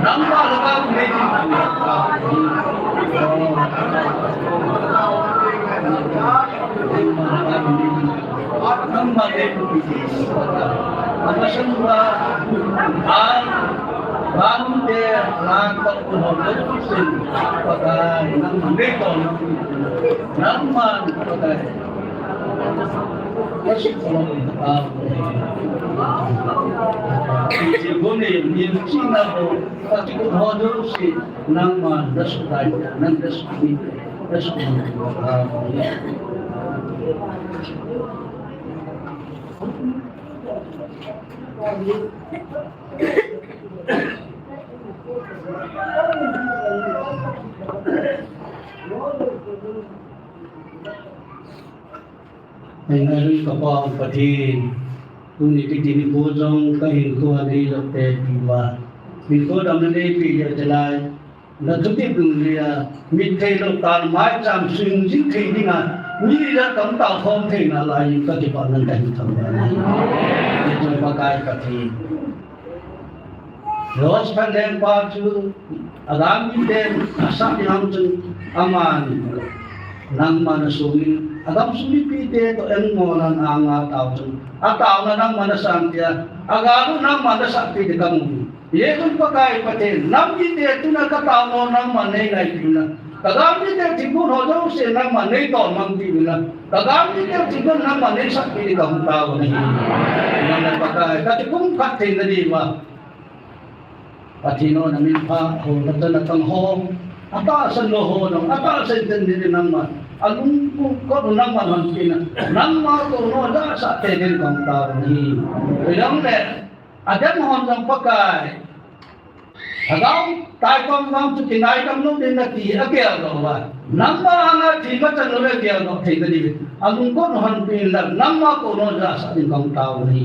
Nangma, nangma, nangma. Ahin, ahin, ka Pa Pathen, tuni kiti nikho jong ka hinkho a nei lou te ti uva. Hinkho damna nei peh jeh chulai. Na thutep dungjuia, mit thei lou, tah mai cham sung jing thei dinga, mi la kam tao khom thei nalai, ka kipah nan ka hin thangvah e. Hiche Pakai Pathen. Rose Phanleng pa chu, agam miten asah ding ham chun, aman, nangman asung in, agam sung mipite toh en mo nan anga tao chun, ataona nangman asang tia, agal u nangman asah pi ti kamu. Hichun Pakai Pathen, nam mite tuna ka taonom nangman nei ngaipi uvin lang. Ka gam mite thingphung ho jouse nangman nei tolmang pi uvin lang. Ka gam mite thingphung nangman nei satpi ding kahung tao u ahi. Nang le Pakai, ka thingphung phatthei na diuva. Pathen o na min pha ho, na tana tang ho. Atahsan lou ho jong, atahsan ten ding nangman. Alungkot u nangman honpeh in lang. Nangma kounou jahsah tei ding kahung tao u ahi. Hijong le, Adam hon jong Pakai. Lhagao taitom vang chu kinai dam lou ding nati agel doh uva. Nangma anga thima chan lou le gel doh thei nadiu. Alungkot u honpeh in lang nangma kounou jahsah ding kahung tao u ahi.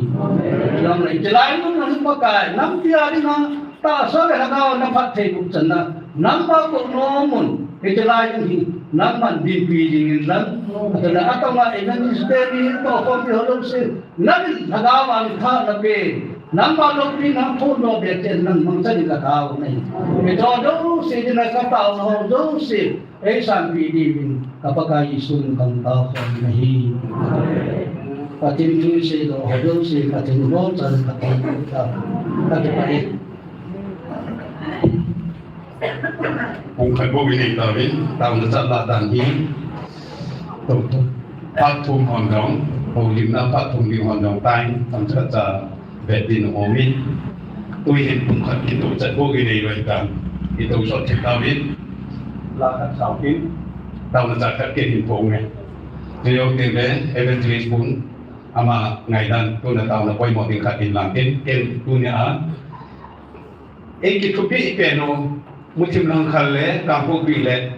Lang le, hiche lai mun a hi Pakai, nampi a dinga tahsa le lhagao na phatthei buk channa. Nangma kounom un, hiche lai mun hi, nangman dinpi ding in lang. Atona atong a evangelist te ni tohkhompi ho jouse. Nangin lhagao a thina nape, nangma loupina thon lou beh chen nang mangchan in ka tao u ahi. Hiche jouse dinga ka taona ho jouse, eisanpi diuvin ka Pakai Jesu min in kahung tao u ahi. Pathen thu isei lou ho jouse, Pathen bol chan Pathen ka, ka kipah e. Pung khat bou inei tauvin, taona chat lah dan hi. Tou, tou. Phat thum hon jong, houlimna phat thum ding hon jong time, tam chat cha vet ding um in. Tuhin pung khat kitou chat bou inei loi tan. Itou sot thei tauvin. La khat sao in. Taona chat khat ken hin phong e. Tuyo tin le, Evangelist Pung, ama ngaidan, tuna taona poimo ding khat in lang tin, ken tunia. Eiki thupi pen u, Muthim Langkhal le, Kangpokpi le,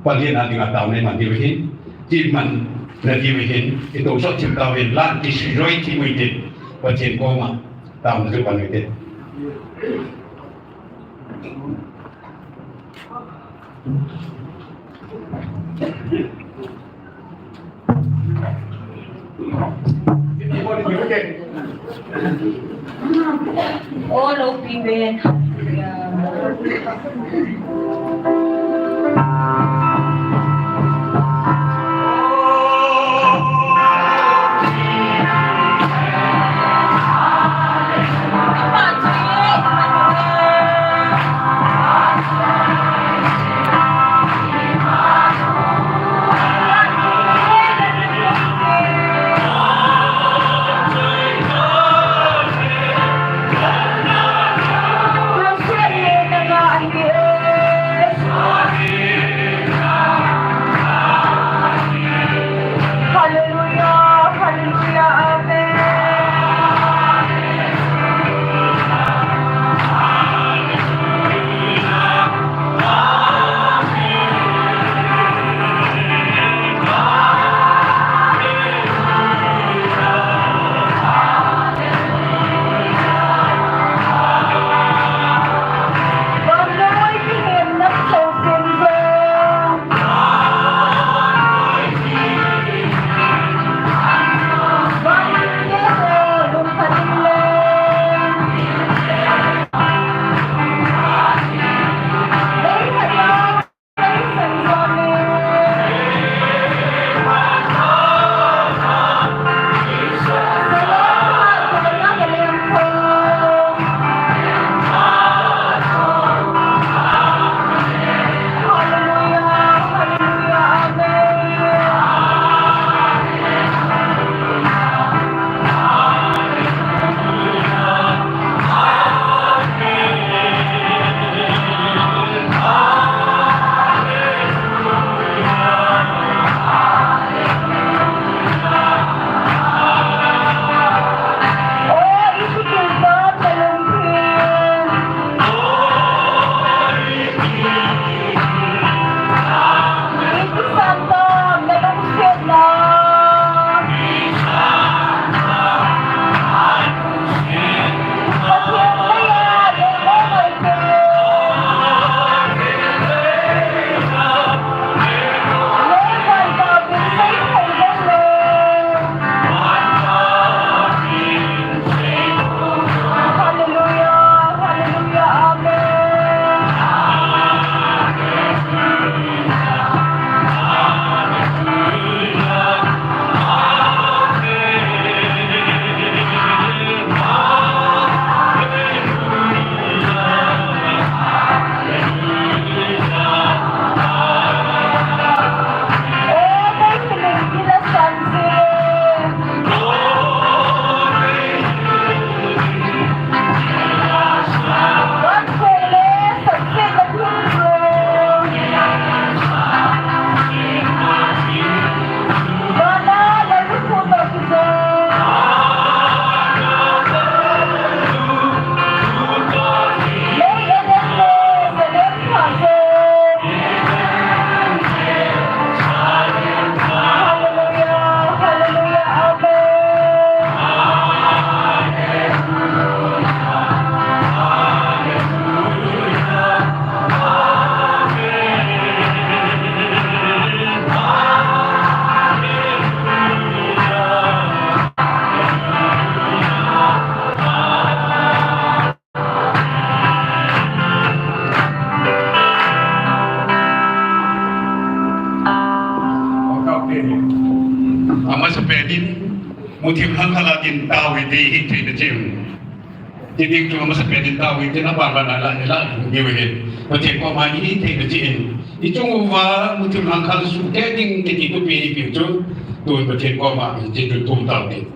Pallel a dinga taona iman diu ahin, ti man na diu ahin, itou sot thim tauvin, lan kisujoi thim u hitin, Pathen koma, taona chu pan u hitin. All open. Muthim Lhangkhal a din tao hi ti hi thei na chin. Ti ding chu masapen in tao hi tin aban ban a la hi la hi u hin. Pathen koma hi thei na chin. I chung uva Muthim Lhangkhal suhkeh ding kiti thupi hi piu chu. Tun Pathen koma hi ti chu tum tao ding.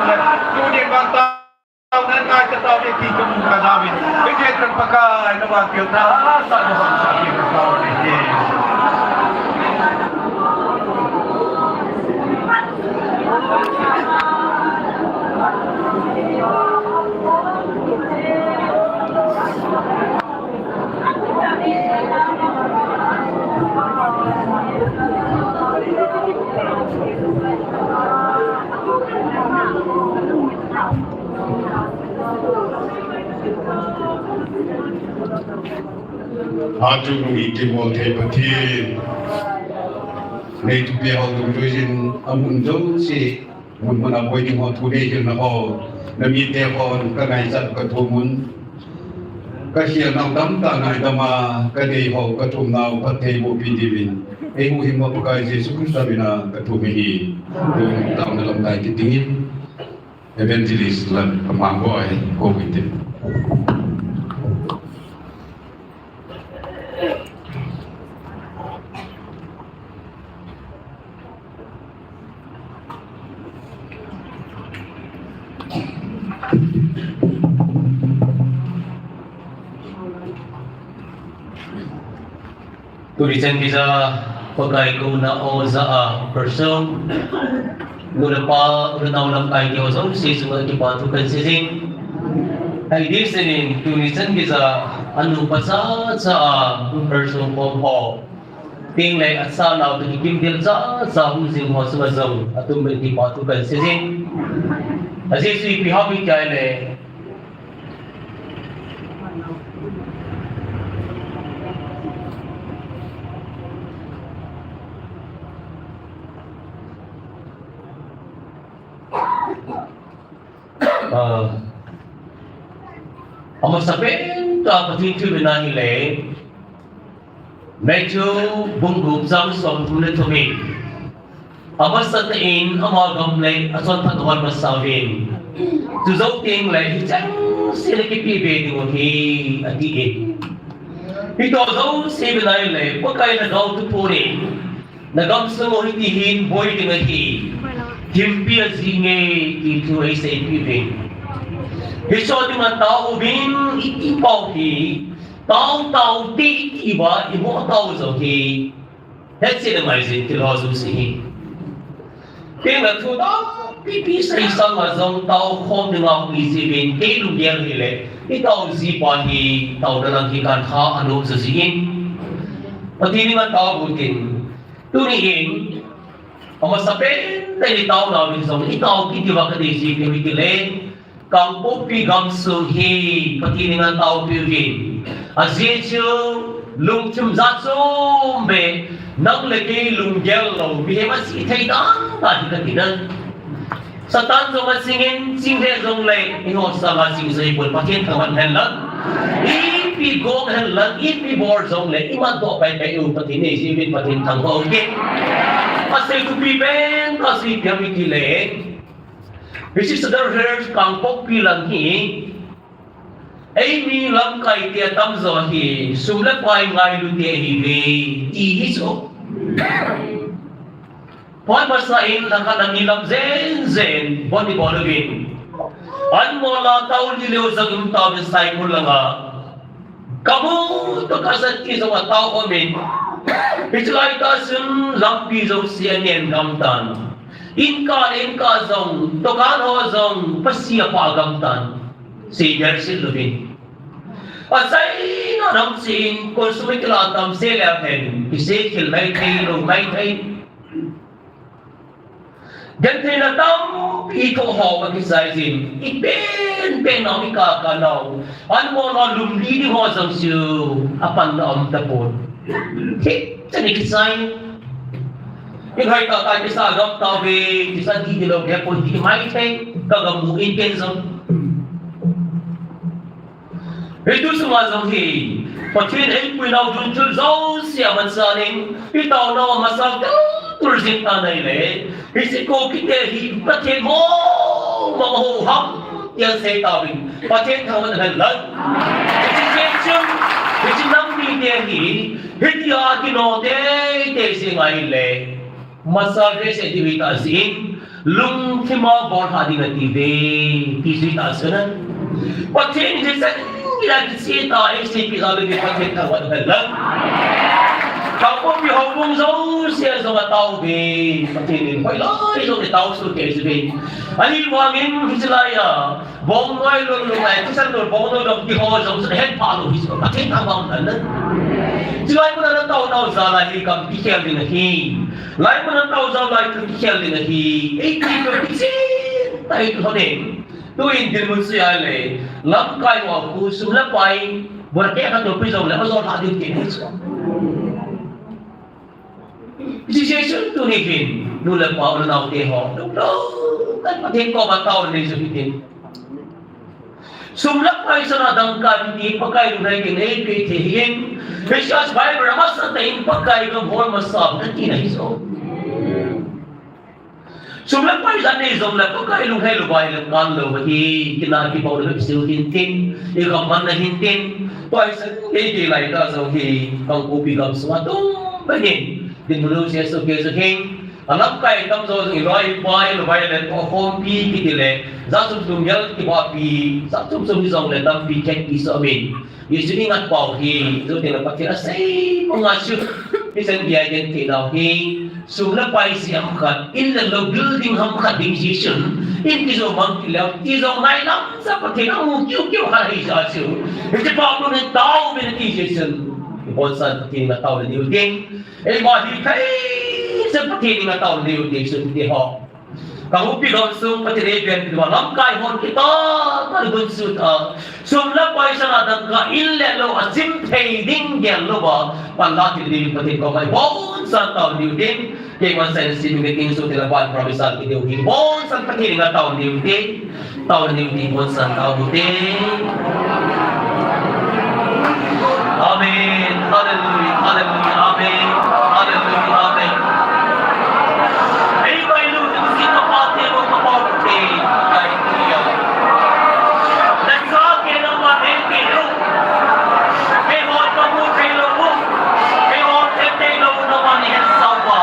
Tunin vang taona ngai ka taove ti ka mun ka dauvin. Pathen Pakai na vang pil tha sa na vang sa pil ka taove. Atu nung i kibol thei Pathen. Nei thupi ho dungjuiyin amun jouse. Mun mun a boi ding ho thu nei hilna ho, na mite hon ka ngaichat ka thum un. Ka hial nau tamtah ngaidam a, ka nei ho ka thum nau phattheiboh pi diuvin. Ei huhhingpa Pakai Jesu Christa min a ka thum ahi. Tun taona lamkai kit dingin Evangelist Lalmangoi kou kit in. Tuni chan geiya Pakai kouna a ja a person, nu le pa, u le nao lamkai te ho jouse chunga kipa thu kan sei jing. Ahi ding senin tuni chan geiya anupa chacha a person khom ho. Ting le asa nau te kikim dil chacha hung jing ho chunga jong atum in kipa thu kan sei jing. Ajeh chu ipi ham itile, ah, amasapen tah a Pathen thu i vet na hile, Matthew bung gup chang somthum le thum in, amasatah in ama gam le achonphat hon masa uvin. Chujou teng le hicheng se le kipe be diu ahi, ati e. Hitoh jouse i vet na hile, Pakai na gaotu pon in, na gamsung u hiti hin boi ding ahi, himpi ajing e, ti thu eisei peh uvin. Hiche dinga tao uvin iti pau hi, tao tao te iti uva, imo tao jong hi, hetchet le maijin thil ho jouse hi. Kei na thu tampi pi sei sanga jong tao khom dinga hung iji uvin, kei lunggel hile, i tao ji pa hi, taona lang hi kan ha anom jo jin. Pathen dinga tao uvin tin. Tuni hin, amasapen tah in i tao nau hin jong, i tao kit diuva ka deiji pi uvin tile, Kangpokpi gamsung hi Pathen in ahin taopeh uvin. Ajeh chu lungthim jat chom beh, nang le kei lunggel lou, mihem ajih thei tah tah hi kati na. Satan jong aching in, ching le jongle, eiho sanga ching jong hipon, Pathen thangvah hen lang. Ipi gong hen lang, ipi bol jongle, imat doh pai pai u Pathen in eijui uvin Pathen thangvah u hite. Asei thupi pen, asei ipi ham itile. Hiche Sadar Hills Kangpokpi lang hi, eimi lamkai te atamjo hi, sum le pai ngailu te ahiuve, ti hi chu. Phat masa in, lhakhat lhani lam jen jen, bon ibol uvin. Anmol a tao lileu jong um tauvin Saikul langa. Kamu toh kasat ti jong atao khom in. Hiche laitah chun lampi jouse anen gam tan. Inka le inka jong, dukan ho jong, pasi apha gam tan. Seidar sil louvin. Achaina dam chen, kol sung kilah tam se le hen, kise khel maithei, lou maithei. Gentheina tampi thoh ho akichai jin, ipen pen nau, ikaka nau, anmol a lum li ding ho jong chu apanna um tapon. Hichan in kichai. Inhoi tah tah kisa gam tauve, kisa dih dih lou, kei pon dih maithei, ka gam mu in ken jong. Hiche sunga jong hi, Pathen in eipui nau ding thil jouse amasapen in, itao nau amasa tel tul jing tan ahile, hiche Kuki te hi Pathen mong mong aho ham, ti asei tauvin, Pathen thangvah hen lang. Hiche jeh chun, hiche nam mite hi, hitia kino teitei jing ahile, masa behseh diu ahi tah jeh in, Lungthima bol ha ding ati ve, ti sui ta sena. Pathen hi sen ila ki si ta, ei si pi la le Pathen ta wa da la. Ka ko pi ho bung zo si a zo ma tau ve, Pathen in hoi lai zo le tau su ke si ve. Ani wa ngin hi si la ya, bong noi lo lo ai, ti san lo bong noi lo ki ho zo se het pa lo hi so, Pathen ta wa da la. Si lai ko na tau tau za la hi kam ki khel ding hi. Lai mun an tau zau lai thu kikhel ding ahi. Ei ti ko kisin tai thu ne. Tu in din mun sui ai le. Lamkai wa khu sum la pai. Bor ke ka to pi zau le ho zau la din ke ne chu. Ji je sun tu ni hin. Nu la pa u nau te ho. Lu lu. Kan pa te ko ba tau ni zu hi din. Sum le pai sana dangka ti Pakai lunghei kinei pe the hin. Precious Bible amasa ta in Pakai gam hol masa na ti na hi so. Sum le pai sana nei zong le Pakai lunghei lo bai le kan lo hi kina ki bau le sil hin tin. I gam man na hin tin. Pai sa ei ki lai ta zo hi. Kang ko pi gam sa tum ba hin. Din mu lo sia so ke so hin. A lamkai tamzaw zong i loi i pai, i loi le, to khompi kiti le, za sum sum mial kibapi, za sum sum hi zong le tampi khet i so min. Jesu i ngat pau hi, zu te le Pathen a sei panga chu, hi sen bia gen ti nau hi, sum le pai siam khat, in le lo building ham khat ding Jesu, in ki zo mang ki leo, ti zong nai lam sa Pathen a mu kiu kiu ha hi sa chu. Hi ti pau lu ne tau min ti Jesu. I bon san Pathen na tau le diu ding. Ei, ma hi thei, se Pathen in a tau liu ti sun ti ho. Ka hupi gam sung Pathen ei bian ti ma lamkai hon kita, ta gun su ta. Sum le pai sana dangka in le lo a sim thei ding gel lo ba. Pan la ti ding Pathen ko mai bon san tau liu ding. Kei man sen si mi ting su ti la ban promise ti deu hi. Bon san Pathen in a tau liu ding. Tau ni ni bon san tau ni te. Amen. Hallelujah. Hallelujah. Amen. Hallelujah. Amen. Ei bai lu ni si ka pa te mo ka pa te. Ai ya. Na sa ke na ma ne ke lu. Ke ho pa mu ke lu. Ke ho te te lu na ma ni sa pa.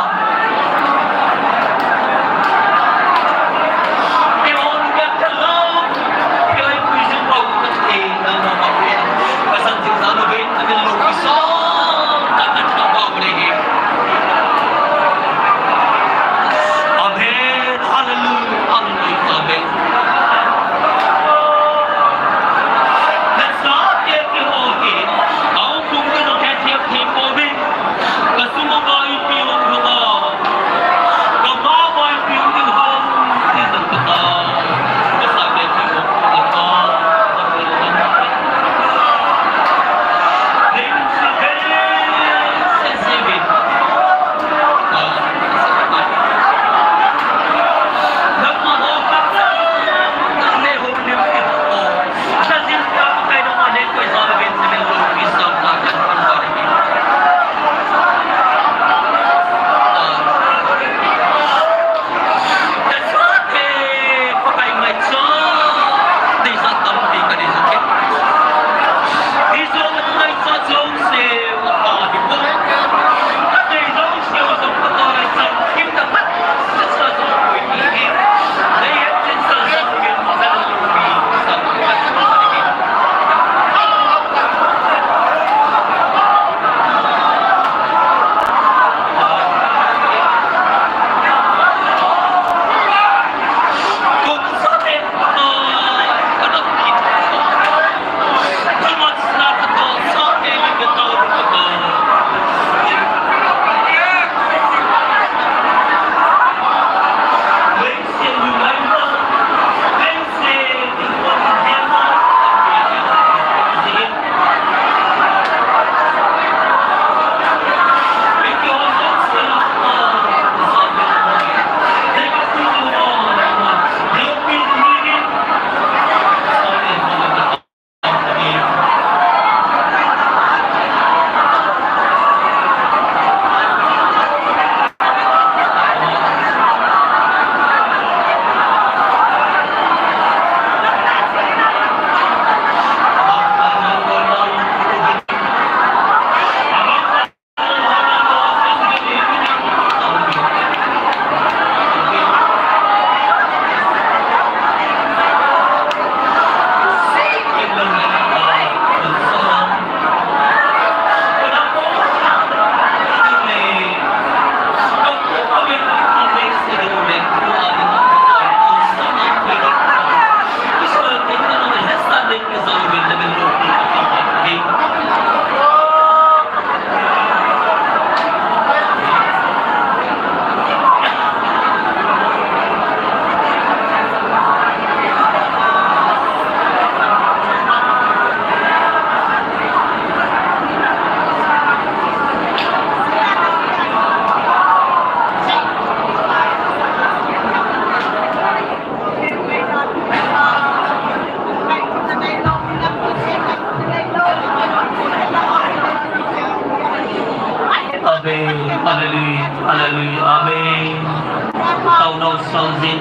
Sauzin.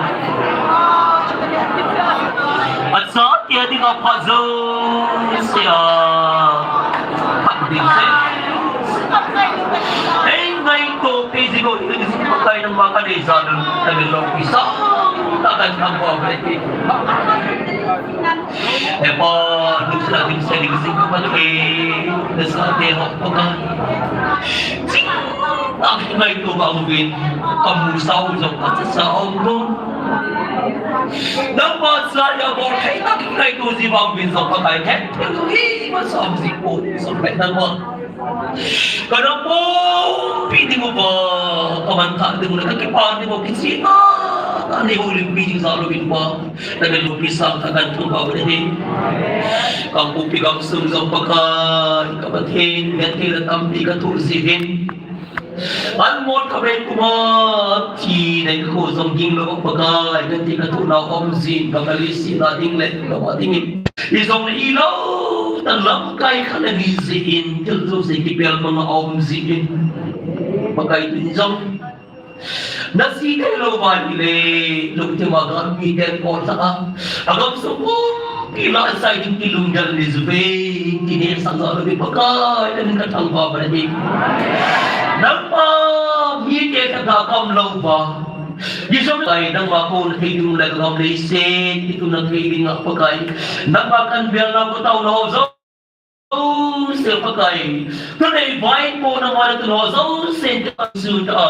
Acha tia dinga pha jousea phat ding se. Ei ngaito pe ji go, i ji Pakai nangma ka dei jalun, ka dei lo kisa, ta kan thangvah ve. He Pa, nung sa ding se ding jing ka Pakai, nasa te ho Pakai. Ching, ta ngaito ba uvin, ka mu sa u jong ka cha sa u jong. Nangma sa ya bol thei ta ngaito ji ba uvin jong Pakai, he, hi ma sa ji ko, sa pe nangma. Ka na pumpi ding uva, ka manthah ding uva, ka kipah ding uva, kicheh tah tah nei houlimpi ding jal uvin uva, na min loupi sangtah kahin thangvah uve. Kangpokpi gamsung jong Pakai, ka Pathen, genthei le tampi ka thoh jeh uvin. Anmol ka bei kuma, thi nei ko jong ging lou Pakai, genthei ka thoh nau um jin, ka kali si na ding le, ka ma ding in. Ijong le ilou, ta lamkai khat le ni jeh in, thil jouse kipel mang a um jeh in. Pakai tun jong. Na ji thei lou va hile, lungthim a gam miten ol tah a. A gamsung pumpi la sai ding kilunggel ni juve, kine sang jal uve Pakai, na min ka thangvah uve. Nangma mite ka ga kam lou va. Jesu Pakai, nangma kon thei ding le ka gam leiset, kituna thei ding a Pakai. Nangma kan bel na ko tao lo jouse Pakai. Ka nei vai ko nangma na tun ho jouse ka su ta.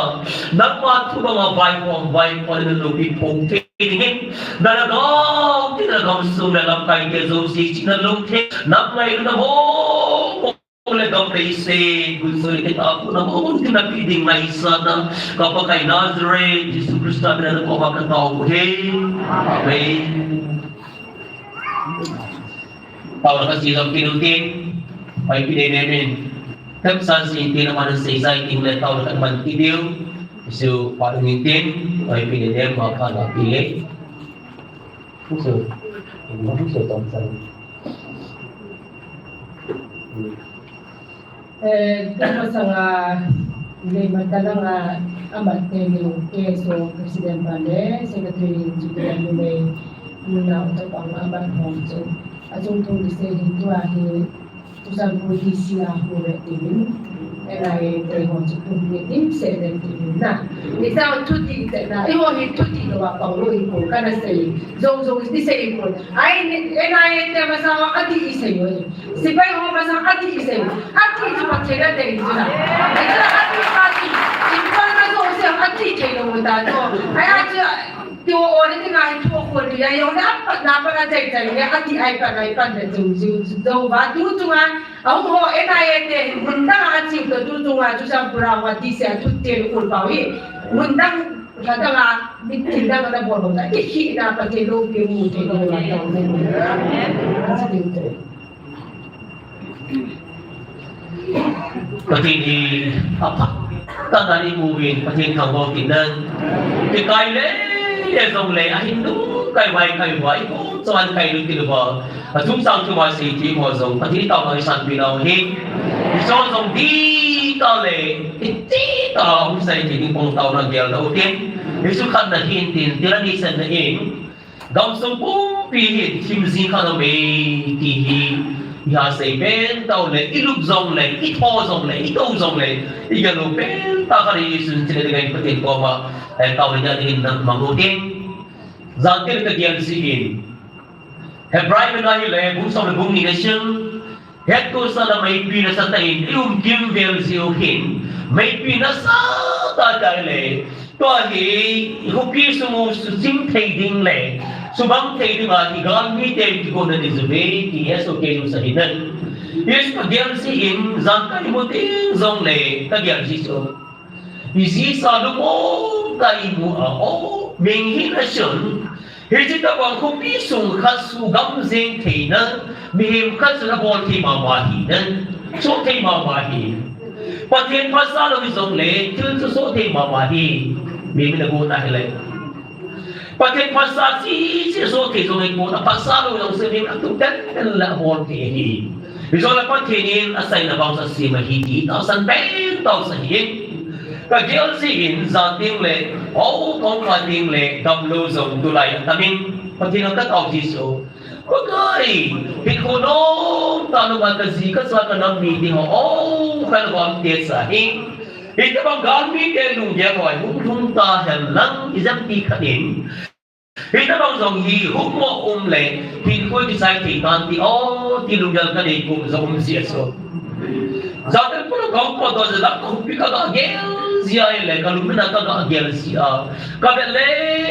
Nangma thu banga vai ko, vai ko na loupi phong thei ding in. Na lhagao, ti na gamsung le lamkai te jouse, chi na lou thei. Nang ngai na ho. Le gam leiset, gunso le kitapu na mong tina pi ding ngaisah na, ka Pakai Nazareth, Jesu Christa mina na koma ka tao u ahi. Amen. Tao na ka si jom kin u tin, pai pi ding ne min. Tep san si tin na man sei sai tin le tao na ka man ki diu. Jesu pa ding tin, pai pi ding ne ma pa na pi le. Jesu, Jesu tong san. Eh, tama sanga, le matana nga, amat te le, K S O President pa le, Secretary, Secretary le, muna uta pa nga amat hong so. Ajong tu le se hin tu ahi, tu san pu di si a hu le ti min. N I A te hong so tu le ti se le ti min na. Ni sa tu ti te na, i ho hi tu ti lo wa pa lo i ko, kana se, jong jong ni se i ko. Ai, ni, N I A te masang a ati i sei oi. Sepai ho masang a ati i sei. Ati chu Pathen a dei chu na. Ai chu ati, ati. Imphal ma jouse ati thei lou ta chu. Ai a chu, ti o o le ti ngai thu khol ti ai o na pat na pat a chai chai le ati ai pat ai pat le chu chu chu va tu chu nga. Ahung ho N I A te mun dang a chi to tu chu nga chu sam pura wa ti se a thu te lu kul pau hi. Mun dang Lha dang a, mi tin dang a na bol bol ta, ki khi na Pathen loupi mu thei ding a tao ding. Pathen hi apha. Tah tah in imu uvin, Pathen thangvah u hitin. Kikai le, le jong le, ahin dung kai vai kai vai, ko chuan kai lut ti lo va. Achung chang thu ma sei ti mo jong, Pathen taona i sanpi nau hi. Hicho jong di ta le, i ti ta, hung sai ti ding pong taona gel nau tin. Hichu khat na hin tin, tila ni sen na in. Gamsung pumpi hi, thim jing kha nau me, ti hi. I ha sei pen tau le, i lup jong le, i tho jong le, i to jong le, i gel u pen ta kha le, i sun chile ding in Pathen koma, eh, taona nia ding in na mang u tin. Jan tin ka gel si in. Hebrai min a hile, bung som le bung ni na sim. Hettohsah le meipi nasatah in i um kimvel jeh u hin. Meipi nasatah tah le. Tua hi, i khopi sung u susim thei ding le. Subang thei ding a hi galmite in kigotna nei uve, ti hi aso kei u sa hi nan. Hichu ka gel si in, jan ka imu ding jong le, ka gel si chu. I jisa lungmong tah in imu a, o, ming hi na chun, hiche tobang khopi sung khat chu gam jeng theina, mihem khat chun abol thei mama hi nan, soh thei mama hi. Pathen phatsah lou hi jong le, thil chu soh thei mama hi, mi min a gon a hile. Pathen phatsah chi chi soh thei jong le, kon a phatsah lou jong se, mi min a tup ten ten le abol thei hi. Hijong le Pathen in asaina vang sa sem ahi ti tahsan pen tau sa hi. Ka gel jin jan ding le, hou kong kha ding le, damlou jong tulai tamin, Pathen a ka tao ji chu. Pakai, hinkho nom tah nunga ka ji ka cha ka nam mite ho, o, kha lou vang te cha hi. Hitabang galmite lunggel ho, hung lhung ta hen lang, ijemti khat in. Hitabang jong hi hung mo um le, hinkho kichai thei tan ti, o, ti lunggel ka nei kum jong um ji a chu. Jatan pura kong po do jela kong pi ka ga gel ji a le, ka lungmina ka ga gel ji a. Ka be le,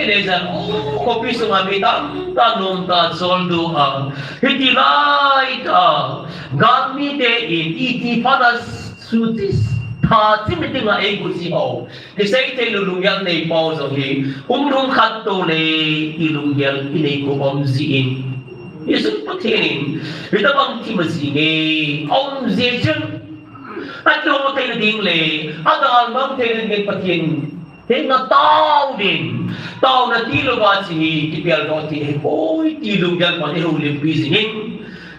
le jan, o, khopi sunga mi tam ta nom ta chol du a. Hiti lai ta, galmite in, iti pha na su ti, tha ti mi ti nga ei gu ji ho. Kisei thei lou lunggel nei pau jong hi, um lhung khat to le, ti lunggel i nei kum um ji in. Hichun Pathen in, hitabang thim a ji nge, um ji chun. Akihou thei na ding le, adalhah thei na ding Pathen henga tao ding. Tao na ti lou va chi hi, kipel doh ti hi, oi, ti lunggel pan i houlimpi jing in.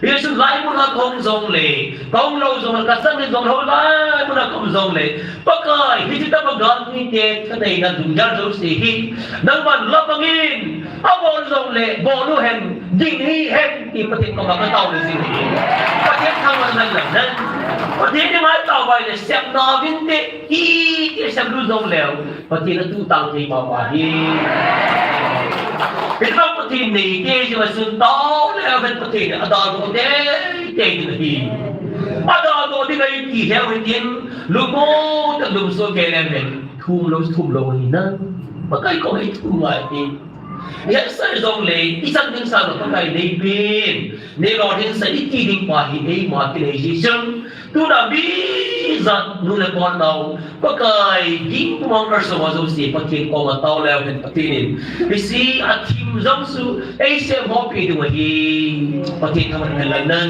Hichun laimun a kong jong le, kong lou jong le, ka sang in jong lou laimun a kong jong le. Pakai, hitabang galmite, ka nei na lunggel jouse hi. Nangman la bang in, abol jong le, bol u hen, ding hi hen, ti Pathen koma ka tao le jing hi. Pathen thangvah na lang nan. Pathen ni mai tao vai le, sep na vin te, i, ti sep lu jong le. Pathen a tu tang thei mama hi. Hitabang Pathen nei te jing a chun tao le a vet Pathen a daldoh te, te ding hi. A daldoh ding ahi ti he u hitin, lungmo ta lungso ke le ven. Thum lou, thum lou hi na. Pakai koma i thum ngai hi. Hesa jong le, i chan ding sa lo Pakai nei pin. Nei lo ding sa i ti ding pa hi eima kinei ji chun. Tuna mi jat nu le pa nao, Pakai, ging kumang kar so ma jong si, Pathen koma tao le hen Pathen in. Hiche a thim jong su, ei sem ho pi ding ahi. Pathen thangvah na lang nan.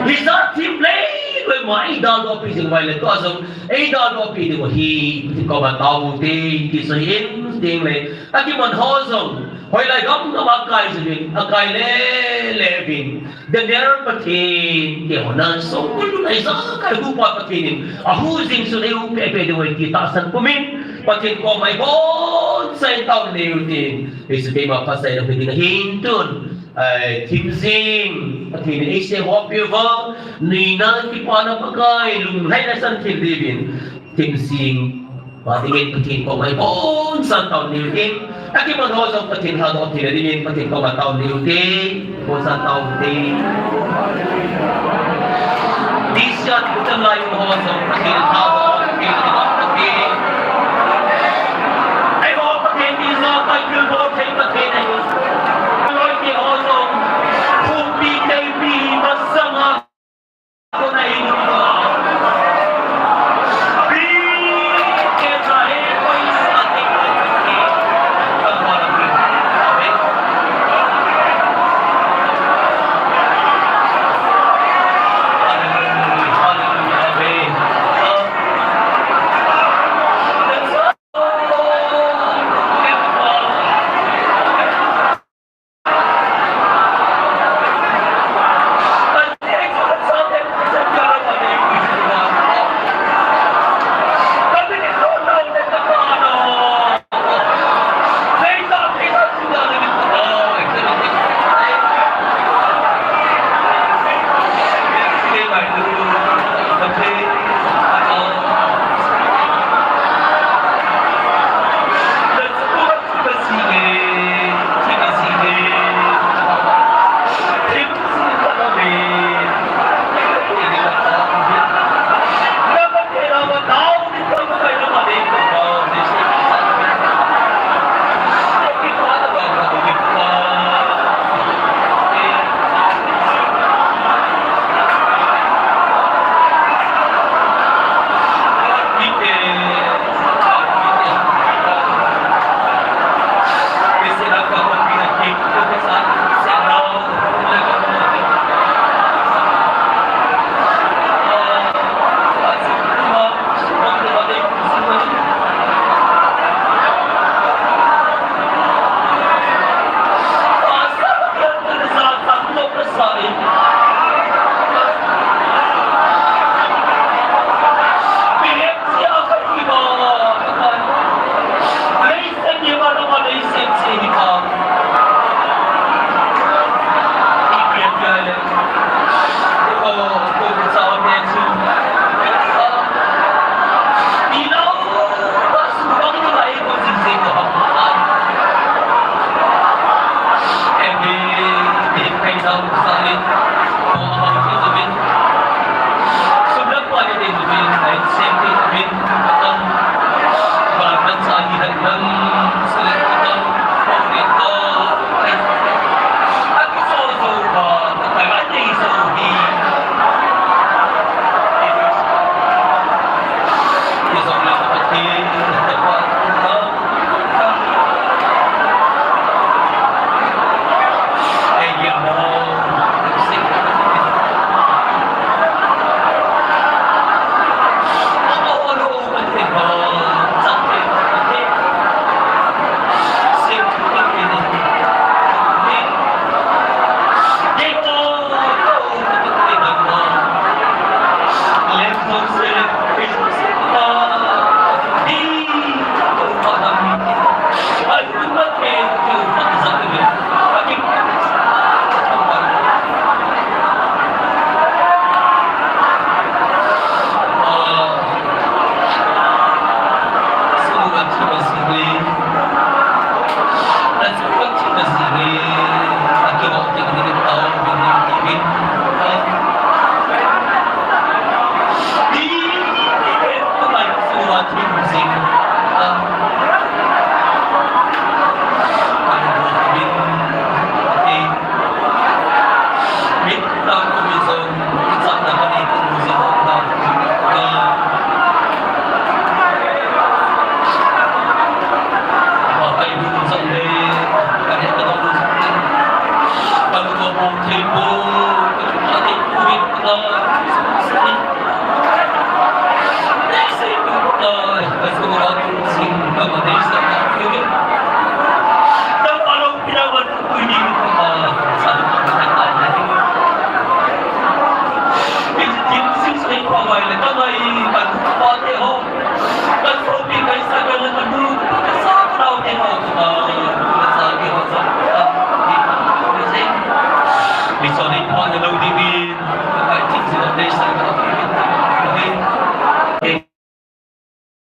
Hiche a thim le, le ma ei daldoh pi ding vai le tua jong, ei daldoh pi ding ahi. Pathen koma tao te, ti so hin, ding le. Akiman ho jong, hoilai gam gam a kai jing in, a kai le, le vin. Daniel Pathen, kei ho na songkul nai ja kai hu pa Pathen in, a hu jing sun ei hu pe pe ding ahi ti tahsan pumin, Pathen koma i bon sai tao nei u tin, ei su keima phat sai na hu ding ahin tun, ai, thim jing, Pathen in ei sem ho pi uva, nuina kipana Pakai, lunglhaina san thil ding in, thim jing, Pa dingin Pathen koma i bon san tao nei u tin, akiman ho jong Pathen lhadoh thei na dingin Pathen koma tao nei u tin, bon san tao u tin. Disiat putan lai ho jong Pathen lhadoh thei na dingin Pathen. Eiho Pathen dija kai pil ho thei Pathen ahi. Loi te ho jong, khumpi teipi masanga.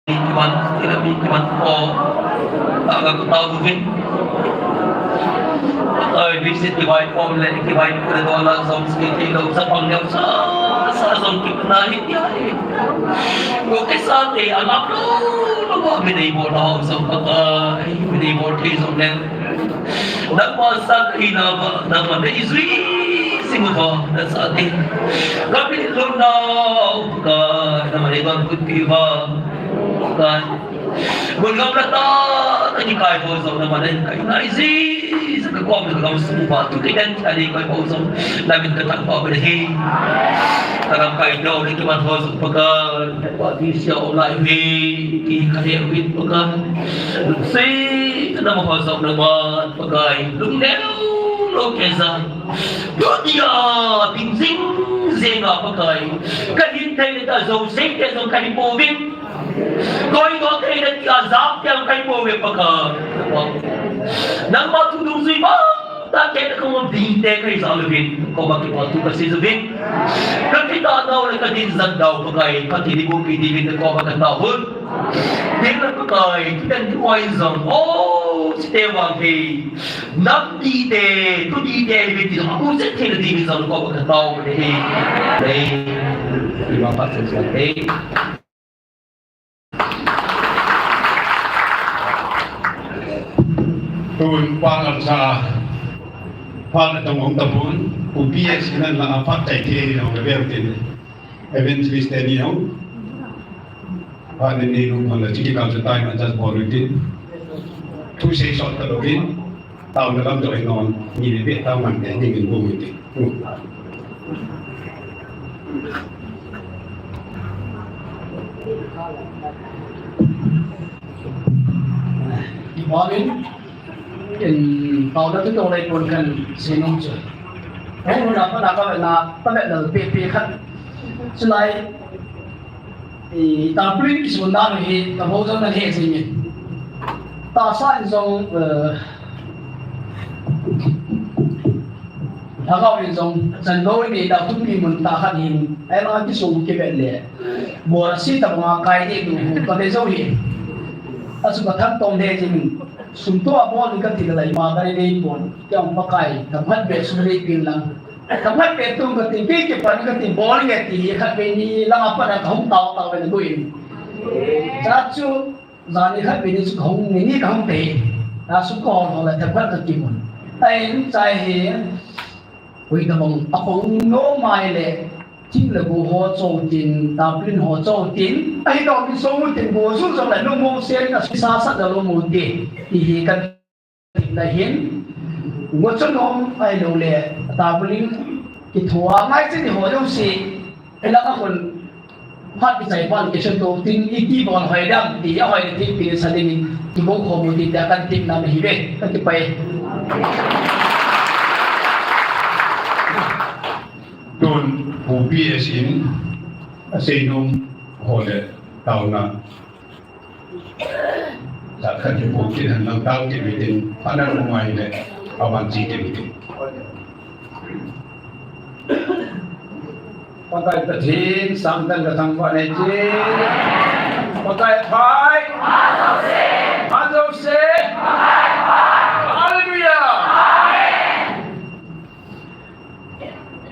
Kiman, kila mi kiman ko, aga ko tau duvin. Ai, visit kivai pom le, kivai kule dola zong ski ti lo sa pang yau sa, sa zong kipna hi ya hi. Ko ke sa te alap lo, lo ko mi nei bo lo zong pa ka, mi nei bo te zong le. Nangma sa kahi na ba, nangma na izui sing ba, na sa te. Kami lo na, ka, nangma na iban kut pi ba, ka. Mun gam la ta, ta ni kai ho zo, nangma na kai na izui, sa ka kom na gam sung ba, tu ke dan ta ni kai ho zo, na min ka tang ba ba hi. Ka gam kai do, ni ki man ho zo, pa ka, pa ti sia o lai hi, ki ka he win pa ka. Sei, nangma ho zo, nangma. Pakai, lungneo lo kei sa. Dunia, ding jing jing a Pakai. Ka hin thei le ta zo sei te zo ka hin pouvin. Koi to thei le ti a zap te ka hin pouvin Pakai. Nangma thu dungzui ba. Ta ke na kong ding te ka hin sa luvin. Ko ba ki pa tu ka si luvin. Ka ki ta nau le ka din zan dau Pakai. Ka ti di ko ki di vin ko ba ka ta hun. Ding le Pakai. Ki dan ki wai zong. Oh, si te wang hei. Nam dite, tu dite, ni ti abu zet thei na ti min zong ko ka tau ni. Hei. Ima pa sen sen hei. Tun pa lam sa. Pa na tong ong tapun. Ku P S nan la pa tai thei ni ong bel tin. Evangelist te ni ong. Ba ni ni lung thang la chiki kal chu tai man jas bol ui tin. Thu sei sot ta lo in. Tau na lam jo i non. Ni ni be tau man te ni min bu ui tin. Amen. In pau na tu tong lai pon kan sei nom chu. Hong na pa na ka na pa na pe pe khat. Chu lai, i ta pulin ki sun na hi ta bo jong na he jing in. Ta sa in jong, eh, Lhagao in jong, chan bo in i ta tum i mun ta khat hin, ai ma ki sung ki vet le. Bo la si ta ma kai ni tu ka ve jo hi. A su ka than tong he jing in. Sum toh a bol in kati le lai ma kari dei pon. Kei jong Pakai, themkhat beh sum dei pin lang. Themkhat beh tung kati, kei kipan kati, bol nge ti, khat beh ni lang a pat a kahung tao tao ve na guin. Cha chu, jani khat beh ni chu kahung, ni ni kahung te. Na sum kahol hol le themkhat kati mun. Ai, chai hi, Ui, tabang, apang no mai le, thing le bu ho chou tin, tarpaulin ho chou tin, ahi dong mi sou tin bu su jong le, no mo sen ka sa sa da lo mo ti, ti hi ka tin da hin. Ngo chon nom, ai lo le, tarpaulin, ki thua ngai chen ho jong si, ai la ka kon, Phat kichai pan kisun to tin iti bol hoi dam ti a hoi le tin pin sa ding in kibol khom u ti tia kan tin na hi ve ka kipai. Tun Pu P S in a seinom ho le taona. Sa khat ki pu kin han lang tao ki mitin, pha na lo mai le, a van chi ki mitin. Pakai Pathen, sang tan ka thang va ne chi. Pakai phai. Pha jo se. Hallelujah.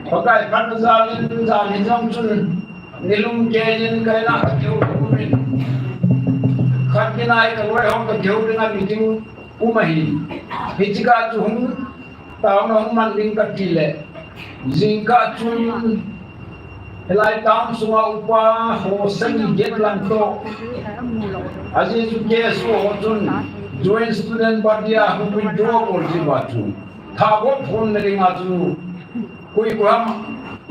Pakai phat na jal in, jal in jong chun, nilum kei in kai na ka keu min. Khat ni nai ka loi hong ka keu ding a meeting um ahi. Hichi ka chu hung, taona hung man ding ka ti le. Jingkah chun, hilai town sunga upa ho sagi get lang to. Ajeh chu K S O ho chun, Joint Student Body a hung withdraw bol ji ba chu. Tha gop hon na ringa chu, koi ko ham,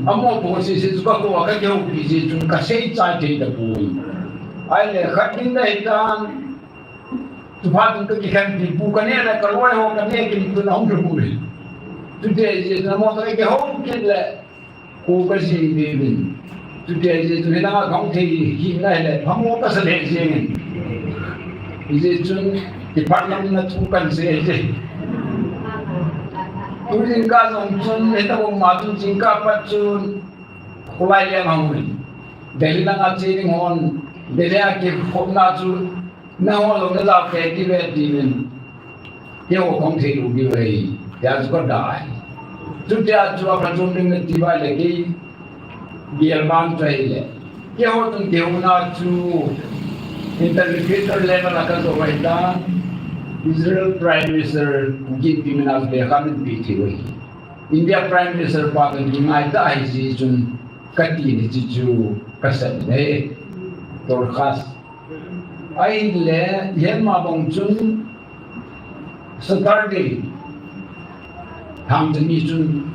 amo po si si chu ka ko ka keu pi si chun ka sei chai thei ta poi. Ai le khat din da hitan, tu phat ka ki khan pi pu ka ne la ka loi ho ka ne kin tu na hung ru ri. Tu te ji na mo ka ke ho kit le, Ko ka jing ve vin. Chutiah jeh chun hilanga kahung thei hih ngai le, phamo kasa lheh jengin. Hijeh chun, kiphatlamna thu kan sei ahi. Tu jingkah jong chun, hitobang ma chun jingkah pat chun, kholai leng ahung in. Delhi langa che ding hon, Delhi a kikhopna chu, Nangho jong najao kei kive tivin. Keiho kahung thei lou diu ahi. Tia chu kadei. Chutia chu aphachom ding nati uva le kei gel vang chu ahile. Keiho chun keiho na chu interlocutor level a kajo uva ahita. Israel Prime Minister Pu Ginpi min a chu lekha min pe thei u ahi. India Prime Minister pa toh kingai tah ahi jeh chun kati ni chu chu kasei ne. Dorcas. Ahile, ihet ma bang chun Saturday, thangcha ni chun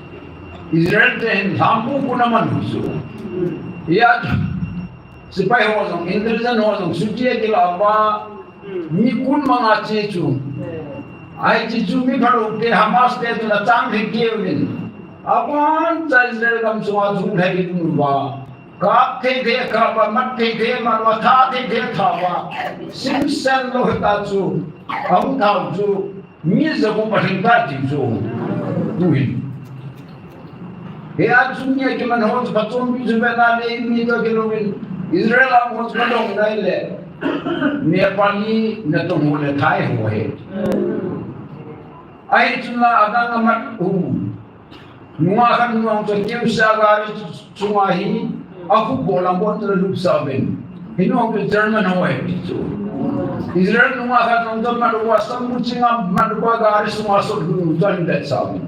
Israel te hin lhampu kuna man u chu. Hia chu, sepai ho jong, intelligence ho jong, chutia kila uva, mi kun manga che chu. Ahi che chu mi phalou te Hamas te chun achang thei kei uvin. Abon cha Israel gam chunga jung lhai ding uva. Kap thei thei kap a, mat thei thei mat uva, tha thei thei tha uva. Simsen lou hita chu, ahung thau chu, mi jagup alhing tai ti chu. Tu hin. Hia chu mi akiman ho chu phachompi chu vena le mi toh kilouvin. Israel a ho chu kadong nai le. Nepali natong ho le Thai ho ahi. Ahi chun la adang amat u. Nungah khat nungah chu kiusa gari chunga hi, akhu bol a bol chu lupsa uvin. Hinu chu German ho ahi ti chu. Israel nungah khat nung chu mat uva sambu chinga mat uva gari sunga sot gu chu ahin vetsah uvin.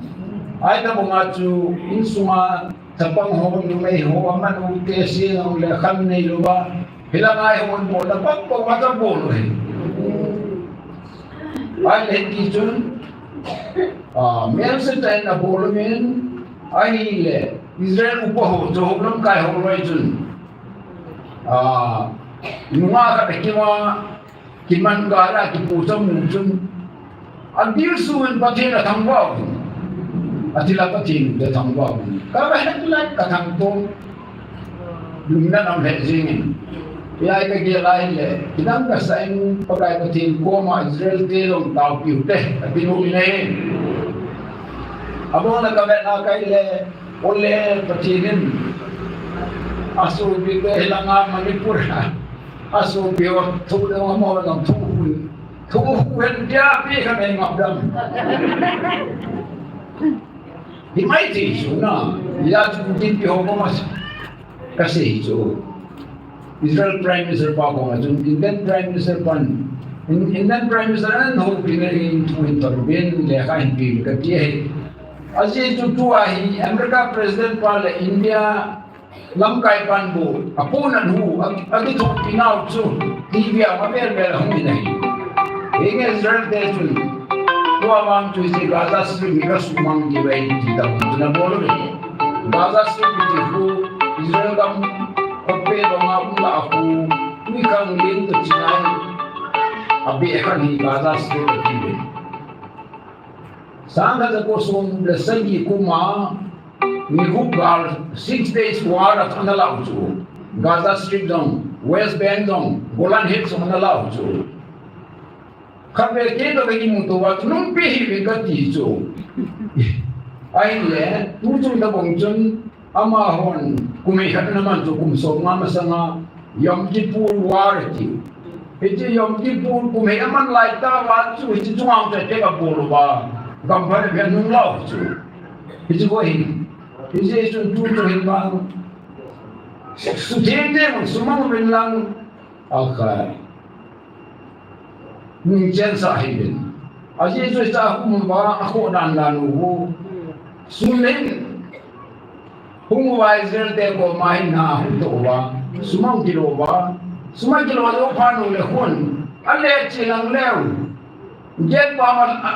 Ahi tabanga chu insunga chapang ho numei ho amat u te si nung le khan nei louva. Hilanga hi hon bol na bang bang mata bol u hi. Ahile hiti chun, ah, mel se tai na bol u min, ahile Israel upa ho, chu ho lamkai ho loi chun. Ah, nungah khat akiva, kiman gala, kipu cham u chun. Adilsu in Pathen athangvah uvin. Athil a Pathen in athangvah uvin. Ka va het lai ka thangtom. Lungna nam het jingin. Hia ka gel ahile. Kidang kasa in Pakai Pathen koma Israel te jong taopiu te. Ati nom in ahi. Abang la ka vet na kahile. Ole Pathen in. Asopi te hilanga Manipur. Asopi ho thu dong amo dong thu hun. Thu hu hen tia pi kha nei ngap dam. Hi mai ti chu na. Ya chu tin pi ho ko mas. Ka sei chu. Israel Prime Minister pa ko ma chu Indian Prime Minister pan. In, Indian Prime Minister an ho pi na in thu in tor bin le kha hin pi ka ti he. Aji chu tu a hi America President pa le India lamkai pan bu, a pun an hu, a, a kithopi nau chu, T V a ma bel bel hung in ahi. Henge Israel te chun, tua vang chu hiche Gaza Strip hi ka sumang diu ahi ti ta chu na bol uve. Gaza Strip ti hu, Israel gam, khope dong a um la hu, tui khang ling to chinai, a be khan hi Gaza Strip ti uve. Sang khat ja ko som le sagi kum a, Ni hu gal Six Days War a ana lau chu. Gaza Strip jong, West Bank jong, Golan Heights jong ana lau chu. Khat ve kei toh ka kimu tou va chu nungpi hi ve ka ti chu. Ahile, tu chung ta bong chun, amahon, kum hei khat ana man chu, kum som nga masanga, Yom Kippur War ti. Hiche Yom Kippur kum hei aman lai tah uva chu hiche chunga te te ka bol uva. Gam pha le pha nung lau chu. Hiche ko hin. Hiche chun tu chu hin vang. Sutheng te sumang uvin lang. Akhai. Nungchen sa hi bin. A Jesu cha hung uva, a kho dan dan u. Sun le hin. Hung uva Israel te koma hin na hung to uva. Sumang kilo uva. Sumang kilo uva pha nu le hun. A le chi lang leu. Jet pa man a,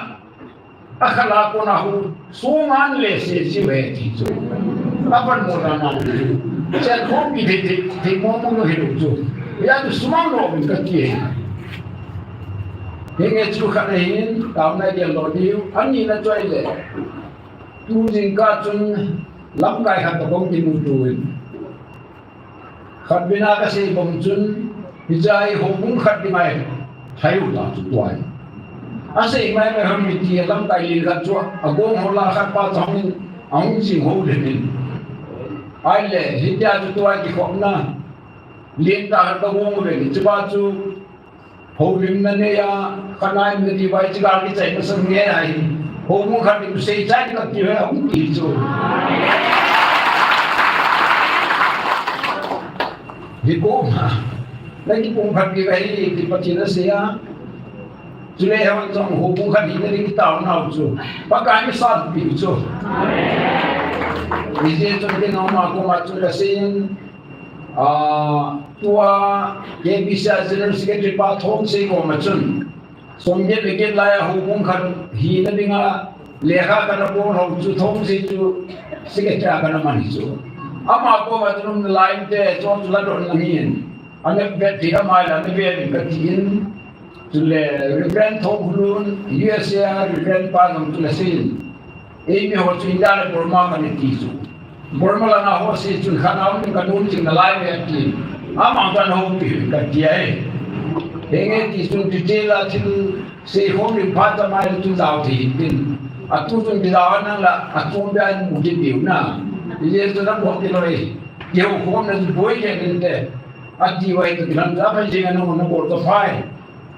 a khala kona hu. Suman le se chi ve ti chu. A pan mo dan dan u. Chen khom ki thei thei, thei mo mo no hi lo chu. Ya tu sumang lo min ka ti. Henge chu khat na hin, tao na gel lo diu, ani na choi le. Tu jingkah chun lamkai khat toh kong kimuto in. Khat bena kasei bom chun, hiche hi houbung khat ding ahi, thei u ta chu tua hi. Asei mai mai ham mi ti lamkai lin khat chu, agong ho la khat pa chang in, ahung jing ho le min. Ahile, hitia chu tua kikhopna, lin ta khat ka gong u ve, hiche pa chu, Houlimna nei a, khanai na ti vai chigal kichai masang nge ahi. Houbung khat in sei chai ka ti ve hung ti chu. Hi ko ma. Na kipum khat ki vai ti Pathen asei a. Chule hon jong houbung khat hina ding tao nau chu. Pakai mi san pi chu. Hiche chun kei noma koma chu kasei in. Ah, tua K B C a General Secretary pa Thongse koma chun, somget le get lai a houbung khat hina dinga lekha kana bol ho chu Thongse chu secretary a kana man hi chu. Ama koma chun um line te chu chu la don lang hin. Ana vet thei ama la ana vet in ka ti in. Chule Reverend Thongkhulun, U S A a Reverend pa jong chu la sei in. Eimi ho chu India le Burma kana ti chu. Burma langa ho sei chun khanau min ka dum ching nalai ve ati. Amang chu ana houpi ka ti ahi. Henge ti chun detail a thil sei khom lim phat ta mai chun jao thei hin tin. Atu chun kijao nang la, atu be an mu kit diu na. Ije chu na bol kit loi. Kihou khom na chu boi ke din te. Ati vai tu kilam ja phai jing ana mun na bol to phai.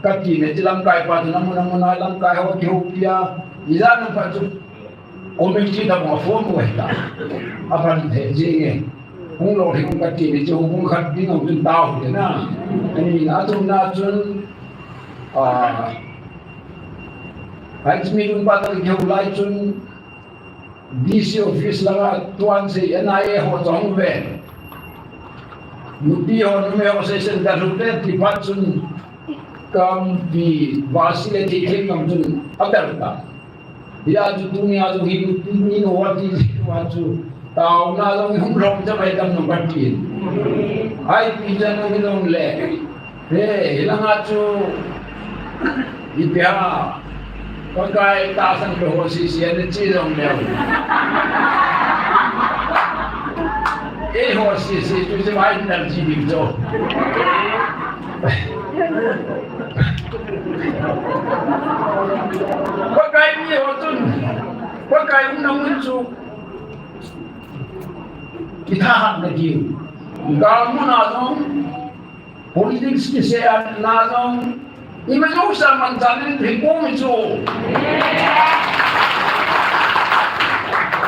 Ka ti ne ti lamkai pa chu na mun na mun a lamkai ho kihoupi a. Ija nang pa chu. Committee ta bang form u ta. Aban he jing e. Hung lo hi hung ka ti ni chu hung khat ding hung tun tao hi na. Ani na chun na chun, ah, High Commission pa ta ki hung lai chun D C office langa tuan sei N I A ho chong ve. Nupi ho numei ho sei sen da lu te ti pa chun kampi vasi le ti thei kam chun a ber ta. Hia chu tunia jong hi min hua ti hua chu taona jong hung lom cha bai tam nung ka tin. Ai pi cha nung hi jong le. He, hilanga chu ipi ham. Pakai tahsan pe ho sisi ana chi jong le. Ei ho sisi chu chi bai nal chi dik jo. Pakai mi ho chun, Pakai umna mun chu kithahatna diu. Galmuna jong, politics kisei a na jong, Ima jouse a manchah nei hi kong hi chu.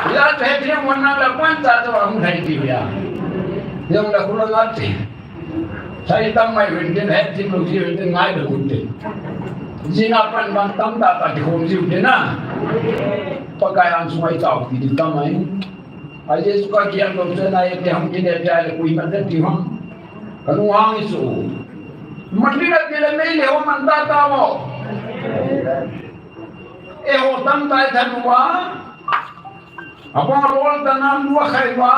Ila chu hethem nang la kwan cha chu ahung thei ti ya. Jong la khula ngat ti. Sai tam mai wen tin hethem lou ji wen tin ngai lou kun tin. Jing a pan bang tamtah tah ti khom ji wen tin na. Pakai an sungai tao ti ti tam mai. A Jesu ka kiang lou chu na ye te ham kin ye te ale kui man den ti ham. Ka nu hang i su. Matli na ti le mei le ho man ta ta mo. E ho tam tai than wa. Abang rol ta na lua khai wa.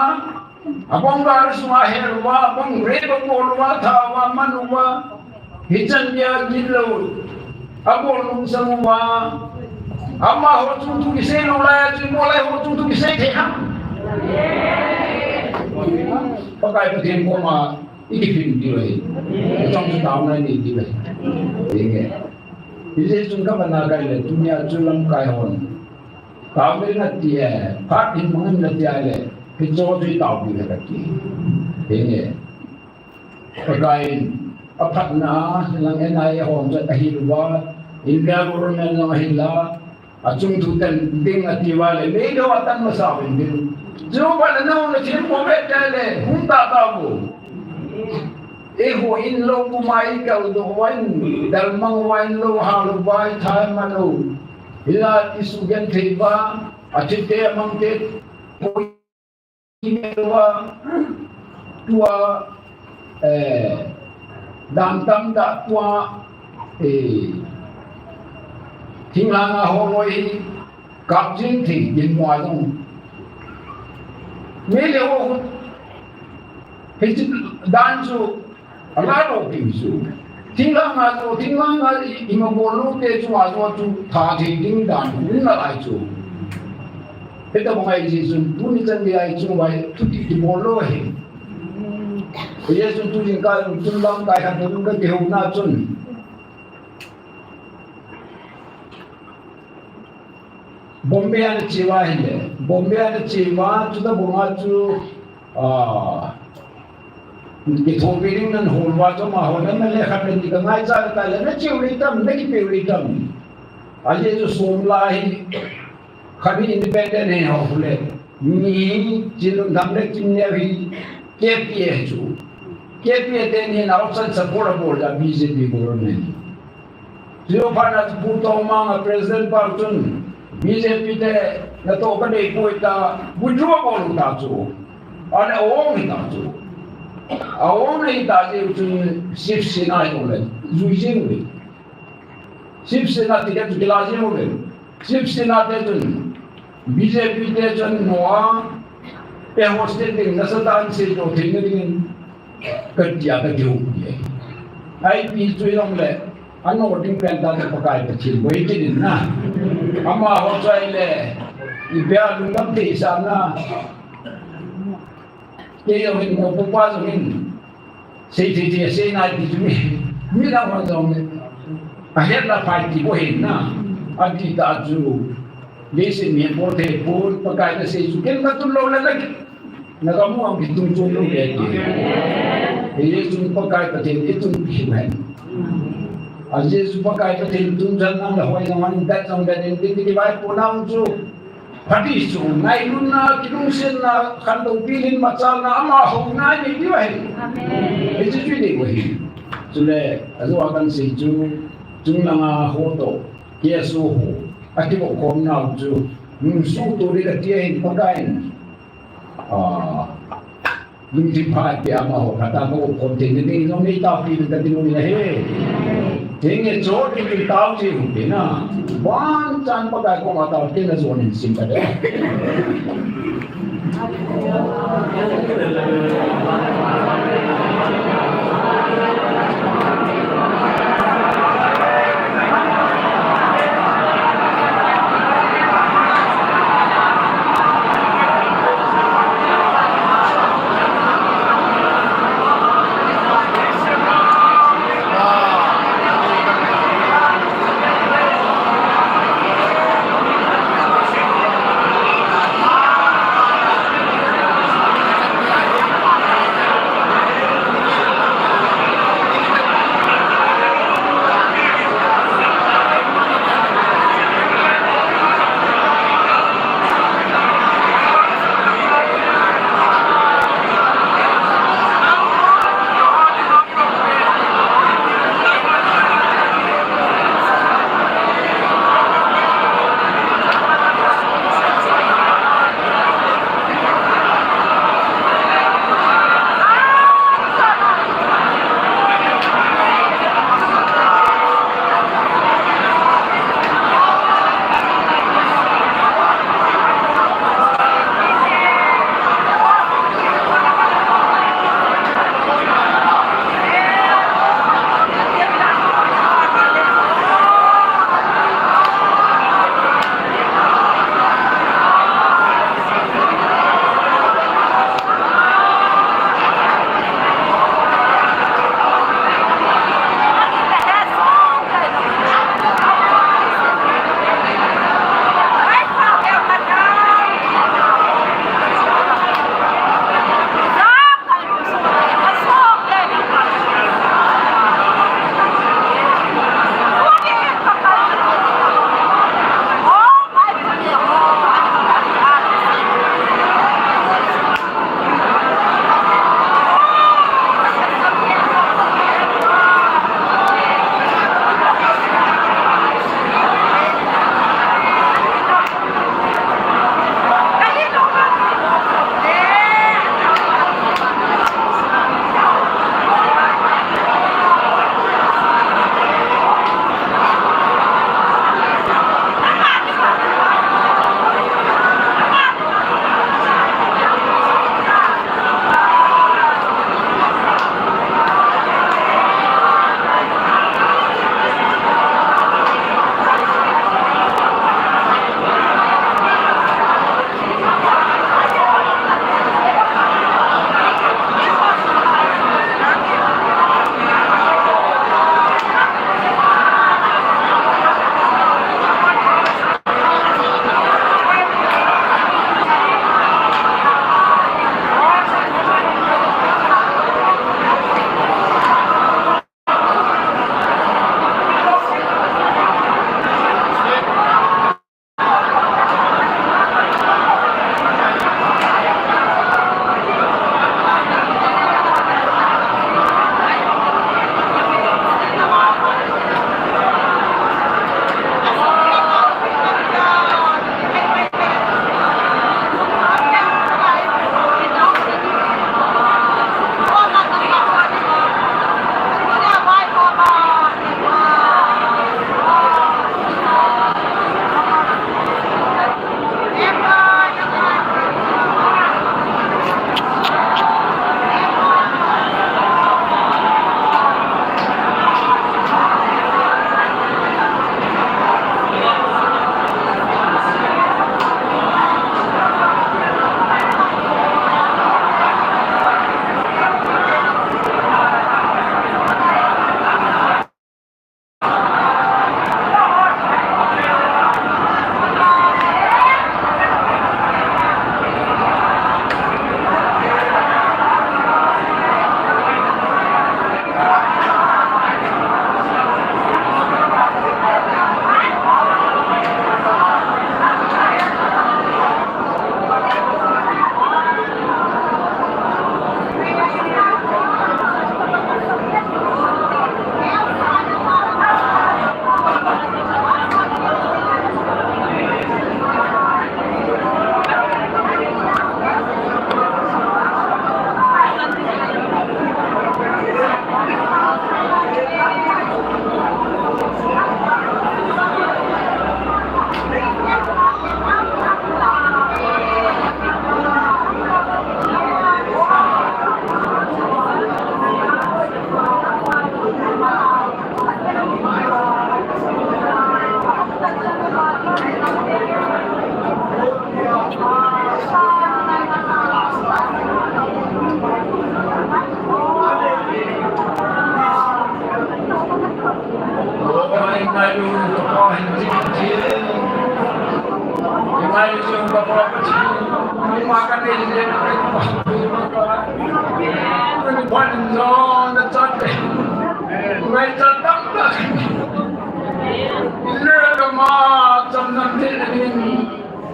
Abang gar sunga her wa. Abang re ba bol wa tha wa man wa. Hichan dia gin lou. Abol lung sang wa. Amaho chung thu kisei lou lai a chu, bol lai ho chung thu kisei thei ham. Pakai Pathen koma i kiphin diu ahi. Chong chu taona nei diu ahi. Henge. Hijeh chun ka bana kai le, tunia chu lamkai hon. Taona nei na ti e, phat hin mang na ti a le, hicho chu i tao diu ahi ka ti. Henge. Pakaiyin, aphatna, lang N I A hon chu ahil uva, India government jong ahil a, achung thu ten ding ati uva le, mei lou atan masa uvin ding. Chu ba le nau na chin ko ve ta le, hung ta ta bu. Eiho in lou bu mai kal do wan, dal mang wan lou ha lou vai thai ma lou. Ila ti su gen thei ba, athi te mang te, ko Tua, tua, eh, dan tam da tua, eh, thinglhang a holoi hi kap jing thei din mo a jong. Mei le ho, hichi dan chu, Ala lo ti chu. Thinglhang a chu, thinglhang a i, ima bol lou te chu a chu, chu tha thei ding dan, um nalai chu. Hita bang ahi jeh chun, tuni chan gei a i chung vai, thuti ti bol lou ahi. Hijeh chun tu jingkah, tun lamkai khat, tun ka kihou na chun. Bombay ana che uva ahile, Bombay ana che uva, chuta banga chu, ah, kithopi ding nan hol uva chu amaho, nan na lekha pen ding ka ngaicha ta le, na che u le tam, na kipe u le tam. Ajeh chu som lai, khat hi independent hi ho le. Mi, Chinlunthang le Kimneo hi K P A chu. K P A te ni outside support abol a B J P government. Chuti phat na chu Pu Tongmang a president pa chun B J P te natoh kanei poi tia withdraw abol u ta chu. Ana ong hi ta chu. Aong hi ta jeh chun Shiv Sena hi ong le. Jui jing le. Shiv Sena ticket chu kila jing uvin. Shiv Sena te chun, B J P te chun noa, air hostess ding nasatah in seidoh theina dingin, katia kati u ahi. Ipi chu hijongle, ano ding pen tah chu Pakai Pathen bou ahi kit in na. Amaho chu ahile, ipi a lungdam thei sa na. Kei jong hin, mopohpa jong hin, sei thei thei asei nai ti chu mi, midang hon jong, ahet la phai ti bou ahin na, ati ta chu, leiset mi bol thei pon, Pakai nasei chu, ken katun lou le na, na kamu ang kitung chom lou le ti. Hijeh chun Pakai Pathen itun pi hen. Ajeh chu Pakai Pathen tun chan nang le hoi nang han dat jong dat in tin ti vai po nang chu. Phatthei chu, ngailutna, kilungsetna, khantou pilhin machalna, amaho ngai nei diu ahi. Amen. Hichu chu nei u ahi. Chule, ajou a kahin sei chu, chunglanga ho toh, K S O ho, akivop khom nau chu, nungsuh to ding kati ahin Pakaiyin. Ah, Lungthim pha pia amaho, khat a ka um khom thei ding jong nei tao pi ding kati nom in ahi. Theng nge cho ding ding tao chi hung pi na. Van chan Pakai koma tao pi na jon in sim ka de.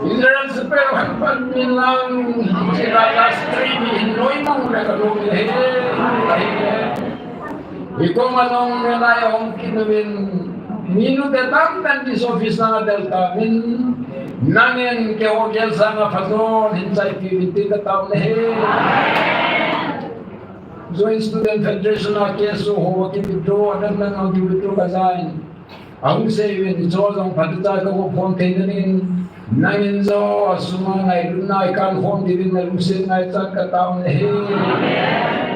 Israel sepai wan pan min lang, hiche la last three min noi mang le ka lo ni he. Hi koma long me lai hong kin min, minu te tam tan dis office na del ta min, nangin keiho gel sanga phajon hin chaipi uvin tin ka tao na he. Joint Student Federation a K S O ho ki withdraw, adan dan ang ki withdraw ka jain. Ahung sei uvin, ijo jong phatechan ka gop khom thei nading in, nangin jo, asunga ngailutna i kan khom diuvin na lungset ngaichat ka tao na hi.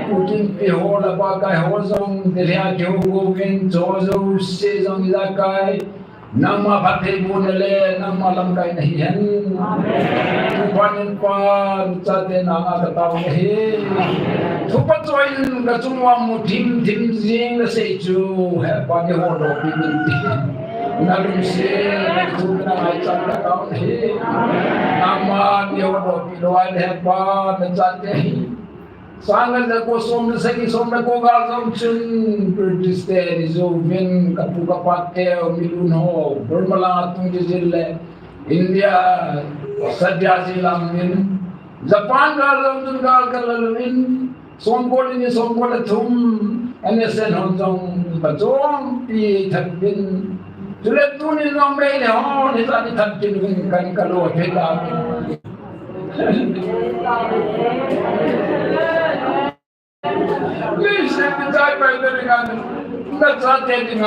Kutin pi ho, la ba kai ho jong, Delhi a kihou uvin, jo jouse jong ijakai. Nangma phattheibohna le, nangma lamkaina hihen. Amen. Thupha Hepa, chate nanga ka tao na hi. Thupha choi in ka chunga mu thim thim jing na sei chu, Hepa neiho dopi uvin ti. Na lungset, na thupha na ngaichat ka tao na hi. Nangma neiho dopi lou ahi Hepa, na chate hi. Sang le ko som le sagi som le ko gal jong chun British te ni jouvin ka pu ka pa te mi lun ho Burma lang a tung jin le India sadia ji lang min Japan gal jong chun gal ka la lun som ko ni som ko le thum N S N hon jong ka jong pi thak bin chule tuni jong mei le ho ni sa ni thak kin vin kan ka lo phe la. Please, let me die by the ring and that's not getting a.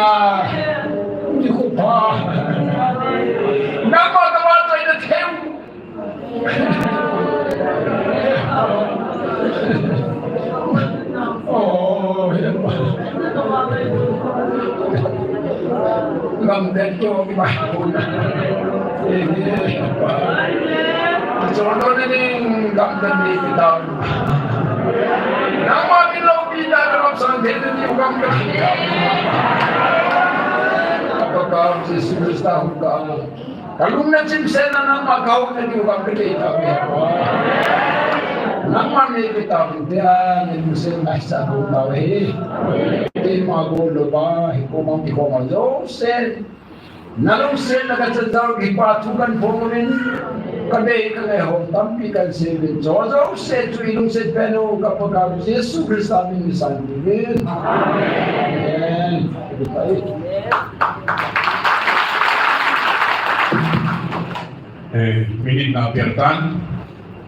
Ni ko pa. Na ko ta ba ta ina theu. Oh, yeah. Lam den to ba. Jodo ni ning gam den ni kita. Nangma min loupi ta ka lam sang den ni gam den ni kita. Apa ka Jesu Krista hung ka. Ka lung na chim se na nangma ka hung na ni gam den ni kita. Nangma ni kita dia ni musim na sa hung ka he. Ni ma go lo ba hi ko mang ki ko ma lo se. Na lungset na ka chan jong hi pa thu kan phong uvin, ka bei ka ngai ho tampi kan sei uvin. Jouse chu i lungset pen u ka Pakaiyu Jesu Christa min in san uvin. Amen. Eh, minute na pial tan,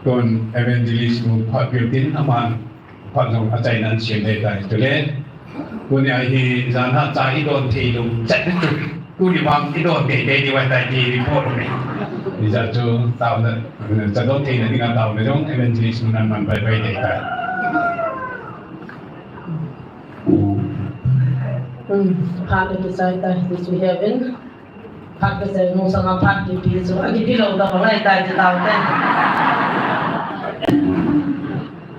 kon evangelist nu phat pial tin aman. Phat jong achaina an siam thei tai. Chule, tuni a hi jan a cha i don thei lou chet tu. Tuni vang i don thei thei di vai tai ti report ni. Ni ja chu taona, cha don theina dinga taona jong evangelist nu nan man pai pai thei tai. Hmm, phat le kisai tai, ti chu heaven. Phat kisei nung sanga phat kipe chu, akipe lou ta bang lai tai ti tao te.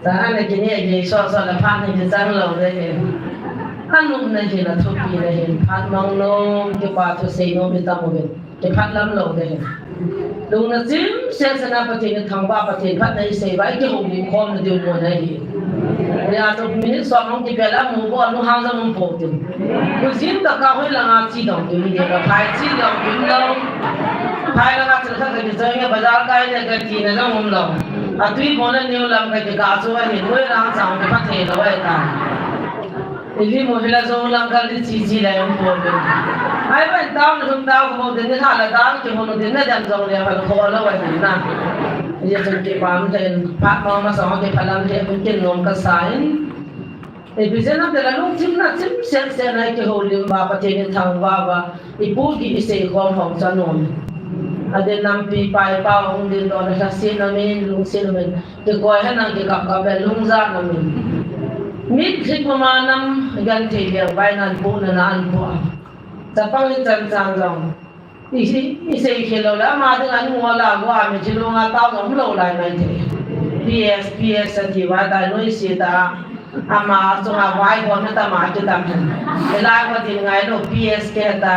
Cha ana kine gei so so la phat ni kichang lou de he. Anopna hin athupina hin phat mang nom kipa thu sei nom i tam uvin. Kiphat lam lou de he. Lungna chim sel sel a Pathen i thangvah, Pathen phatna i sei uva, i kihoulim khom na diu mun ahi. Nia chu minute som hung kipel a mu bol, nu hang jong um pou tin. Ku jin ka ka hoi langa chi dong tin, ni ka phai chi dong tin lou. Phai langa chi kha ka ki joi nge bazar kai ne ka ti na jong um lou. A tui bon a neu lam ka ki ka chu ahi, hoi lang chang ki pha thei lou ai ta. Ili mo hila jong lang kal di chi chi la yong po be. Ai ban tao na hum tao ko de ni tha la tao ki mo de na dan jong le hal ko la wa ni na. Ye chun ki pam te phat ma ma sa ki phalam te kun kin nom ka sa in. E bi zen am de la lung chim na chim sen sen ai ki ho lim ba Pathen in thangvah va. I pu ki i sei khom hong cha nom. A den nampi pai pa hong din don la si na min lung si na min. Kikoi henlang kikap kap le lungja na min. Mit thik mama nam gan thei le vai nan pu na na an pu a. Chapang in chan chan jong. I si, i sei khel lou le ama ding an ngol a, ngol a mi thilung a tao ngam lou lai mai thei. P S, P S a ti va ta noi si ta. Ama chunga vai hon na ta ma ki tam hen. Lai va din ngai lou P S ke ta.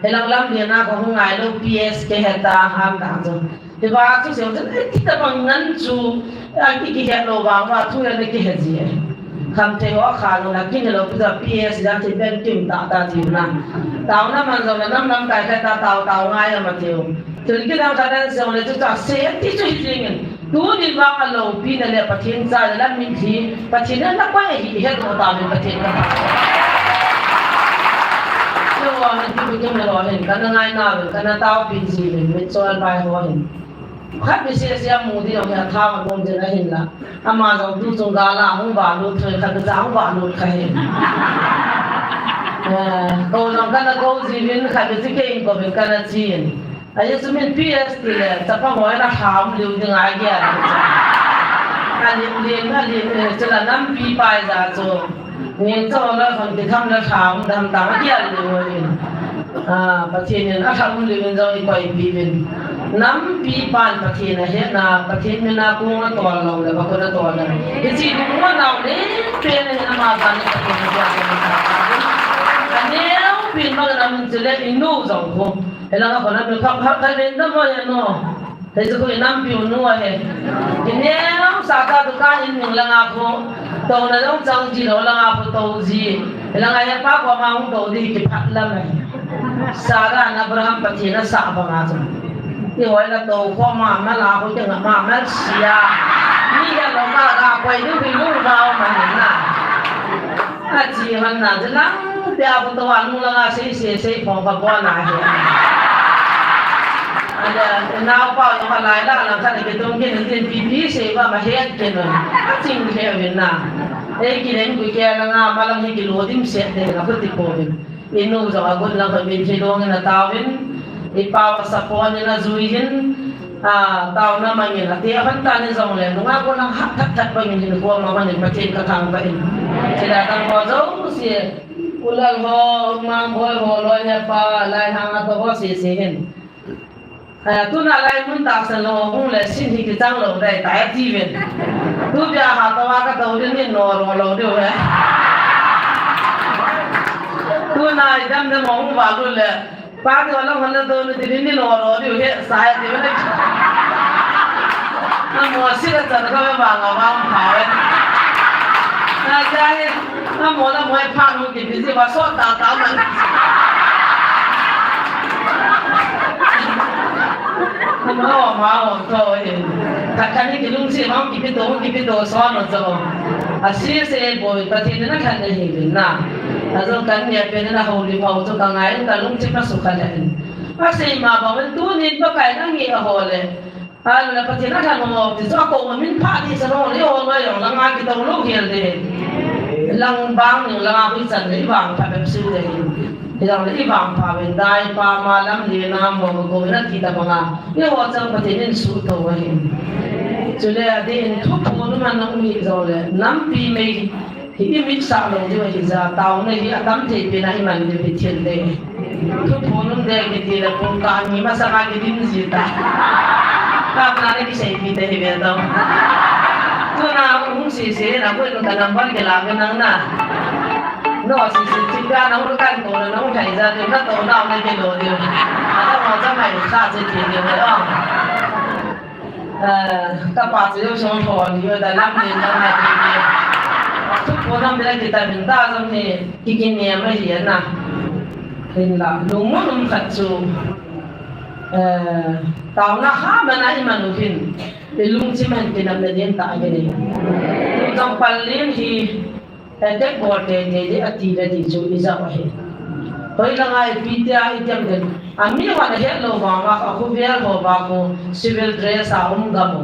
Helang lam dia na ko ngai lou P S ke ta ham ta chu. Hiva chu seo chun, eh, ti tabang ngan chu, a, i kihet lou vang uva, thu le na kihet ji. Khamthei ho kha lou na, kin lou, pi ta P S ja thi pen kim ta ta ti na. Taona man jong le nam lamkai khat ta tao, tao ngai a ma tiu. Tun kidang khat an seo le chu ta se ti chu hi jing in. Tunin vang a loupina le Pathen cha le lam mitlhi, Pathen in na koi ahi, i het lou tauvin Pathen ka. Keiho min ti bu tum le ho hin, ka na ngaina uvin, ka na taopi ji uvin, mitchoi bai ho hin. Khat mi se se a mu di jong hi a thao a bom jeng ahin la. Ama jong tu chung gal a hung va lut thoi khat cha hung va lut kha hin. Eh, ko jong ka na ko ji uvin khat mi chu kei in ko uvin ka na chi in. Ahi chu min P S ti le, chapa hoi na ham liu ding a gel. A lim lim, a lim lim, chu la nampi pai ja chu. Min cho la khon ti tham la ham dam ta gel liu in. A, Pathen in a ham liu in jong i koipi uvin. Nampi pan Pathen a hetna, Pathen min a kong a tol lou le, ba kong a tol le. I chi ding mo nau le, pen in ama ban Pathen a hetna. A neo pin ma na min chu le, i nu jong khu. Hilang a kona mi khap khap khai ven da mo ya no. Hei chu khu i nampiu nu ahi. I neo sa ta dukan in ning langa khu. Touna jong chang ji lou langa khu tou ji. Hilanga he pa koma hung tou di kiphat lam ahi. Sarah in Abraham Pathen a sah banga chu. I hoi la tou kho ma ma la khu keng ma ma sia. Ni ya lou ka ga koi du bi lu ga ma ni na. A chi hon na, chi lang pia bu to wa nung langa sei sei sei phong ka bo na he. A le, nau pa yo ka lai la lang ka le ke tung ke tin pi pi sei ba ma he ke no. A ching he win na. Ei ki len ku ke langa ma lang he ki lo dim se te la ku ti ko win. I nu jong a gun lang ka min he dong na ta win. I pa wa sa po ni na zui hin. A, taona mangin, ati a hon ta ni jong le, nunga ko lang hak that that bangin hin ko ma manin Pathen ka thangvah in. Chila tang ko jouse, u Lal ho, u Mangboi ho, loi hepa, lai hang a to ho sese hin. A, tuna lai mun tahsan lou hung le sin hi kichang lou dai tai ati uvin. Tu bia ha to a ka to din ni no ro lou diu he. Tuna i dam dam hung va lu le. Pa ti wa lang hon la do ni ti ni lo ro diu he sa ya ti wa na. Na mo si la chan ka ba ba nga ba pha we. Na ja he, na mo la mo e pha nu ki bi ji wa so ta ta man. Na mo ma ho to he. Ka ka ni ki lung si ma ki bi to, ki bi to so no so. A si se bo Pathen na khan na hi bin na. A jong kan nia pen na ho li mau chu ka ngai, ka lungthim a sukha le. A sei ma bang in tunin Pakai na nge a ho le. A le Pathen a thangvah ti chu a ko ma min pha ti sa ho le ho ma jong langa kitou lou hial de. Lang bang ning langa hui chan le i vangpha bep su de. Hi jong le i vangpha uvin dai pa ma lam le na mo ko na ti ta banga. I ho chang Pathen in sutou ahi. Chule a din thuphon um a na um hi jong le nampi mei Hi i mit sah lou diu ahi ja, taona hi a tam thei pen a i man diu hi thil de. Thuphon um de kiti le pung kah ni masanga kidim ji ta. Ka pa na kiseipi te hi ve tao. Tuna hung sese na ko in ka number kila ve nang na. No sese chi ka na hung kan ko na hung thei ja diu na to na na kilo diu. Ka mo ja mai sa se ti diu ve o. Eh, ka pa chu jong song thon, yo da lam ni lam na ti ni. Thuphon um le kita min ta jong hi, ki ki ni ma hi na. Hin la, lungmon um khat chu. Eh, taona ha mana i man u hin. I lungthim a hin kinam na ding ta ki ni. Tu jong pal lin hi, Attack bol teitei ding ati ve ti chu i jao ahi. Hoilanga ipi tia i tiam den. A mi hon a het lou vang a, a khovel ho vang khu civil dress a um gam u.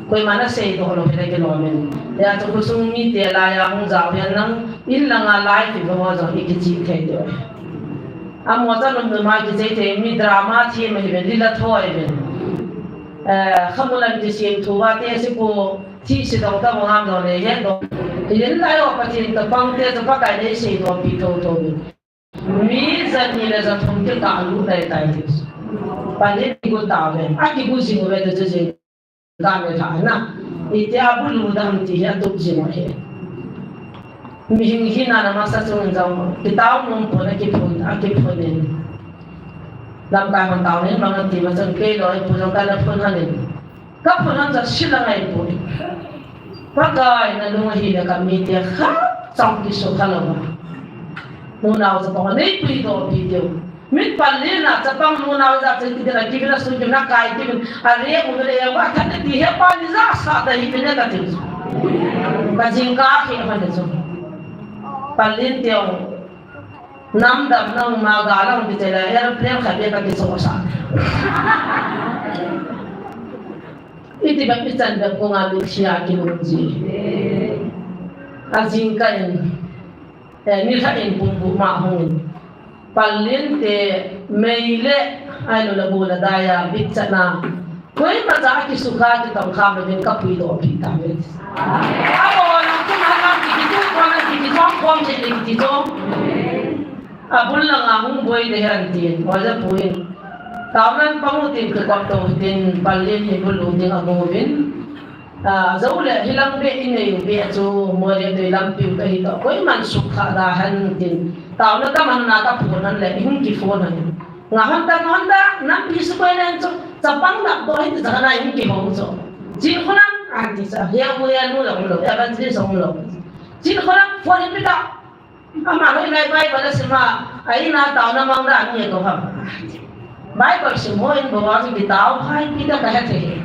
Koiman a seidoh lou hile kilom in. Hia chu khosung mite lai a hung jao hian lang in langa lai ti ho jong i kichih thei diu ahi. A mo cha lum lum a kichih thei mi drama thi ma hi ve, lila tho hi ve. Eh, khamulan kisem thu va te si pu Thih sidong ta bang ham dong le het dong. Hilai o Pathen toh pang te toh Pakai nei seidoh pi thotho in. Mi jani le jathum kikah lut tai tai ti. Pathen kigu tauve. Akigu jing uve ti chu jing. Gam le lha na. Itia bulu dam ti hi atup jing u ahi. Mihing hina na masa chung jong. Kitao nom pon akiphun, akiphun in. Lamkai hon taona in mang ati ma chun kei loi pu jong kana phun hon in. Ka phun hon chu sila ngai pu. Pakai nalung ahile kamite khat chang kisukha lou. Nunao chapang nei puidoh pi diu. Min pal lin a chapang nunao ja chen ti dela kivil a sun kivil a kai kivil a re u le ya wa than ti he pa ni ja sa ta hi ne ka ti. Ka jingkah khi hon chu. Pal lin teu. Nam dam nang ma ga lang ti chela airplane khat be ka ti so sa. Iti bep ichan bep ko nga lu chia ki mun ji. A jingkah in. Eh, ni lha in pum bu ma hung in. Pal lin te mei le ai lo la bu la da ya bit chana. Koima cha kisukha kitong kham lo bin ka puidoh pi ta ve. A bo na kum ha lang ki ki tu ko na ki ki chom khom che le ki chom. A bul langa hung boi de han tin, oja puin. Taonan pangu tin kikop to tin, pal lin hi bul u ding a go vin. A, jo le hilang be in nei be chu, mo le doi lampi u ka hi to, koiman sukha da han tin. Taona ka man na ka phone han le, hung ki phone han. Nga han ta, nga han ta, nampi su koi len chu, chapang lap do hi ti chana hung ki hong chu. Chin khonang, anti sa, hia bu hia nu lo lo, evangelist lo lo. Chin khonang, phone hi pi ta. Ama hoilai Bible a sim a, a in a taona mang dan ni ko ham. Bible sim ho in bou a chu kitao hai pi ta ka he thei.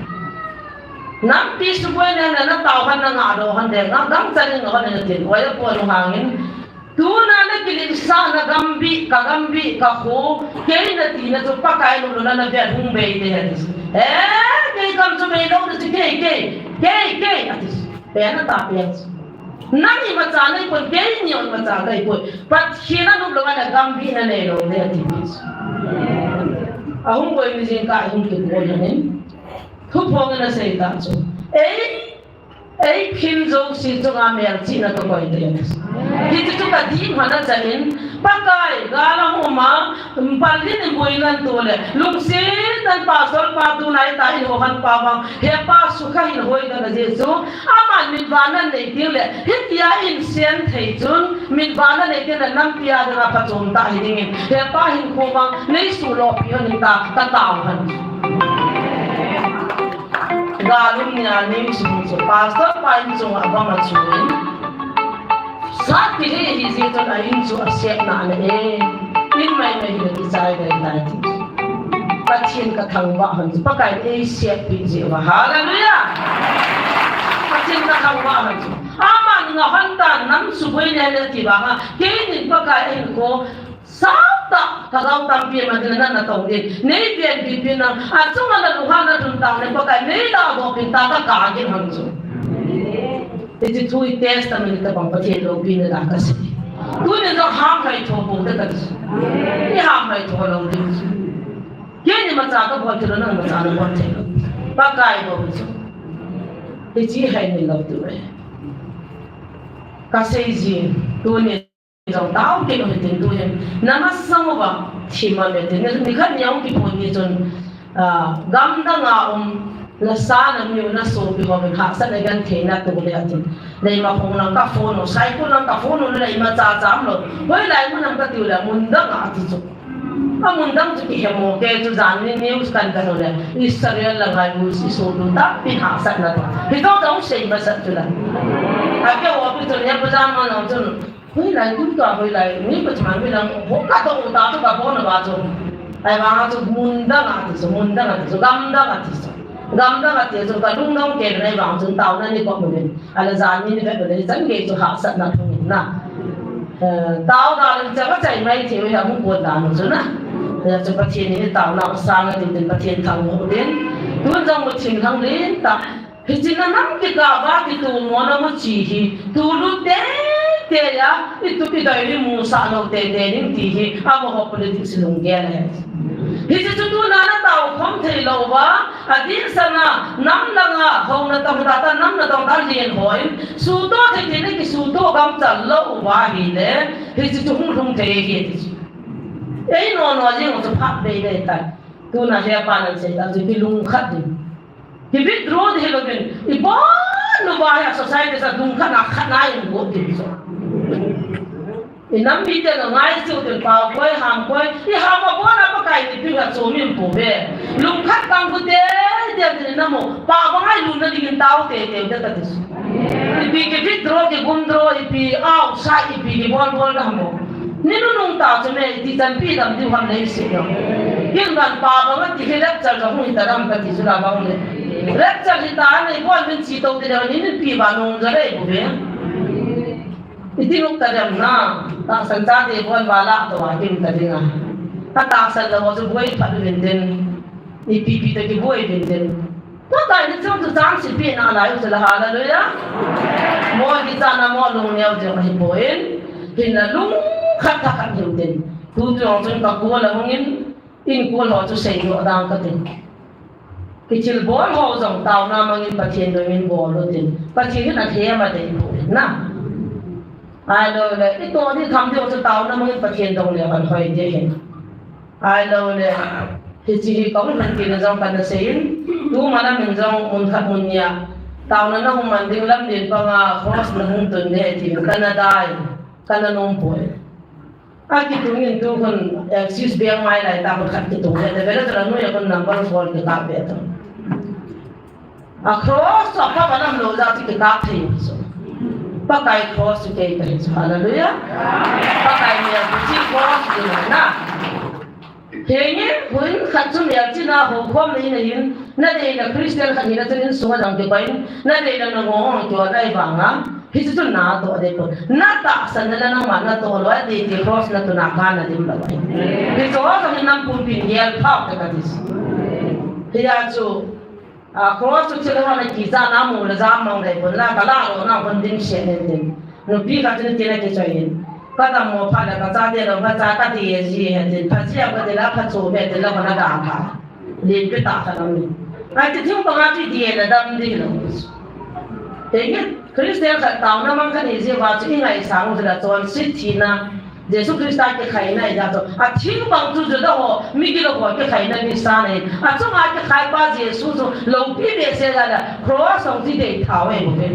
Nampi su boi ne na na tao han na nga do han de nga gam chan in nga han na tin. Oi a po nu hangin. Tuna na kilim sa na gambi, ka gambi, ka kho, kei na ti na chu Pakai nu na na ve hung bei te he. Eh, kei kam chu bei lo na chu kei, kei, kei, kei, ati. Pe na ta pe. Nang imacha nei pon, kei ni imacha nei pon. Pathen a nop lou a le gambihna nei lou ding ati. Ahung boi mi jingkah ahung kibol in. Thuphong in asei ta chu. Ei, ei phin jouse chunga melchihna kakoi ding. Hiti chu kadih man a chan in, Pakai, gal a hung um a, pal lin in boi ngan tu le, lungset in pastor pa tu nai ta in ho han pa vang, he pa sukha hin hoi dan a Jesu, Aman min vana nei ding le, hitia in sian thei chun, min vana nei ding le nampi a dinga phachom tah hi dingin, he pa hinkho vang, nei suhlopi hon in ta, ka tao hon. Galum nia nei sung chu, pastor pa in chunga bang a chuin. Sat kile hi jeh chun a in chu a sep na na e. In mai mai hi le kichai dai dai ti. Pathen ka thangvah hon chu, Pakai in ei seppi jeh uva. Hallelujah! Pathen ka thangvah hon chu. Aman nga hon ta nam suboi le le ti vanga, keinin Pakai in ko sap tah ka gao tampi ma ding na na tong ding. Nei pian pi pi na, a chunga na lunghan na lhun tang le Pakai nei la do pin ta ka ka gin hon chu. Hiche thu hi testament tabang Pathen loupina dan kasei. Tunin jong ham hai tho bou te kasei. Ni ham hai tho lou ding. Keini imacha kabol thei lou, nang imacha nabol thei lou. Pakai bou chu. Hiche hi ni lou tu e. Kasei jin, tunin jong tao kei u hitin tuhin. Namasang uva, thima me tin. Nikhat nia hung kiphon ni chun, ah, gamdang a um, nasa namiu nasopi ho vin hahsatna gentheina to le atin. Leima khong lang ka phone u, Saikul lang ka phone u, Leima cha cha um lou. Hoilai mun ham katiu le, mun dang a ati chu. A mun dang chu kihemo kei chu jan ni news kan kan u le. Israel lang a Jews i sopi tampi hahsatna to. Hito jong sei masat chu la. A kei u pi chu le, pa jan ma nang chun. Hoilai, kum tua hoilai, ni pa chman mi lang, ho ka to ta chu ka bon ba chu. Ahivang chu mun dang a ti chu, mun dang a ti chu, gam dang a ti chu. Gam dang a ti chu, ka lung dong kei nei vang chun taona ni ko mun. Ala jan ni ni vet le chan gei chu hahsatna thung in na. Eh, tao da le cha ka chai mai thei u ya hung ko da nu chu na. Ya chu Pathen ni taona sang a ti tin Pathen thangvah u tin. Tun jong mu thim thang lin ta. Hiche na nam kikah a kitu mo na mo chi hi, tu lut tei tei a, i tup i doi hi musah lou tei tei ding ti hi, amaho politics lunggel ahi. Hiche chu tuna na tao khom thei lou uva, adeh sanga, nam langa, houna tong tata, nam na tong ta lien hon, suhtoh thei thei na kisuhtoh gamchal lou uva ahile, hiche chu hung lhung thei ahi ti chu. Ei no no jeng chu phat bei bei tai. Tuna he pa nan sei ta chu kilungkhat ding. Ki withdraw ding hilouvin, ibon uva hi a society sa dung khat na khat na in go ding so. I nam mite na ngai chu tun pao koi, ham koi, i ham a bon a Pakai ni pi ga chu min pu ve. Lung khat kang ku te, te te na mo, pa ba ngai lun na ding in tao te te de ka ti. Ipi ki withdraw, ki gumdraw, ipi au sa, ipi ki bol bol na mo. Ni nu nung ta chu me, ti chan pi dam di ham nei si no. Kin ban pa ba ngai ti ki rapture ka hung ta dam ka ti chu la ba le. Rapture hi ta nei bol min chi to ti de ni ni pi ba nung ja le bu ve. Iti luk ta dem na, tahsan chate bon vala to a kim ta dinga. Ka tahsan lo chu buai phat vin din. Ipi pi ta ki buai vin din. Pakai ni chung tu chang si pi na lai u chu la, hallelujah. Mo ki cha na mo lung neo je hi boin. Hin na lung khat tha khat hin din. Tu tu ong chung ka ku la hung in. In kul ho chu sei lo dang ka tin. Kichil bol ho jong taona mangin Pathen dongin bol u tin. Pathen hin a them a dei poi na. Ahilou le, i to ni tham ding chu taona mangin Pathen dong le kan hoi ding ahi. Ahilou le, hiche hi kong han tin jong kana sei in, tu mana min jong mun khat mun nia. Taona na hung man ding lam din panga cross na hung tun ding ahi tin kana dai, kana nom poi. A kitung in tu khun, eh, sis beng mai lai ta khun khat kitung le, le vele tala nu ya khun number four kikap ve ta. A cross chu a pa banam lo ja chu kikap thei so. Pakai cross chu kei ka hi chu. Hallelujah. Pakai mi a chu cross chu na. Henge, hun khat chu mi a chu na ho khom ni na hin, na dei na Christian khat ni na chu in sunga jang kikoi, na dei na na ngong kyo dai vanga. Hichu chu na toh dei pon. Na tahsan na le nangma na toh lou, dei ti cross na tuna ka na dim lou. Hichu ho jong nam pumpin gel phao te ka ti. Hia chu, a, cross chu thil ho na kicha na mu le jam mang dei pon la ka la lou na hon dim se nen din. Nupi khat chu tina kichoi in. Ka dam mo phat le ka chate lou, ka cha ka ti e ji he tin. Phat ji a ka ti la, phat chu he tin la ka na da pha. Len pe ta ka dam ni. Ai ti thing pa nga ti di e na dam di lou. Te nge, Christian khat taona mang khat hi jeh uva chu i ngaisang u chu la chonset thina, Jesu Christa kikhaina i ja chu. A thing bang chu Juda ho, migil ho kikhaina ni sa nei. A chunga kikhai pa Jesu chu loupi behseh jal a cross hung ti dei thau e bu ve.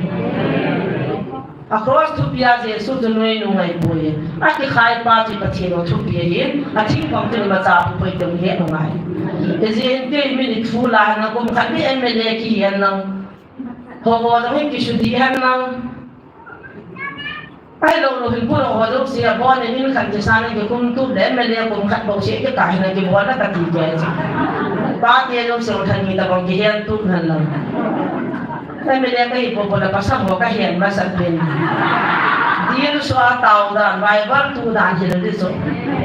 A cross thupi a Jesu chu nuinung ngai poi. A kikhai pa chu Pathen ho thupi ahi. A thing bang chu imacha pu poi ti he ngai. Ijeh in kei min i thu la na kum khat ni M L A kihen lang. Ho ho jong hi kisudih hen lang. Ahilou lou hin pu lou ho jong sia bon in in khat kisa na kikhum tup le M L A kum khat bou sia kikah hin kibol na ka ti kei. Pate jong sia than ni tabang kihen tup hen lang. M L A ka hi popo le pasal ho ka hen masa pen. Dil sua tao dan, Bible tu dan hi le so.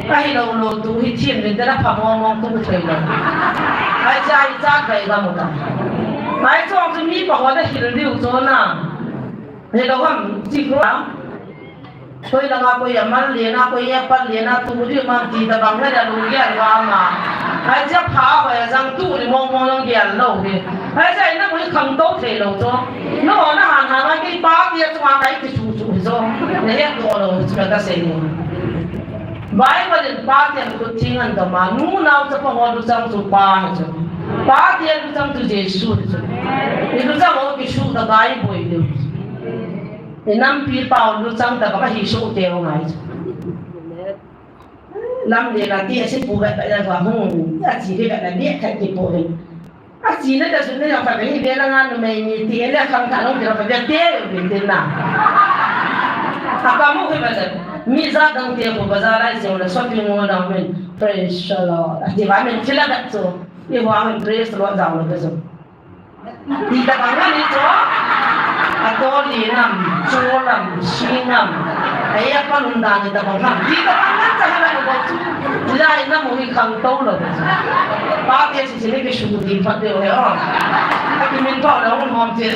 Ahilou lou tu hi thim din da pha mong mong tu thei lou. Ai cha, ai cha kai ga mo ta. Mai chong chu mi pa ho da hil diu chu na. Hello ham, chi ko. Koi langa koi amal lena, koi apple lena, tu diu man ti tabang le da lu ya wa ma. Ai cha pha ho ya jang tu di mong mong long ya lo hi. Ai cha ina koi kham to thei lou chu. No na han han ai kei pa ti chu ma kai ti chu chu hi chu. Ne he to lou chu ka sei ni. Bible in pa ti an khut theng an dom a, nu nao chapa ho luchang chu pa hi chu. Pa ti an luchang chu Jesu hi chu. I luchang ho kisu ta bai boi diu. I nampi pa ho luchang ta ba hi su te ho ngai chu. Lam le la ti a si pu ba ba la hung, a chi be ba la ni khat ki pu. A chi na da sun na ya fa ni be la nga numei ni ti le khang kha long ti la fa be te yo bin tin na. A pa mu khi ba le. Mi ja dang te ko bazar lai se la shopping mall dang min. Praise the Lord. A ti ba min chi la da chu. I wa min praise the Lord dang lo be so. Ti ta bang ni chu. A to li nam, chu lam, shi nam. Ai a pa nun dan ni ta bang nam. Ti ta bang nam cha ha la ko chu. Ti la i nam u hi khang to lo. Pa ti si Sini kisu ding phat diu he o. Aki min pau dong hom ti.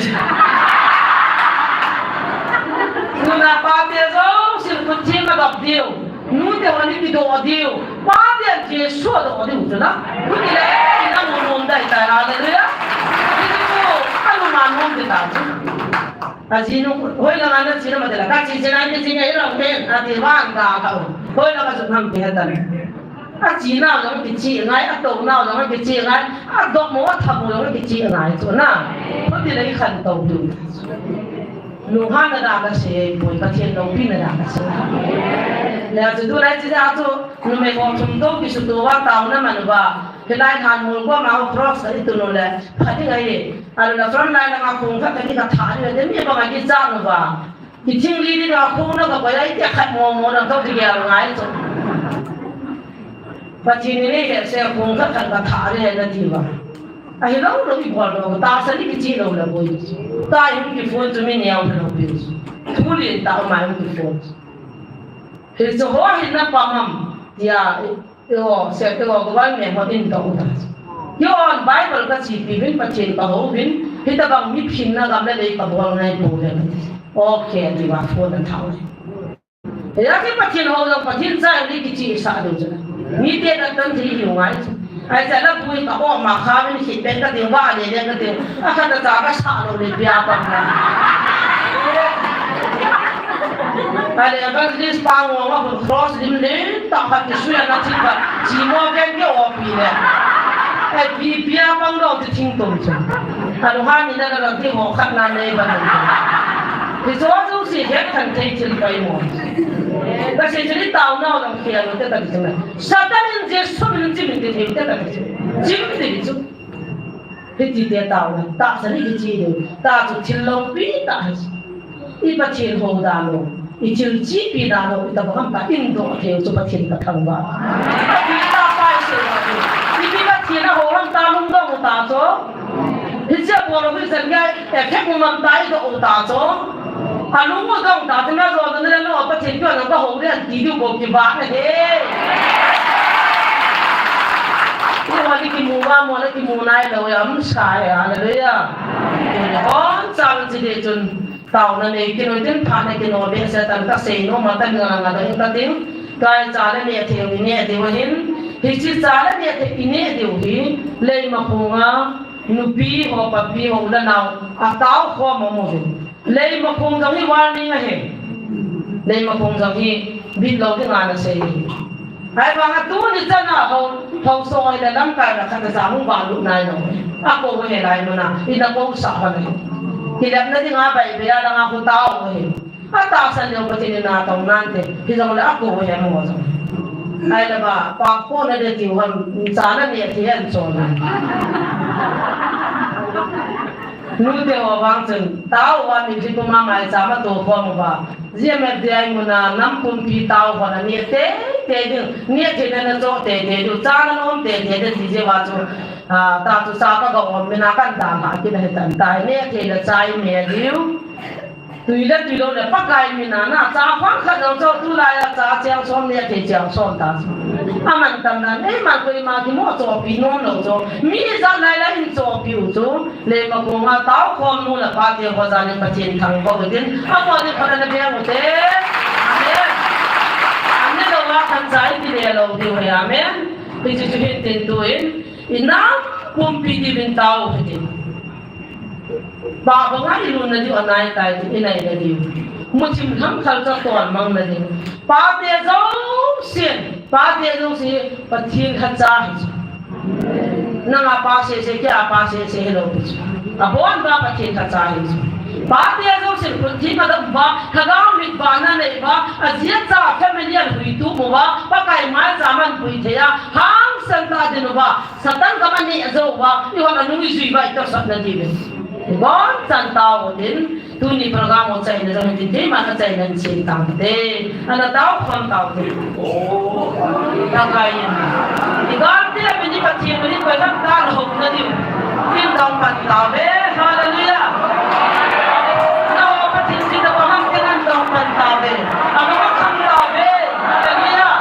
Tuna pa te jong sil kut thim a gap diu. Nu te hon ni kido diu. Pa te Jesu do diu chu na. Kut le ina mun mun dai ta, hallelujah. Ni ku anu man mun te ta chu. A jinu, hoi la na chi na ma te la. Ka chi chi na ni chi ngai lo te. A ti van ga ka. Hoi la ka chu nam te ta. A chi nau jong kichi ngai, a to nau jong kichi ngai, a dom mo, a tham mo jong kichi ngai chu na. Ko ti le i khan to tu. Nungah na da kasei poi, Pathen loupina da kasei. Hijeh chun tulai chu, numei ho thum toh kisuto uva taona man uva, hilai lhan mol koma cross a itun uleh pha ding ahi. Ahilou le front line langa khong khat khat hi kathah ding ahi, mi banga kichat uva, kithing li dinga khong na kakoi a, iti khat mo mo na toh kigel ngai chu. Pathen in eihetsah a khong khat khat kathah ding ahi nati uva. Ahilou lou ibol lou, tahsan in kichih lou le boi. Tahsan in kiphone chu mi neo lou pi. Thu lentah a um a hung kiphone. Hichu ho hin na pang am tia, eiho, sep eiho, government ho in doh u ta. Keiho Bible kachepi uvin, Pathen kahou uvin, hitabang mi phin na gam le lei kabol ngai pouve. Okay, tia phone athah uve. Hijeh a chu Pathen hou jong Pathen cha in kichih sah ding chu. Mite dan tan thei hiu ngai chu. Ahijeh a la pui ka o ma kha min hi pen kati uva le le kati. Akhat a cha kasah lou le pia pa. Ale evangelist pa ngong a hun cross lim le ta khat kisui ana thi pa. Chi mo ken ke o pi le. Ai pi pia pang lou ti thing tum chu. Anu ha ni na la ti ho khat na nei ba. Hichu jouse het khen thei thil pai mo. Kasei chu ni taona jong khel u te kati chu. Satan in Jesu min chim in ti thei u te kati chu. Chim ti chu. Hiti te taona. Tahsan in kichih ding. Tah chu thil loupi tah ahi. I Pathen hou dan u, i thil chepi dan u, itabang ham ta in doh thei u chu Pathen kathangvah. Pathen ta pai sei u. Ipi Pathen ahou ham ta lungdong u ta chu. Hiche bol u hi jan ngai, eh, phek mu mam ta i doh u ta chu. Alung u dong ta chu na jo na le no Pathen tua na ka hou le an ti diu bou kivah na he. Iho ni kimu va mo le kimu nai lou ya, um sa he, hallelujah. Hon sa chi de chun. Taona nei kit u hitin, phat nei kit u behseh tan kasei nom a, tan nga nga dong kating. Tua hi cha le neh thei u ineh diu ahin. Hiche cha le neh thei ineh diu hi, Leimakhong a nupi ho, papi ho, u le nao, atao khom aum uvin. Leimakhong jong hi warning ahi. Leimakhong jong hi bit lou ding a nasei ahi. Ahivanga tuni chan a ho, ho soi le lamkai le khat a cha hung vahlut nai lou. Akou u he lai mun a, ina kou sah hon ahi. Kilepna dinga bai be a langa khu tao u ahi. Atahsan leu Pathen in atong nante, hijongle akou u he mo jong. Ahile ba, pa ko na de tiu ham, cha na ne thi hen chon a. Nute ho vang chun, tao uva mitlhi puma maicham atoh khom uva. G M F D I mun a nam pumpi tao hon aneh teitei ding, neh theina nachoh teitei diu, cha nanom teitei ding ti jeh uva chu, ah, tah chu cha kaga om min a kan dalha kit ahitan, tah neh thei le cha ineh diu. Tui le tui lou le Pakai min a na cha khang khat jong choh, tulai a cha chang som neh thei chang som ta chu. Aman tam nan, eiman koima kimo chohpi nom lou chu. Mi ijat lai lai in chohpi u chu. Leimakhong a tao khom nu le pate ho jal in Pathen thangvah u hitin. Apo ding khat ana beng u te. Amen. An ne lou a khat cha in kile lou diu ahi. Amen. Hichu chu hitin tuin. I nam pumpi diuvin tao u hitin. Ba banga i lutna diu anai tai tin i naina diu. Muthim lhamkhal cha ton mang na diu. Pate jousen. Pate jouse Pathen lhacha ahi chu. Nanga pa sese, kei a pa sese hilou pi chu. Abon uva Pathen lhacha ahi chu. Pate jousen khut thim a dam uva, lhagao mit vahna nei uva, ajeh cha family a lhuitup uva, Pakai maicham a pui thei a, hangsan tah a din uva, Satan gam a neh jou uva, ihon anung ijui uva, i tosot na diuvin. Ibon chan tao u hitin, Tuni program u chaina jong hitin, keiman achaina in chen tang te. Ana tao khom tao te. Pakai in. I galte a min i Pathen min i koi lam ta lhom na diu. Kin dong pan tao ve. Hallelujah. Na o Pathen kin dong pan, kin dong pan tao ve. Ama kham tao ve. Hallelujah.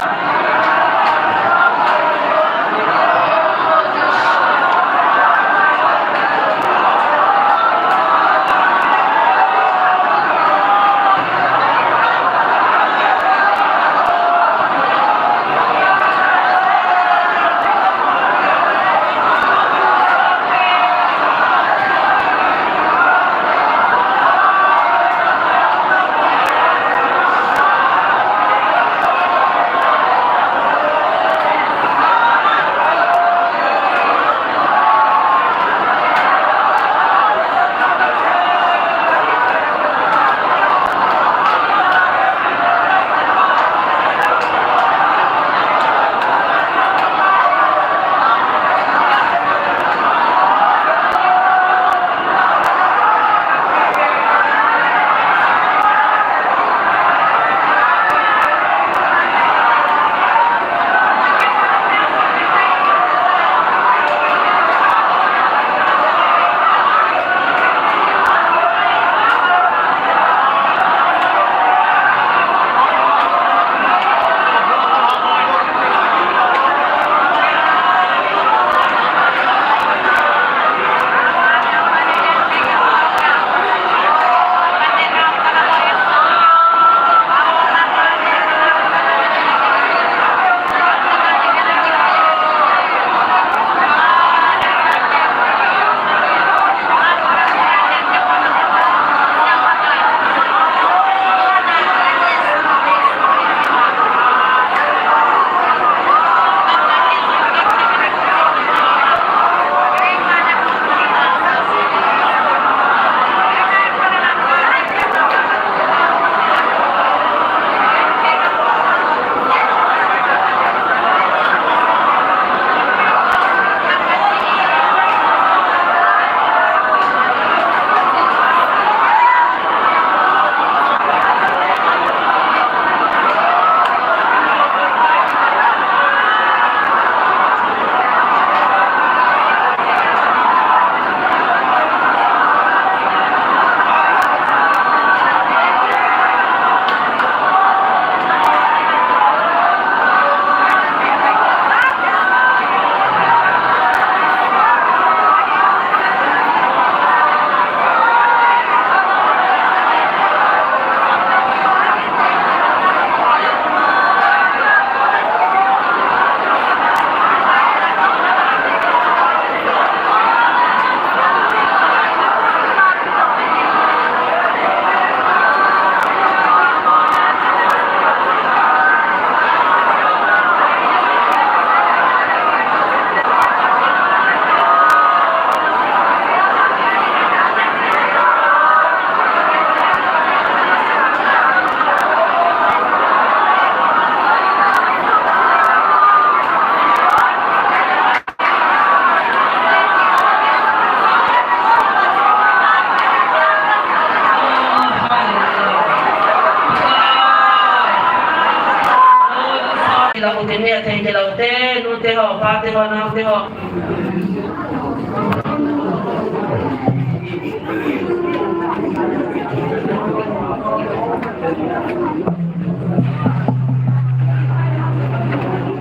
Lau te, mi a thei te, lau te, nu te ho, pa te ho, nao te ho.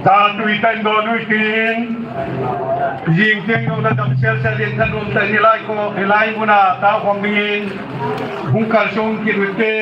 Ta tui tan do nui tin. Jing tieng jong la dam sel sel in thanom tah in hilai ko, hilai muna tao khom dingin hung kalsong kit ute.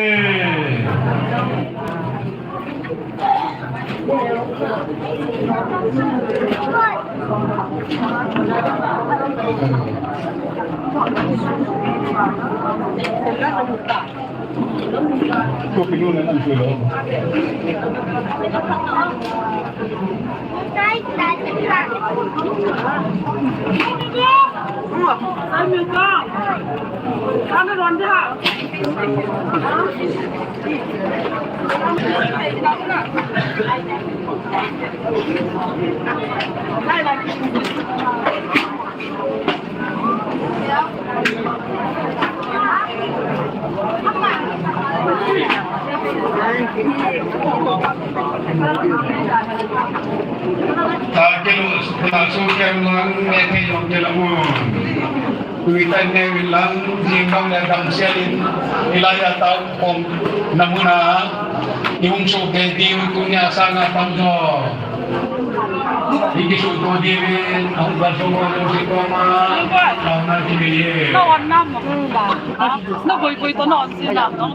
Ta kelu, kelu su kelu lang, ne thei jong kelu lang. Tui tan ne win lang, jing dong le dam sel in, hilai a tao khom na muna, i hung soh kei diu tunia sanga pang jo. I kisuto diuvin, ahung kalsong ho jouse koma, taona kipe e. Na on nam mo. Na boi boi to na on sin nam no.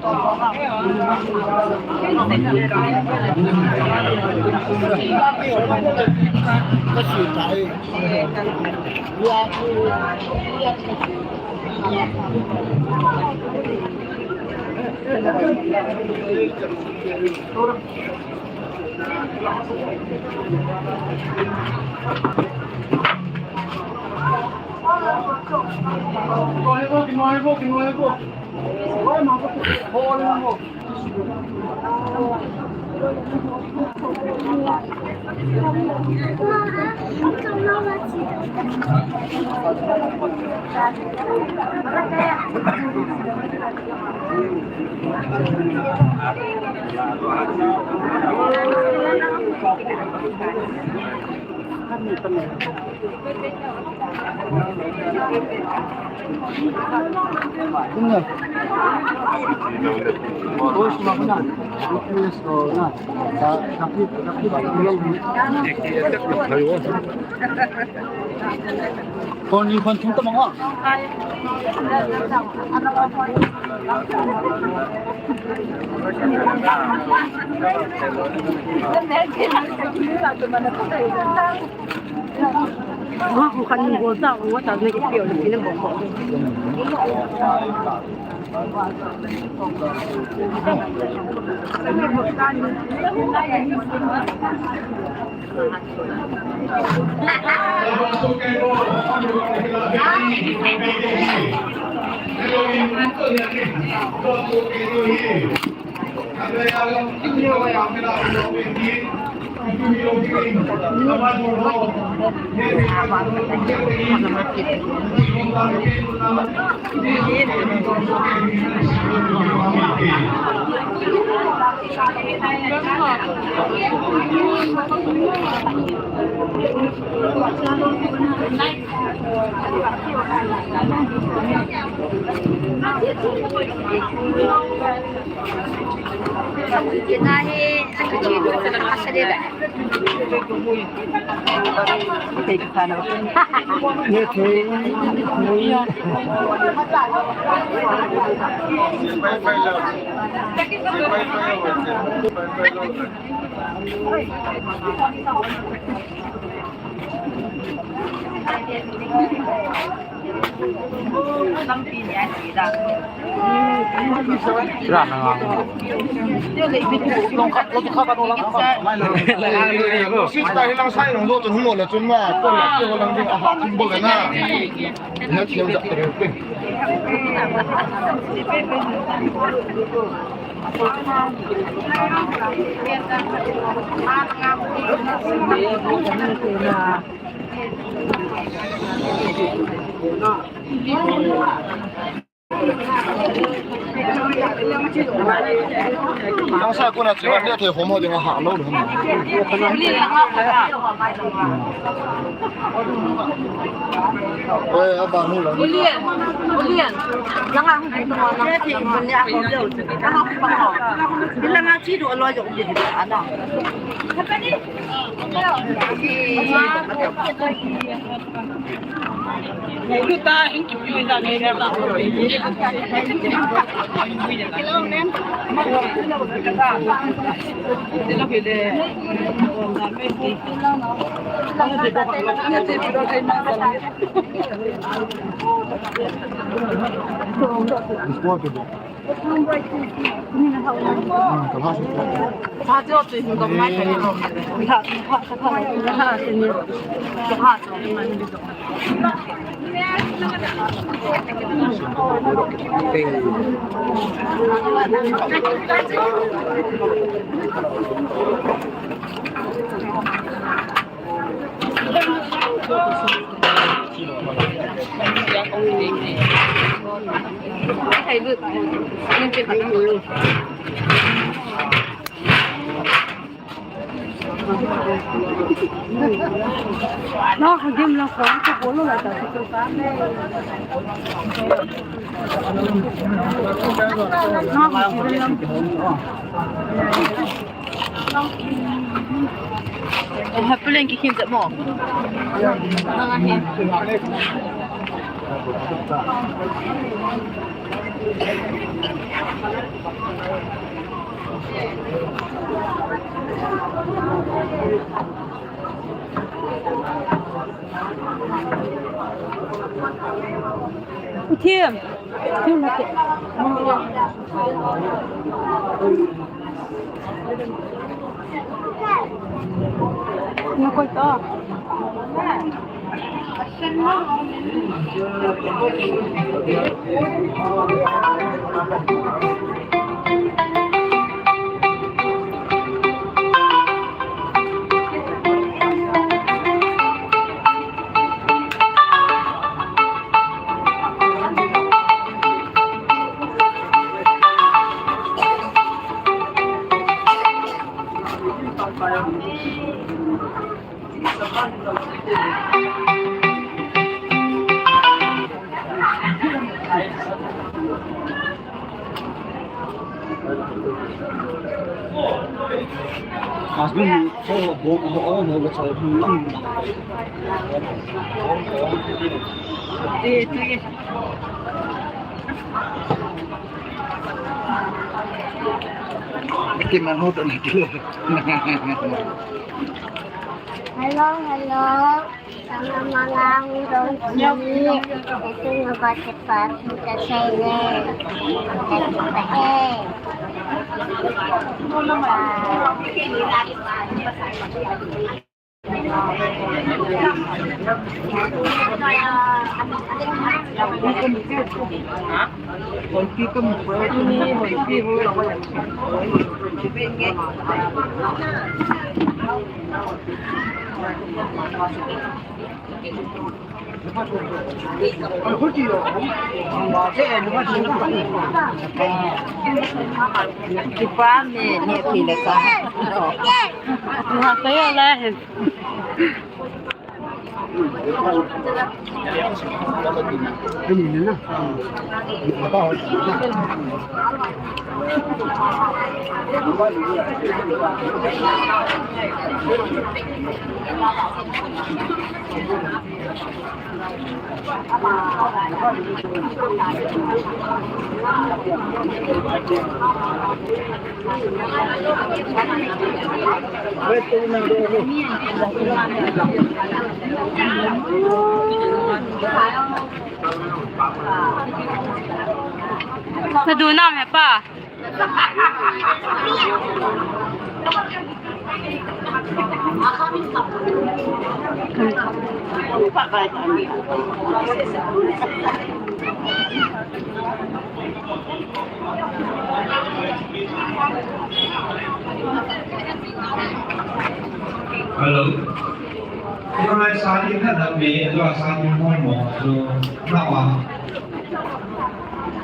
Kon ni kon thum ta mong a. Ngo ku kan ni go ta, ngo ta ne ki pio ni ne mo ko. Nang sa ko na chi wa le thei hom ho ding a ha lo lo. Oi, a ba nu lo. Ulian, ulian. Nang a hu ding to nang. Nang a hu ding to nang. Nang a hu ding to nang. Nang a hu ding to nang. Hapuleng kikhin jep mo. Thiam. Thiam na ke. Na koi to. Hello, hello. Sama malang dong sini. Itu ngebaca pas kita sini. Kita eh. Kipa me ne phi le sa. Wa ka yo la he. Nadu nam he pa. Hello. Ito na sa atin na dami, ito sa atin mo mo. So, nawa.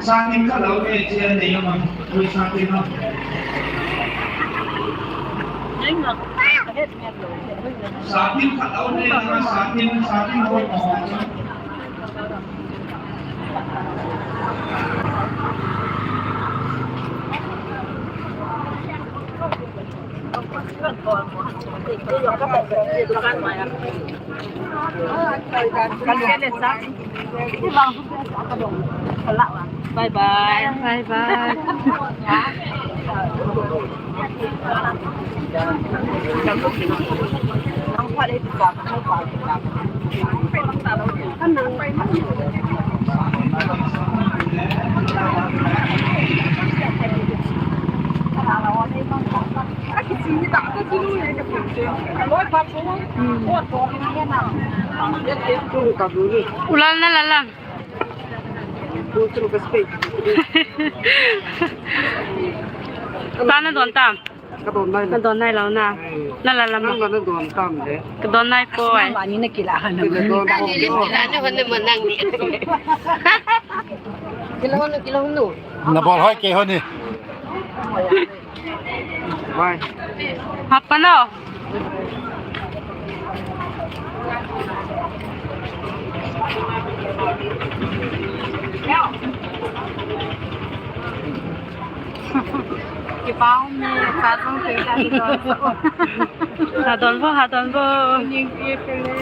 Satin khat lo ne, che ne yama. Oi, satin ma. Satin khat lo ne, satin, satin ho. Bye bye. Bye bye. Ulal na lalang. Tana don tam. Ka don nai. Ka don nai lou na. Hmm. Na la la ma. Nang la na don tam de. Ka don nai poi. Mama ni na kila han. Ka don tam. Ni kila ni hon ni mo nang ni. Kila hon, kila hon. Na bol hoi ke hon ni. Bye. Hap pa no. Kipao me, cha jong te cha ki don. Ha don vo, ha don vo. Ning ki pe le.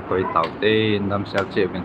Koi tau te, damsel cheh uvin.